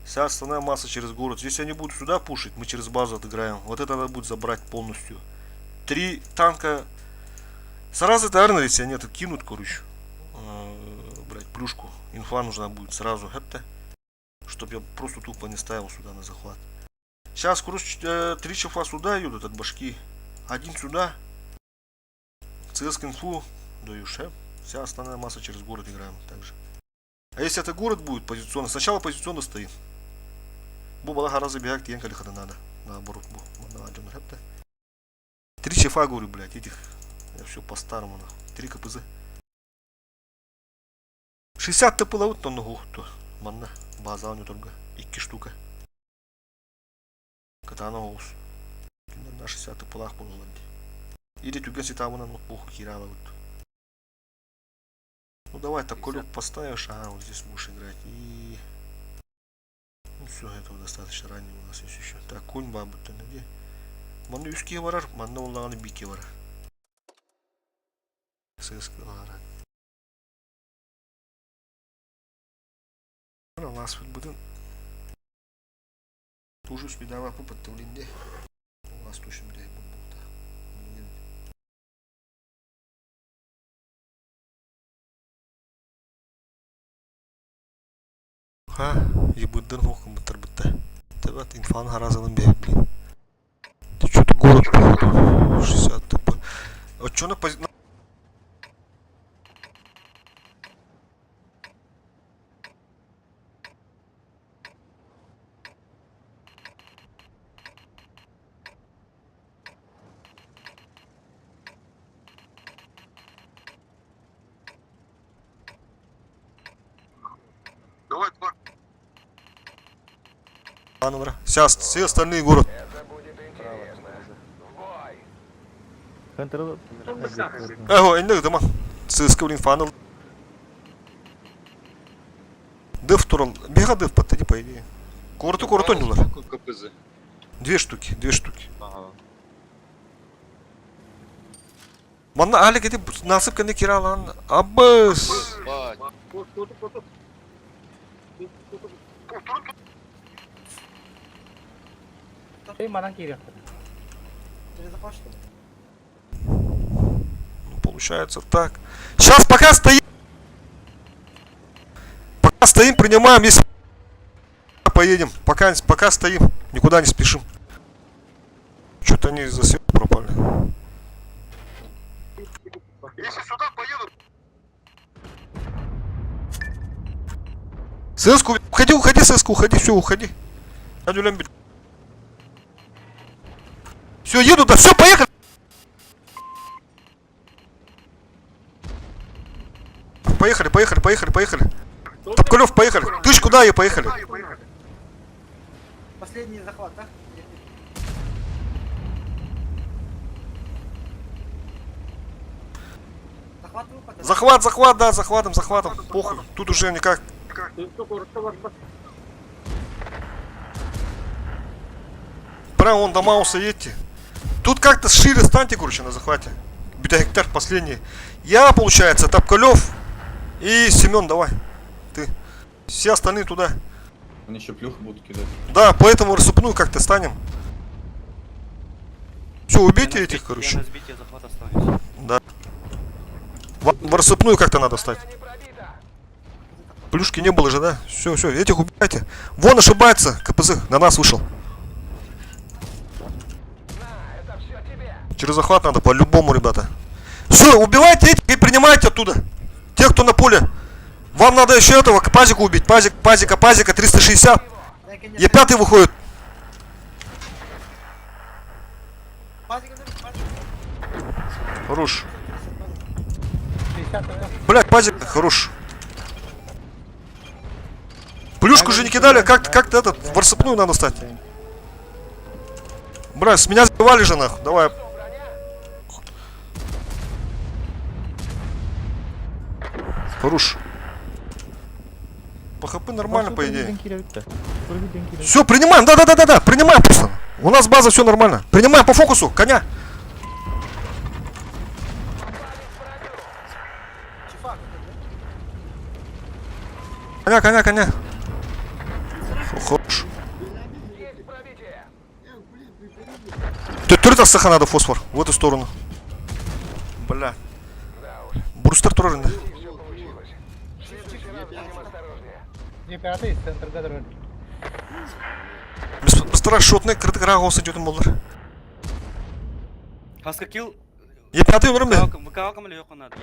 Вся основная масса через город. Если они будут сюда пушить, мы через базу отыграем. Вот это надо будет забрать полностью. Три танка. Сразу это, наверное, если они это кинут, короче. Брать плюшку. Инфа нужна будет сразу. Это. Чтоб я просто тупо не ставил сюда на захват. Сейчас, короче, три чефа сюда идут от башки. Один сюда. ЦСК инфу даешь, э? Вся основная масса через город играем также. А если это город будет позиционно, сначала позиционно стоим. Бу балаха разы бегак тиен калихада надо. Наоборот, бу. Три чефа, говорю, блядь, этих. Я все по-старому, нахуй. Три КПЗ. 60 ТП лаут, но ногу, то. Манна, база у него Икки штука. Катана оус. На 60 ТП лах был Или түгэн ситабынан похуй херала вот. Ну давай так поставишь, ага, вот здесь будешь играть. И... Ну все, этого достаточно раннего у нас есть еще. Так, конь бабы то где? Манна үске барар, манна оллағаны бике барар. ССК барар. Лас вот будем. Тоже успедава по подтавлинде. У вас точно блядь, будет. Ха, ебыддан хохым бытыр бытта. Тебат инфан харазалын бе, блин. Ты что-то город походу. 60 ТП. А чё на пози... Давай, два. Сейчас, все остальные город. Контрол. Эго, энник дама. ЦСК, блин, фанал. Деф турал. Бега деф подойди, по идее. Корту корту не Сколько КПЗ? Две штуки, две штуки. Ага. Манна Алик эти насыпка не киралан. Абыс. Ты манан киирэх. Через захват, что ли? Ну, получается так. Сейчас пока стоим. Пока стоим, принимаем, если поедем. Пока, пока стоим, никуда не спешим. Что-то они за свет пропали. Если сюда поеду. ССК, уходи, уходи, ССК, уходи, все, уходи. Все, еду, да, все, поехали. Поехали, поехали, поехали, поехали. Топкалев, поехали. Ты ж куда и поехали? Последний захват, да? Захват выпада? Захват, захват, да, захватом, захватом. Похуй, тут уже никак. Прямо вон до Мауса едьте. Тут как-то шире станьте, короче, на захвате. Бля, гектар последний. Я, получается, Топкалев и Семен, давай. Ты. Все остальные туда. Они еще плюху будут кидать. Да, поэтому рассыпную как-то станем. Все, убейте этих, короче. Я на сбитие захвата остановлюсь. Да. В рассыпную как-то надо стать. Плюшки не было же, да? Все, все, этих убивайте. Вон ошибается, КПЗ на нас вышел. Через захват надо по-любому, ребята. Все, убивайте этих и принимайте оттуда. Тех, кто на поле. Вам надо еще этого, пазику убить. Пазик, пазика, пазика, 360. Е5 выходит. Хорош. Блять, пазик, хорош. Плюшку же не кидали, как, как-то этот, в рассыпную надо стать. Бля, с меня сбивали же нахуй, давай. Хорош. По хп нормально, по идее. Все, принимаем, да-да-да-да-да, принимаем просто. У нас база, все нормально. Принимаем по фокусу, коня. Коня, коня, коня. Хорош. Төттөрү тахсыха надо фосфор. В эту сторону. Бля. Брустер турар инде. Не пятый, центрга дорога. Быстро шотный кырдык раға olsa жөтін болар. Хаска килл. Е пятый өмірім бе? ВК кім жоқ надо.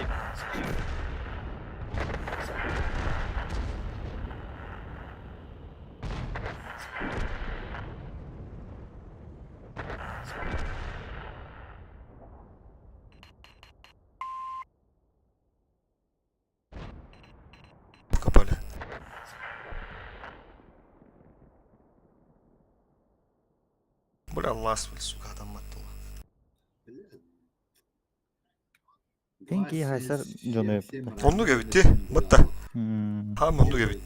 Копали. Бля, Ласвель, сука, там маттыла. Тенки хайсар жону Онну кебитти, бытта. Ха, онну кебит.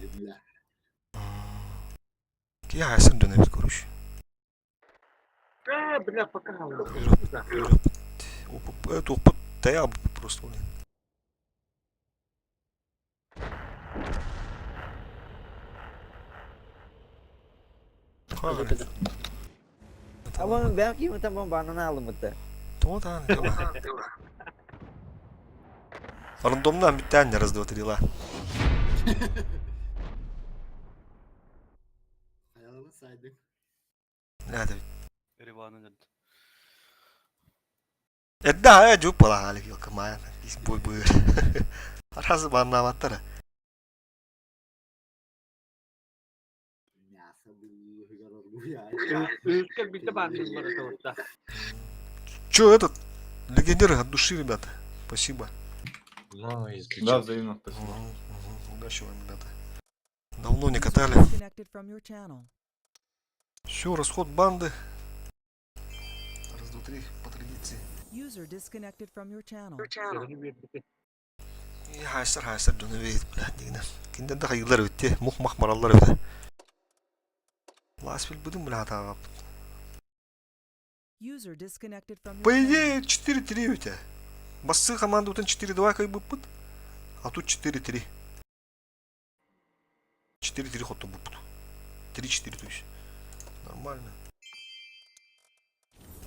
Ки хайсар жону бит, короче. Э, бля, пока. Опыт, тая просто, блин. Ama ben kim tamam bana ne alımıttı. То да, Рандомно метание раз, два, три, ла. Hayalımı saydık. Бля, да. Риван этот. Да, я жуп была, алик, елка моя. Бой бой. Раз баннаваттара. Мясо bu ya. Ülke bitti bandırmaları orada. Че этот? Легионеры от души, ребята. Спасибо. Ну, если Да, чё. взаимно, спасибо. Мгм, Удачи вам, ребята. Давно не катали. Disconnected from your channel. Все, расход банды. Раз, два, три, по традиции. User disconnected from your channel. И хайсар, хайсар, дөнөбейт, бля, дигнен. Кинден да хайылар өтте, мух-мах мараллар өтте. Ласвель будем, бля, тағап. User disconnected from your По channel. идее, 4-3 у тебя. Бассы команду там 4-2 как бы пыт, а тут 4-3. 4-3 ход то будет. 3-4, то есть. Нормально.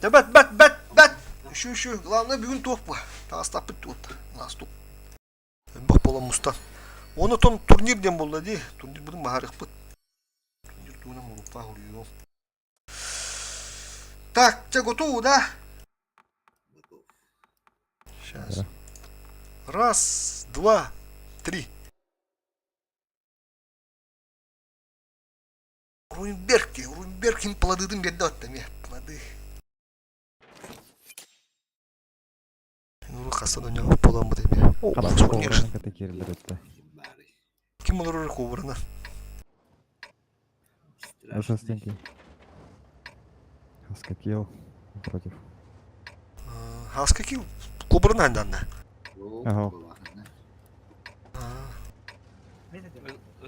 Да бат, бат, бат, бат. Еще, еще. Главное, бүгін топ ба. Тастап бітті отыр. Наступ. Бақ бола мустан. Оны тон турнирден болды де. Турнир бүгін баарық быт. Турнир туынан группа ұрıyor. Так, тебя готовы, да? Готов. Сейчас. Да. Раз, два, три. Рунберг, Рунберг им плоды дым берді ме, плоды. Нуру хасан у него полам буде ме. О, Кобраны ката кирилер өттө. Kim bari. Ким олар кобраны? Ошо стенки. Хаскакил против. Хаска кил кобраны андан. Ага.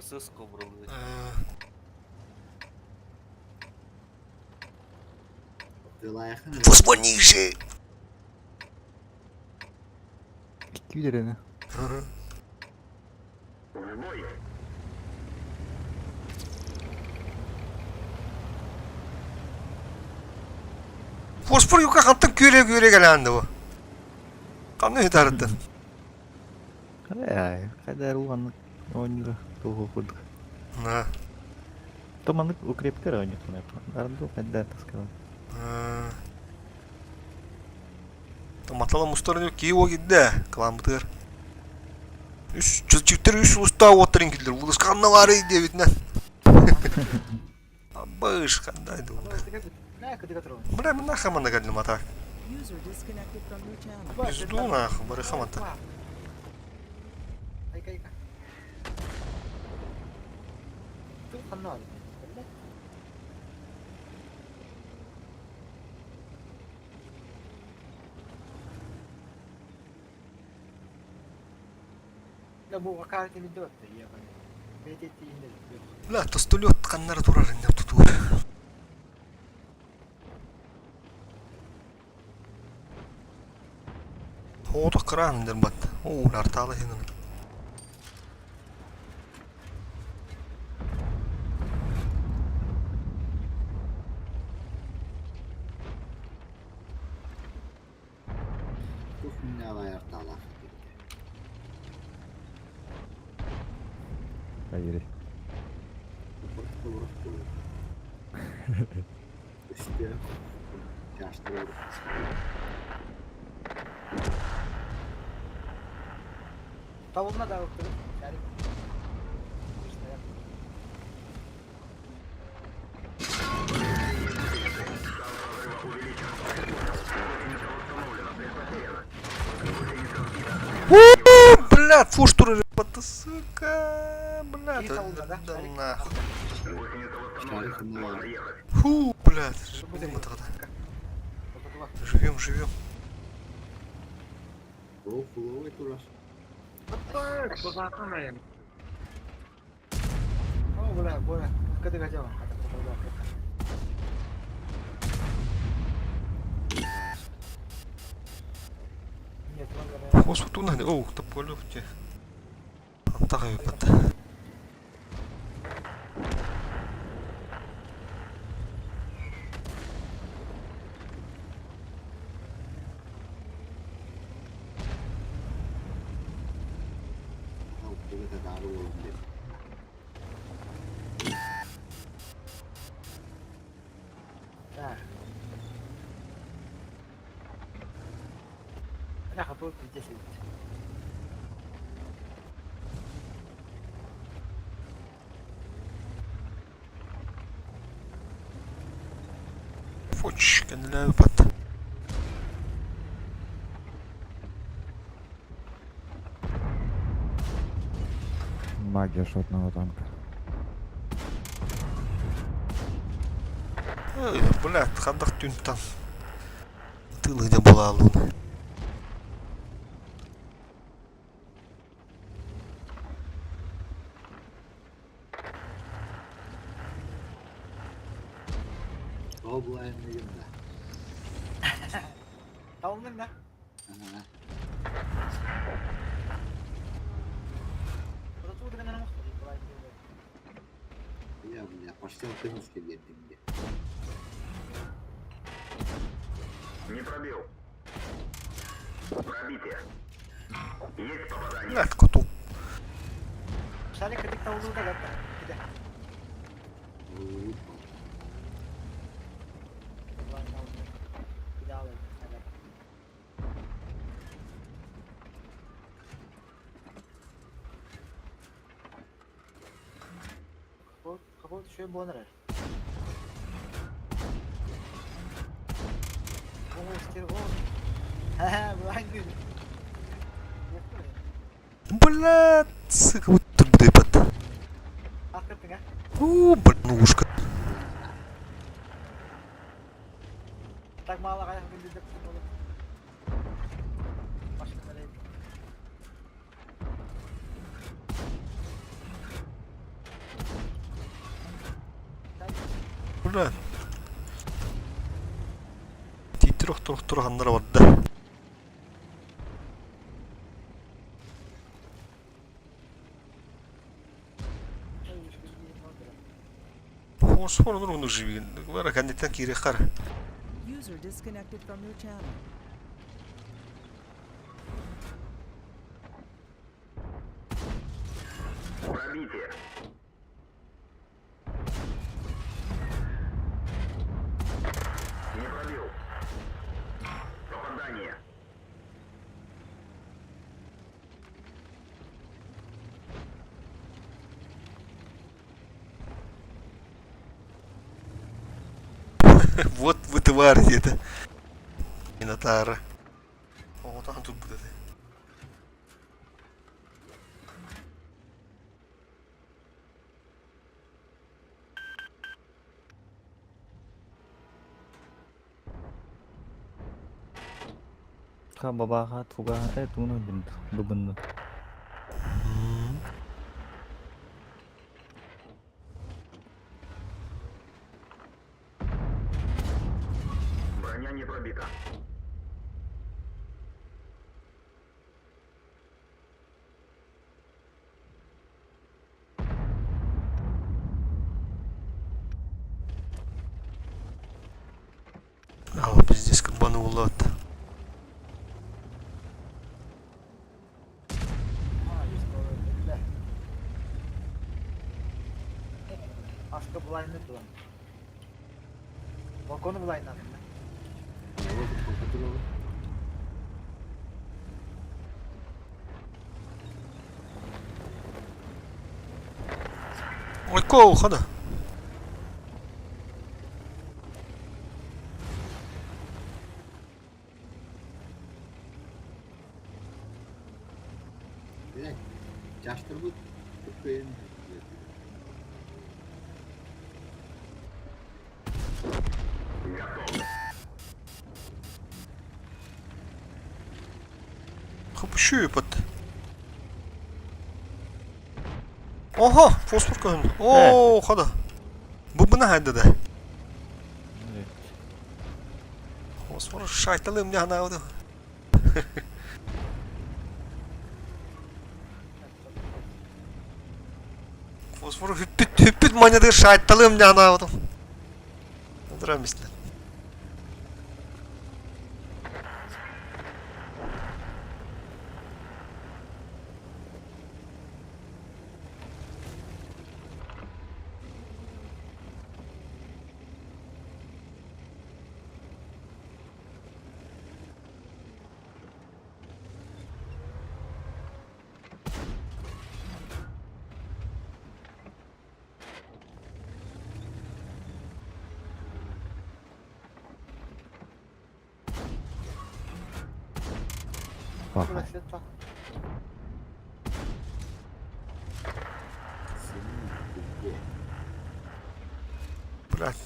СС кобрал. Позвони же. Күйдерені. Фосфор юка хаттан күре күре келенди бу. Кандай тарыттын? Ай, кайда уланнык ойнура тугу курдук. На. Томаннык укрептер ойнур. Арынду кайда таскалан. Матала мустарын кии кидде, кламбытыр. Үс чүчүктер үс уста отырын килдер. Улус канналары дебитнен. Абыш кандай ду. Бля, мен нахаманда келдим ата. User disconnected from your channel. Пизду нахуй, бары хамата. Айка айка. Ту ханна. La bu vakaretini dört de yaban. BTT indi. Бля, тостолет каннары турар инде тутур. Оото кран дер бат. О, арталы хинен. Хайыры. Табылна да ыктыбыт. Шарик. Бля, фуш турар сука, бля, да, да нахуй. Фу, блядь, живем тогда. Живем, живем. О, бля, бля, кыдыга жабан. Хос тунан, оу, тополю те. Антага бат. Да. Бля, хапыл пиздец. Фоч, кенле бат. Магия шотного танка. Ой, блядь, хандах түнтан. Тылы да була алун. Табылның да. Бля, бля, почти алтынский бердим. Не пробил. Пробитие. Есть попадание. Блядь, коту. Шарик кыдык табылды да гатта. Киде. Киде алайын. Капот шөй бонар. О, стер, о. Ха, блайнды. Блядь, сука, вот тут бат. Акыртың, а? О, блин, ушка. Так мало каяк билди деп болуп. Башка эле. Бля. Титрох трох трох аннара барда. Хос хор нур живи. Бара кандитан кире хар. User disconnected from your channel. Пробитие. Не пробил. Попадание. Вот вы твари это. Минотавра. О, там тут будет. Ха бабаха туга э туну бин бубын. Броня не пробита. А, пиздец, кабаны улат. А, есть бля. Сука булайны туран. Балкону булайнадым да. Ойко хада. Блядь, чаштырбыт туппайын. Хапшы пат. Oha, fosfor көһүн. Оо, хада. Бу бына хайда да. Фосфор шайталым не хана Фосфор хүппүт хүппүт маньяды шайталым не хана Драмислер. Пахай. Блядь.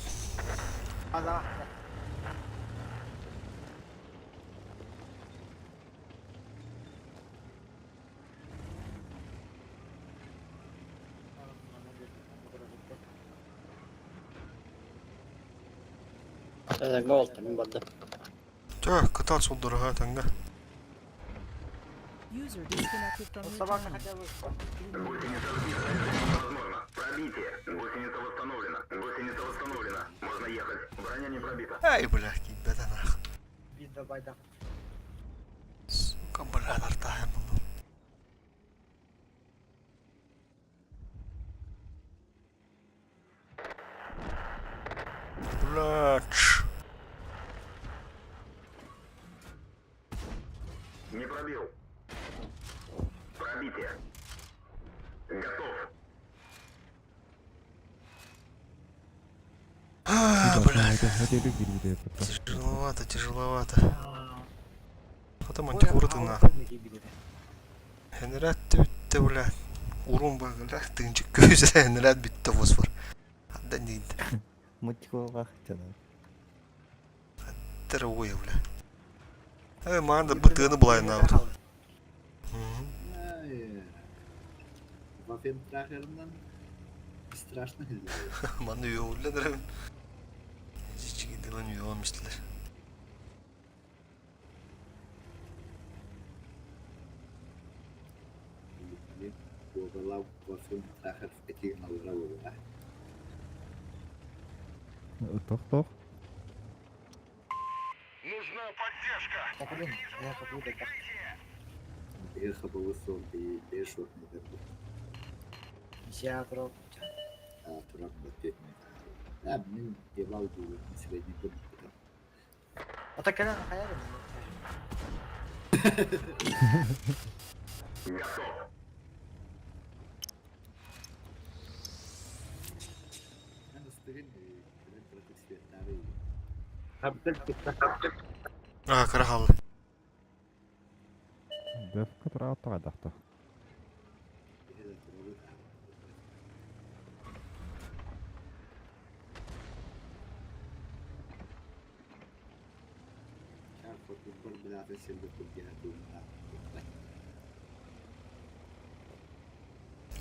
Так, кататься он дорогая тогда. User disconnected from your channel. Гусеница сбита. Это невозможно. Пробитие. Гусеница восстановлена. Гусеница восстановлена. Можно ехать. Броня не пробита. Ай, блядь, ребята, нах. Сука, блядь, артаем. Блядь. Не пробил. Пробитие. Готов. А, блядь. Тяжеловато, тяжеловато. Потом антикураты на. Хенерат битте, блядь. Урун бля, тынчык көзі хенерат битте фосфор. Аддан дейді. Мультиколға хотела. Тәрі ой, бля. Эй, маған да бытыны былай на. Вафентрахерынан страшно. Маны үйеулер. Жичиги дылын үйеомистилер. Буолалаах Вафентрахер этигин алыра буолла. Тох-тох. Нужна поддержка. Биир хабылы суох, биир суох нетер. Туран бөттүөт Да, мин девал дуу, средний был. Готов. А, карахал. Деф кытыра аттаға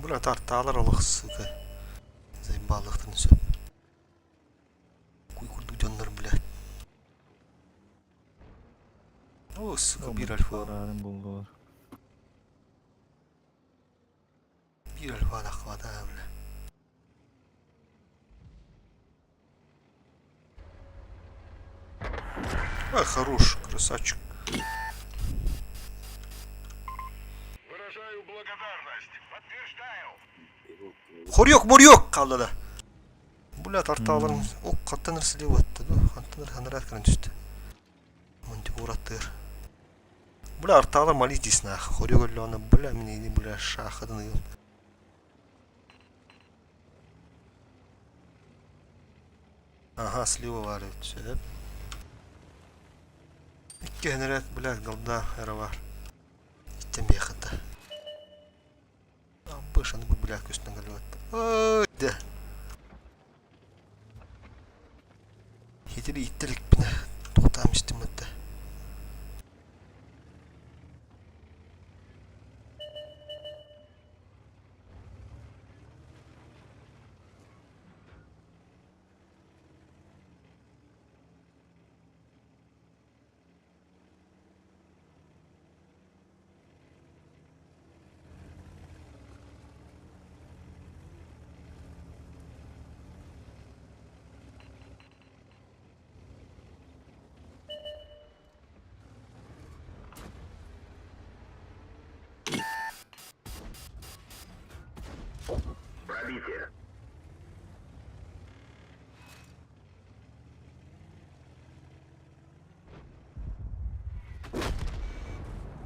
Бля, тарталар олох, сука. Заебалыктын сөп. Куй курдук дьоннор, блядь. О, сука, бир альфа. Булдылар. Бир альфа да хвата, бля. Ай, хорош, красавчик. Выражаю благодарность. Подтверждаю. Хорек, морек қалды да. Бля, тартааларын ок хантан ырсылыы дуу, хантан ханарат кэлэн түстэ. Мунтик ураттыыр. Бля, артаалар молитесь нах. Хорю көллөөнө, бля, минини, бля, шахатын ыйым. Ага, слива бар эбит, сөп. Икки ханарат, бля, голда эра бар. Иттен биэхата. Бышаны бу бля көстөн кэлбэт. Ой, да. Хитири иттеликпинэ туохтаам истим этэ. Пробитие.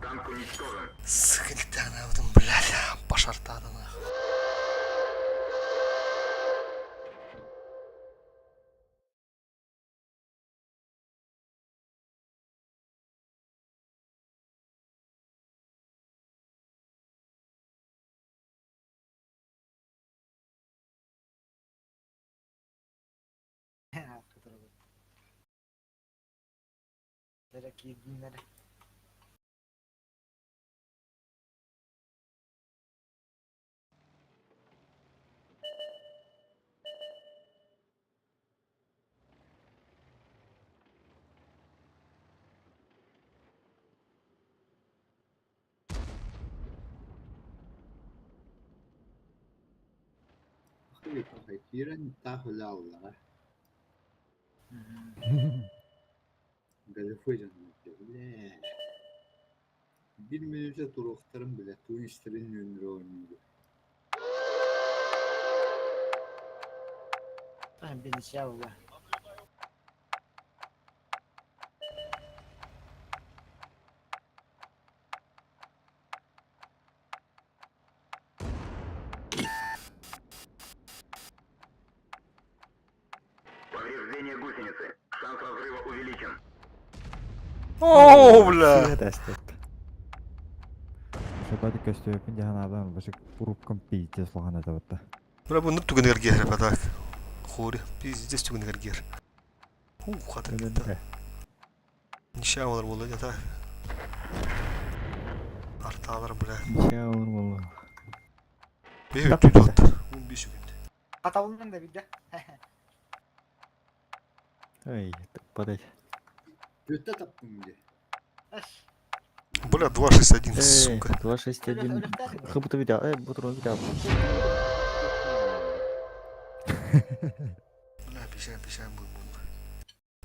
Танк уничтожен. Сыкылтаанабытын, блядь, башартаадана. Лere киирдиннэр. Киирэн таах үлэ аллара. Галифой дьоннор бile. Bir minüte туруохтарын билэ, туу истэрин нөҥүө оонньуур. Беничаула. Повреждение гусеницы. Шанс разрыва увеличен. О, бля. Шатати көстүөппүн дьаһанаабын башык уруккам пиздец улахан этэ батта. Бля, бу түгэнигэр гиэр так. Хори, пиздец түгэнигэр гиэр. Ху, хата кетті. Нişe olur буолла дьэ Артаалар, бля. Ничего olur буолла. Бе үттү доттар. 15 секунд. Хатабылынан да билде. Ой, подать. Бүттэ таптым дии. Бля, 261, сука. 261. Хыбыты видео. Эй, бутрон видео. Бля, пишаем, пишаем будем.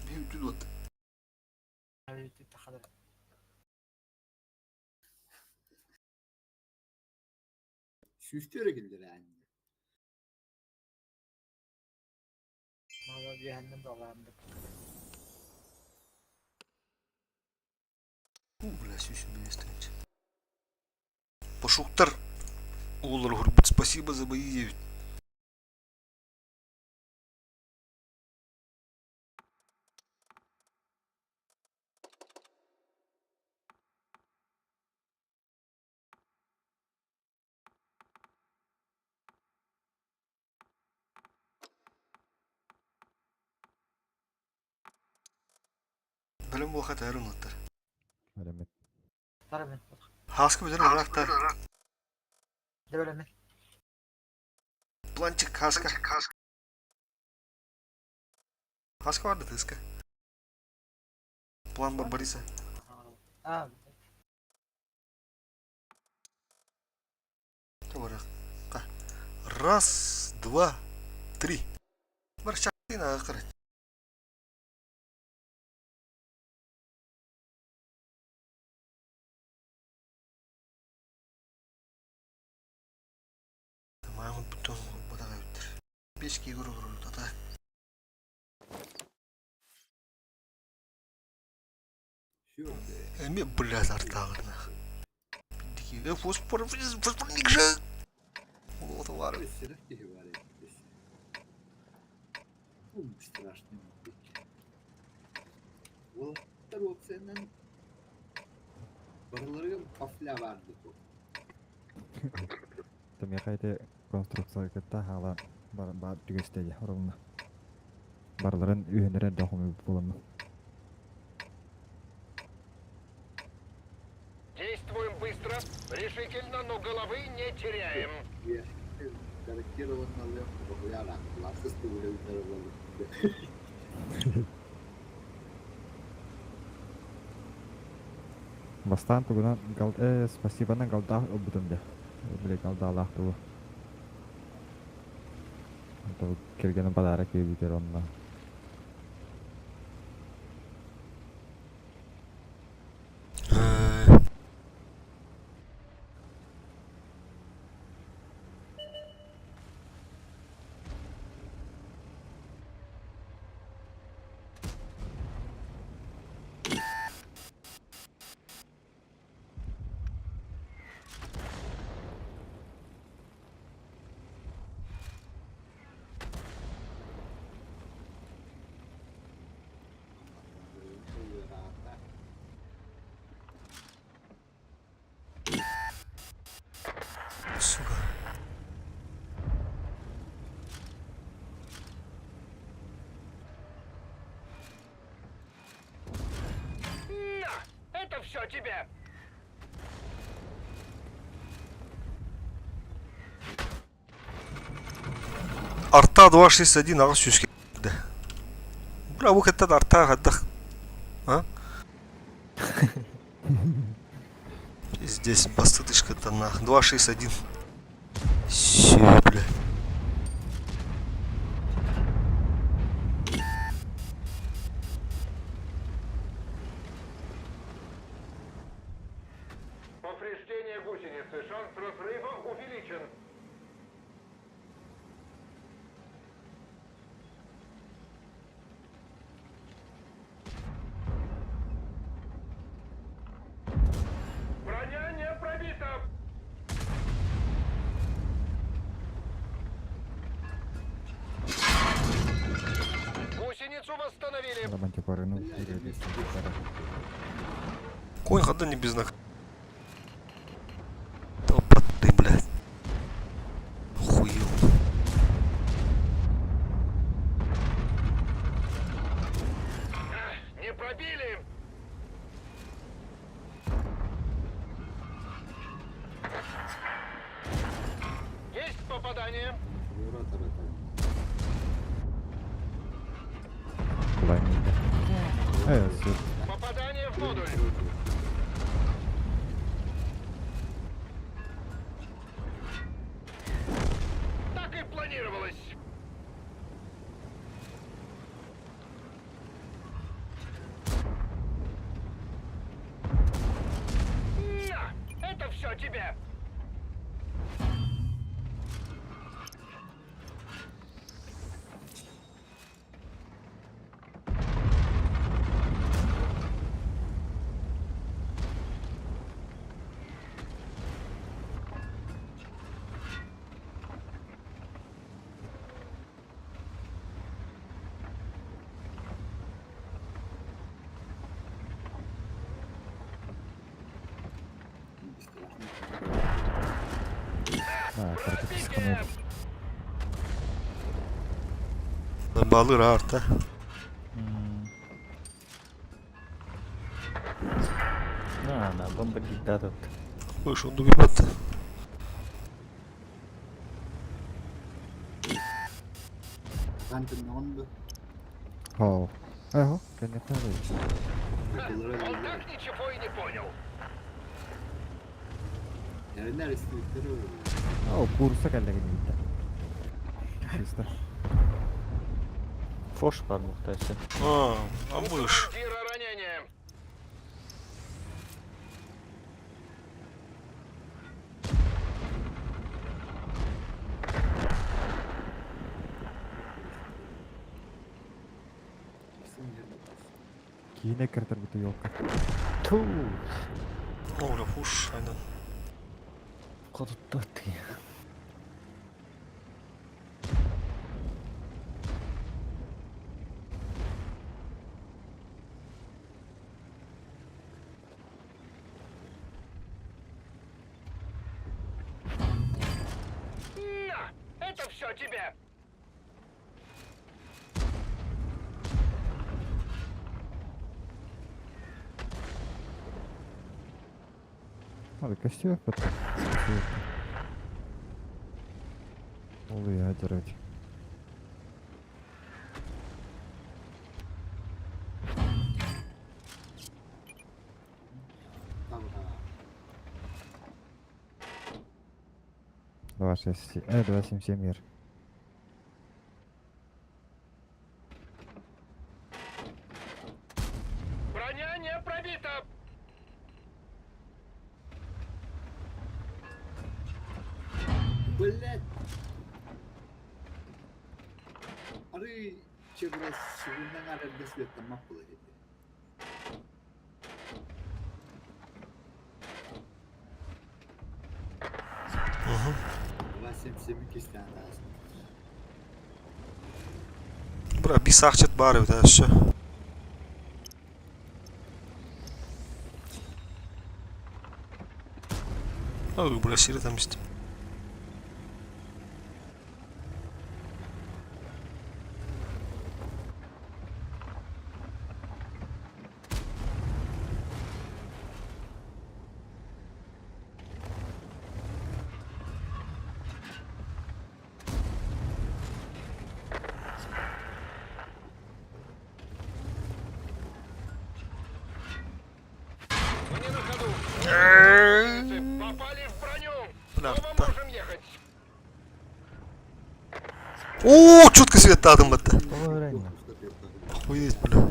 Бе үттү доттар. Сүүстүөрэ киллэр аанньа. Мала cehennem dolandık. Фу, бля, сүүс бестенч. Пошуктар Улар Гурбут, спасибо за бои 9. Бөлім болға тәрін ұлттар. Әлемет. Тарабын. Хаска білер ұрақтар. Дебелеме. Планчик хаска. Хаска барды тыска. План Барбариса. А, Раз, два, три. Бар чактына акыры. Мамын бүтін бұдаға өттір. 5 киһи көрөр ата. Эми, блядь, артааҕына. Дикиге фосфор, фосфорник же. Олоҕото баар. Страшный Уолаттар уопсайынан барыларыгар пафля баар дуу. Тэмиэхэ ити конструкция кытта хаала бар түгэстэйэ оромно. Барыларын үһүнэрэ дохуму буламмын. Действуем быстро, решительно, но головы не теряем. Гарантированно Бастаан тугунан гал э спасибонан галдаах ылбытым дьэ. Били галдаалаах тугу. Кэргэним подарок биэрбитэр онно. Сука. На! Это все тебе! Арта 261 аҕыс сүүс кэллэ. Бля, бу кытта арта хайдах? А? Здесь бастыдышка-то на 261. Все, бля. Повреждение гусеницы. Шанс разрыва увеличен. Броня не пробита! Гусеницу восстановили! Конь хода не без знака. Опа ты, блядь. Хуел. Не пробили! Есть попадание! Попадание в модуль! Так и планировалось! На! Это все тебе! Балыр арта. На, на, бомбардир тут. Вышел дугибат. Хоо. Эхо, конечно. Он так ничего и не понял. Оо, курса кэллэгин биттэ. Чисто. Фош бар мухтайся. А, а мышь. Киинэ кертер буту елка. Ту. О, бля, пуш, айдан. Хотутта ты. На! Это все тебе! Надо костер потом. Ол ядерать. Два шесть 277 мир. Броня не пробита! Блять! Ары чебрас сүгүннэн арарга светтаммак буолар этэ. 277 кистээн ааспыт. Бра, бисахчет бары, да, все. Ой, бля, сири там есть. Мне на ходу! Попали в броню! Бля, Снова да. можем ехать! О, четко свет адым это. Охуеть, бля.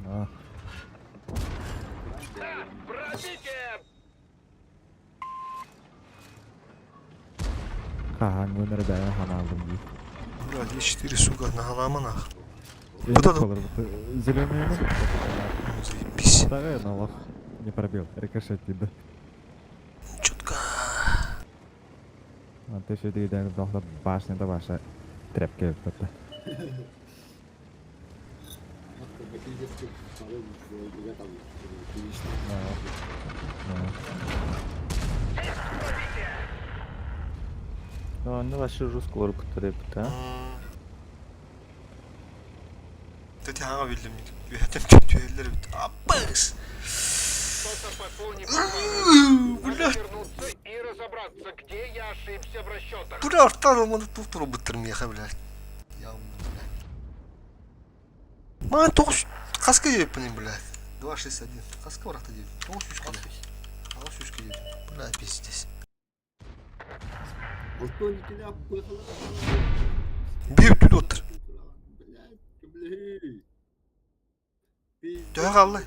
Да. Да! Пробитие! Хаһан бэйэ ханаалым дии. Бля, Е4, сука, на голама нах. Вот Вот это- Зеленый Ну, заебись. Да, но лох не пробил. Рикошет да. Четко. А ты еще дийден дохла башня да ваша тряпки это. Онно ваши русского который да? Тэти хаҥа биллим. Үһэтем түһэллэр бит. Аппыс. Что-то пошло не по плану. Надо Бля. вернуться и разобраться, где я ошибся в расчетах. Бля, артан алманы тур буттыр меха, блядь. Я блядь. Маған тоғыз қасқа жеппін, блядь. 261. Қасқа барақта деп. 9 3 келе. 9 3 келе. Бля, пиздец. Бир түт отыр. Блядь, блядь. Төһө қалды.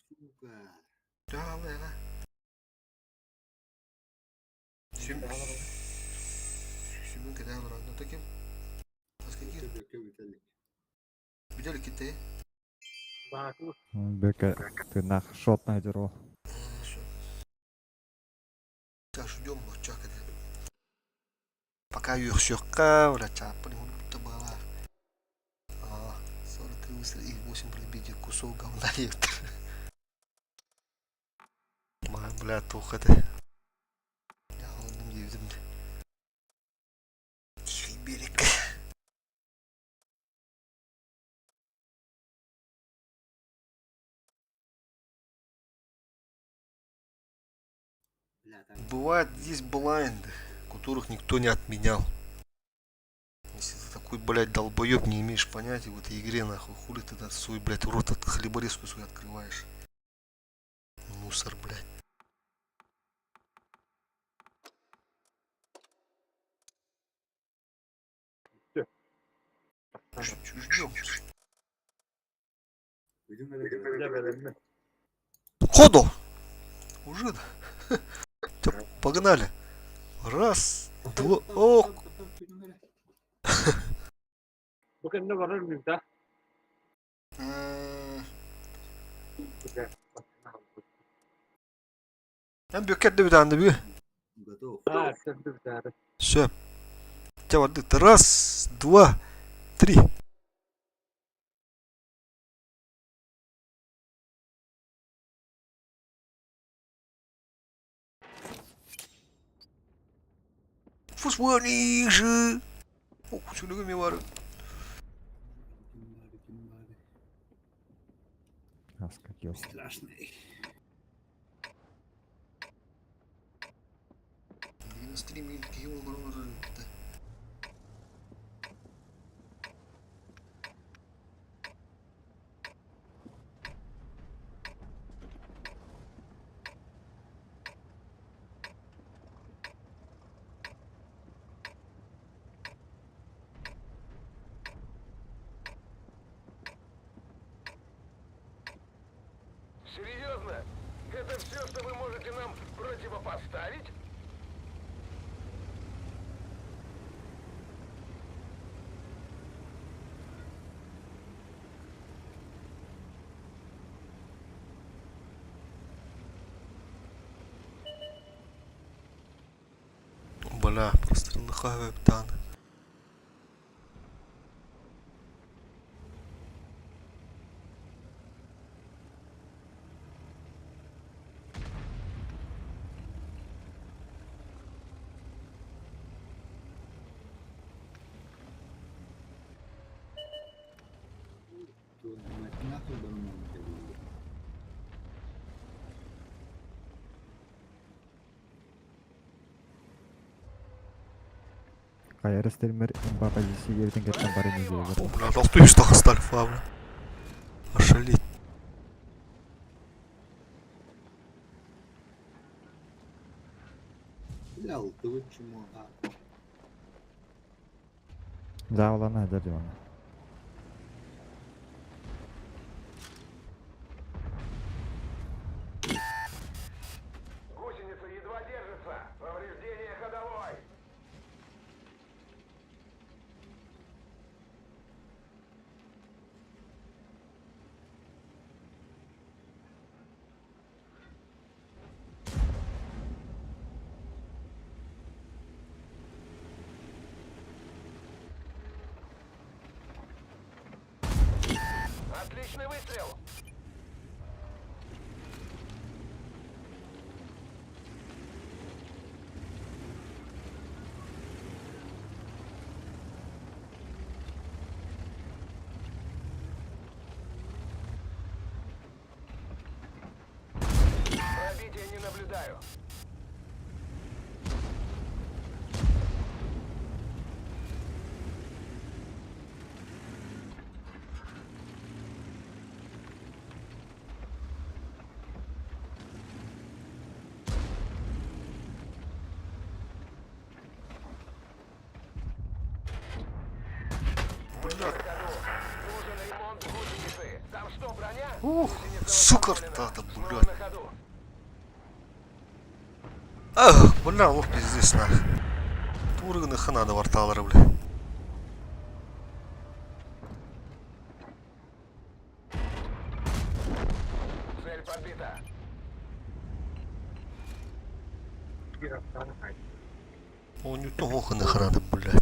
Сука. Төһө қалды, яға. Сүм. Сүмін кеде алыр. Ну таким. Қасқа кир. Бүдел кетте. Бека ты нах шот найдеру. Так, ждем, вот чак это. Пока юхсёкка, бля, чапали, он будто была. А, 43 выстрела и 8 пробитий, кусок говна ектор. Ма, бля, тух это. Я алдым дедим. Тихий берег. Бывает, есть блайнды, которых никто не отменял. Если ты такой, блядь, долбоеб, не имеешь понятия в этой игре, нахуй, хули ты этот свой, блядь, рот от хлеборезку свой открываешь. Мусор, блядь. Ждем. Ходу! Уже, да? Всё, погнали. Раз, два, о, Бу кэннэ барар да? Эн бүккэ эрдэ бүтаанды бү. Готов. Сөп. Чэ бардык. Раз, два, три. Фусванижи. Ох, сүлүгүм бар. Аска киос. Страшный. Стрим киһи олорор. Серьезно? Это все, что вы можете нам противопоставить? Бля, просто лыхавая птан. Нахуй барыман кэллэ. Хайа стример имба позиция ертең кеттен бары не О, бля, толстую что стали фабля. Ошалеть. Бля, алтыбыт чмо. Заалана хәдер дивана. Гусеница едва держится. Повреждение ходовой. Отличный выстрел! Пробития не наблюдаю. Нужен ремонт гусеницы. Там что, броня? Ух, Гусеница сука, восстановлена. тата, Снова блядь. на ходу. Ах, бля, лох пиздец, нах. Турганы хана да варталары, бля. Цель подбита. Он не того хана храна, бля.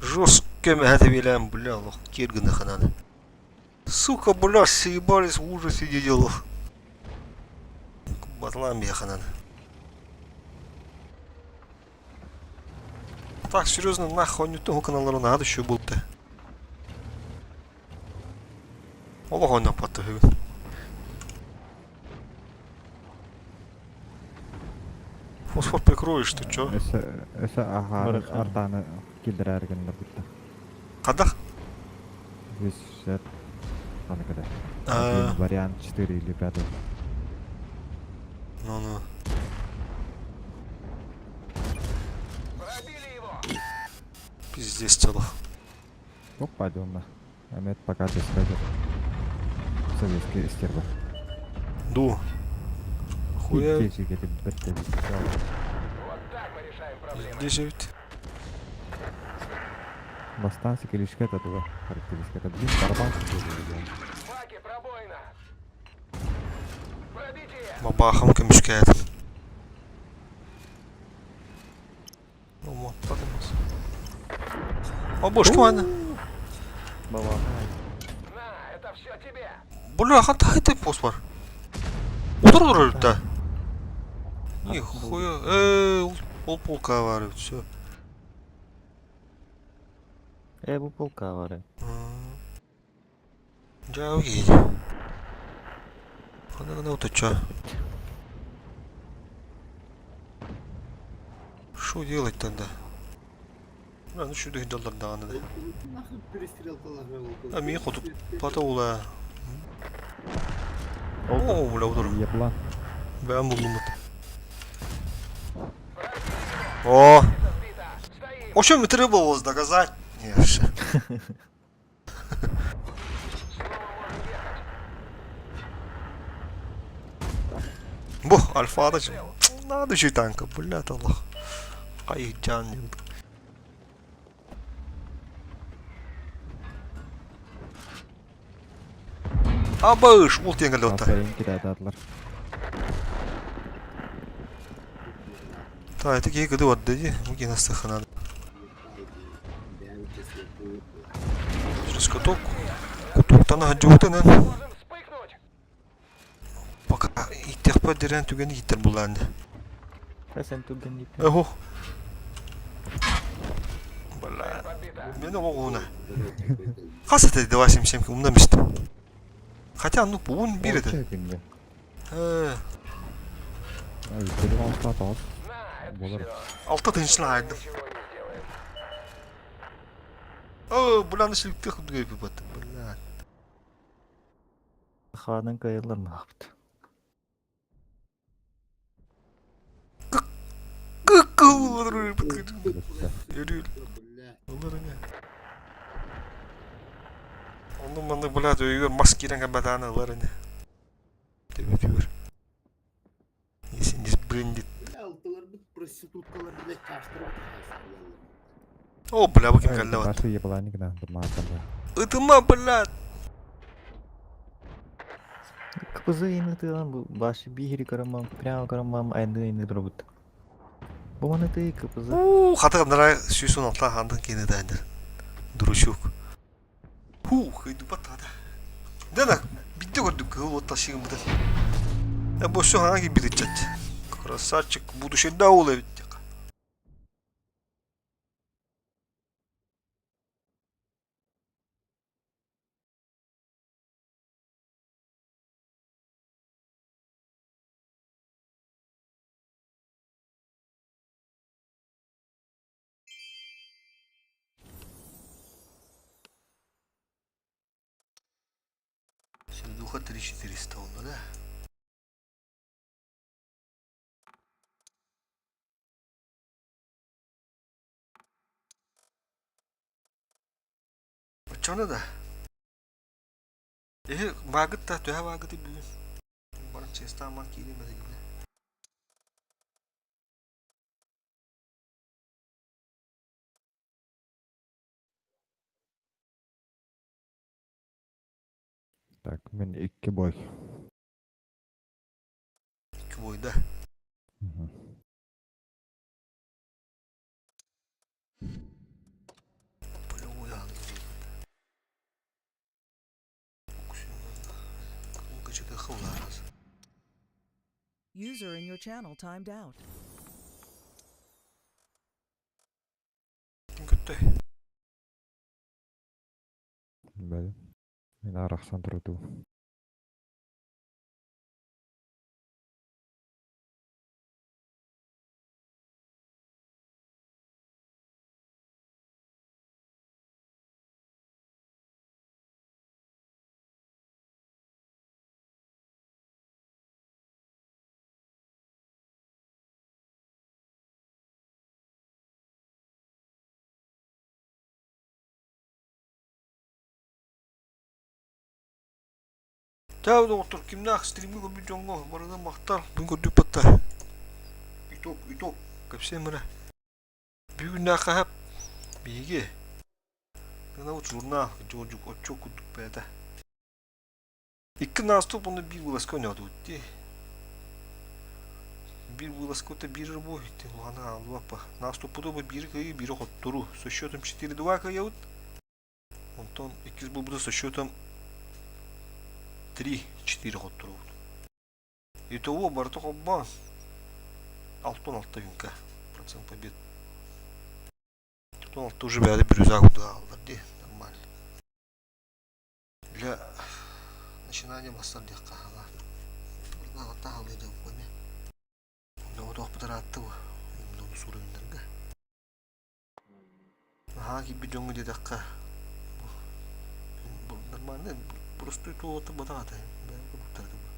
Жестко это вилям, бля, лох, кирганы хананы. Сука, бля, съебались в ужасе дедилов. Батлам хананы. Так, серьезно, нахуй не того каналлары надо еще был-то. Олох ойнаппатты бүгүн. Фосфор прикроешь, ты чё? Өсө өсө аха Барыха. артаны килдерер геннер битте. Қадақ? 260 аны када. А. Один вариант 4 или 5. Ну-ну. Пробили его! Пиздец тело. Опа, донна. Амет пока ты скажет. Советский стерва. Ду. Хуя. Кечи кетип битте. Вот так мы решаем проблемы. Здесь ведь. Бастаан секелишка это туга характеристиката блин барабан курдук. Бабахам көмүскээтим. Умаппатымыз. Бабушка маны. Баба. Бля, ханта хайтай пост бар. Утыр утыр да. Нихуя. Э, ол полка бар, все. Э, бу полка бар. Дьэ, окей. Ханна гына утуча. Что делать тогда? А, ну что дыхдаллар даҕаны да. Нахуй перестрелкалар А мин хоту пата ула. О, бля, удур. Еблан. Бэм буллумут. О! О чем и требовалось доказать? Не, вообще. Бу, альфа Надо еще танка, блядь, Аллах. Кайджан. Абыш, ол теңгелі отта. Aferin кидататлар. Та, это кей кыды отды ди, муки настыхына. Через каток. Кутуктан хаджуутанан. Пока иттехпа дирен түгени иттер буланды. Сен түген дип. Эхо. Бля. Мен оғуна. Хас это 277 умда мист. Хотя ну буун бир это. Күнде. Э, Өлтөрүп алса тоғыз. Болар. алта тынчына айдым. О, буланы шиликте худгай бат. Бля. Ханын кайылар махпыт. Онну маннык блядь өйүгэр мас киирэн кэлбэтэҕинэ ылар ини. Төбөтүгэр. Если не сбрендит. Бля, алтыларбыт проституткалар, блядь, чаштырып О, бля, бу ким кэллэ бат. Башы ебланик да, думаатар. Ытыма, блядь. КПЗ ины тыган бу башы бихири карамам, прямо карамам, айны айны дробут. Бу маны ты КПЗ. Уу, хатыгым нара сүүсүн алта хандын кини дайдыр. Дуручук. Ху, иду батада. Дана, бидде көрдүк, кыл отта шигин бутан. Я бу все ханги биричат. Красавчик, будущий даулы ведь. Сердуха 3400 онда, да? Очону да. Эһи баагыт да төһө баагыты бүгүн. Баран честааман киирим этигинэ. Так, мен икки бой. Икки бойда. Мгм. Бля, User in your channel timed out. Ким көттөй? Бәле. Мен арахсан туруту. Тәу доктор, кимнәх стримге көрбүт дьоҥҥо барыга махтал, бүгүн көрдүк батта. Итог, итог, кэпсиэм эрэ. Бүгүн хаһап биһиги. Вот журнал, дьуодьук отчуот курдук бэйэтэ. Икки наступ уонна биир вылазка ойноотубут дии. Биир вылазка биир рыбой, улахан аалбаппа. Наступпуту бу биир кыайыы, биири хотторуу. Со счетом 4-2 кыайабыт. Онтон иккис буолбута со счетом 3-4 хотторубут. Итого барыта холбоон 66 юнка процент побед. 16 уже бэйэтэ бирюза курдук аҕаллар дии нормально. Для начинания бастар диэххэ хаала. Таһалыы да эми. Тоҕотоохпут ыраатта бу. Ону суруйуннарга. Наһаа киирбит дьоҥҥо диэтэххэ бу нормально простой туолата батах ата бэйэм курдуктар этэ бу.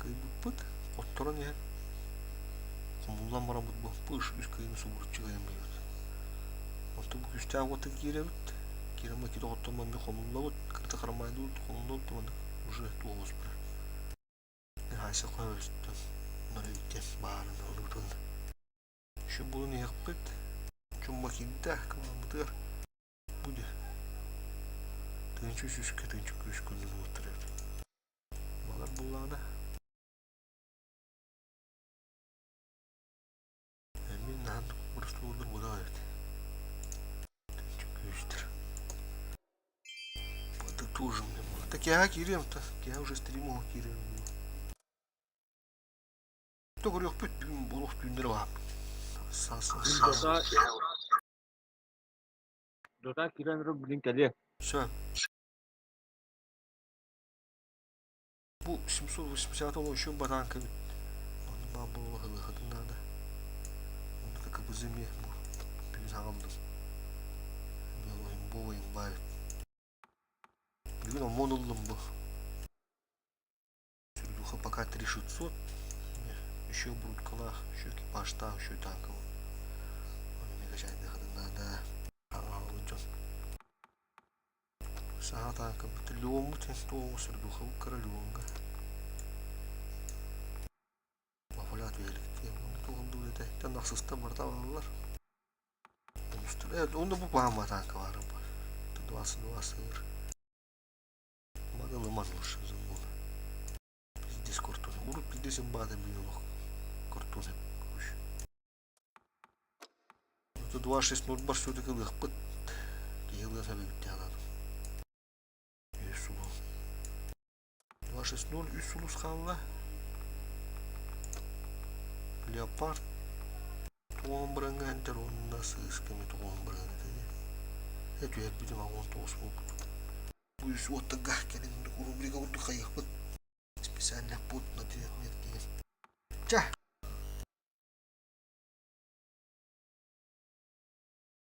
Кыайбыппыт, хотторон иһэн хомуллан бараммыт бу пыш үс кыайыыны субуруччу кыайан барбыт. Онтон бу күүстээх уоттан киирэбит, киирэн баран киирэ хотторон манна хомуллабыт, кырата харамайдыбыт, хомуллабыт да маннык уже туолус барар. Хаайса хойустан нөрүйдэн баарын олутун. Еще булун иһэхпит, чумма киирдэ кылааммытыгар. Бу дьэ тыынчы сүүскэ тыынчы күүс күнүн уоттар эбит. Балар буллаҕына Мин наһан боростуоллар буолар эбит. Тыынчы күүстэр. Подытожим. Так я киириэм то. Я уже стриму киириэм. Көрүөхпүт бүгүн буолуох түүннэр баап. Дота киирэн ырып билин кэлиэ. Все. Бу 780 ол еще баранка бит. Оны баа буола хылыхатын наада. Онда КПЗ эмиэ бу бүгүн аҕаллым. Бу баайыт. Бүгүн омон ыллым бу. Сурдуха пока 3600. Еще грудкалаах, еще экипажтаах, еще танковый. Оны эмиэ качайдыахатын наада. Аҕалбыт дьон. Саҥа танкабыт Леоммут туоҕу Сурдухабыт кыра Леонга. Бафалят үһэликтиэм туох этэ. Тэн ахсыста барыта аҕаллар. Онно бу баама танка баар бар. 22 сыр. Маны лучше забыла. Пиздец картон. Урут пиздец имбата блин олох. Картон короче. Это 2.6.0 бар все-таки ылыахпыт. Киһи ылыа сабыйбыт анаатым. Үс сулус. 2.6.0 үс сулус хаалла. Леопард туон быраңа энтер уонна сыыс кэми туон быраңа этэ. Этүһэрбитим аҕон тоҕус буолбут. Бу үс уоттарга кэлин рубрика курдук хайыахпыт. Специально пут на нет диэн. Ча!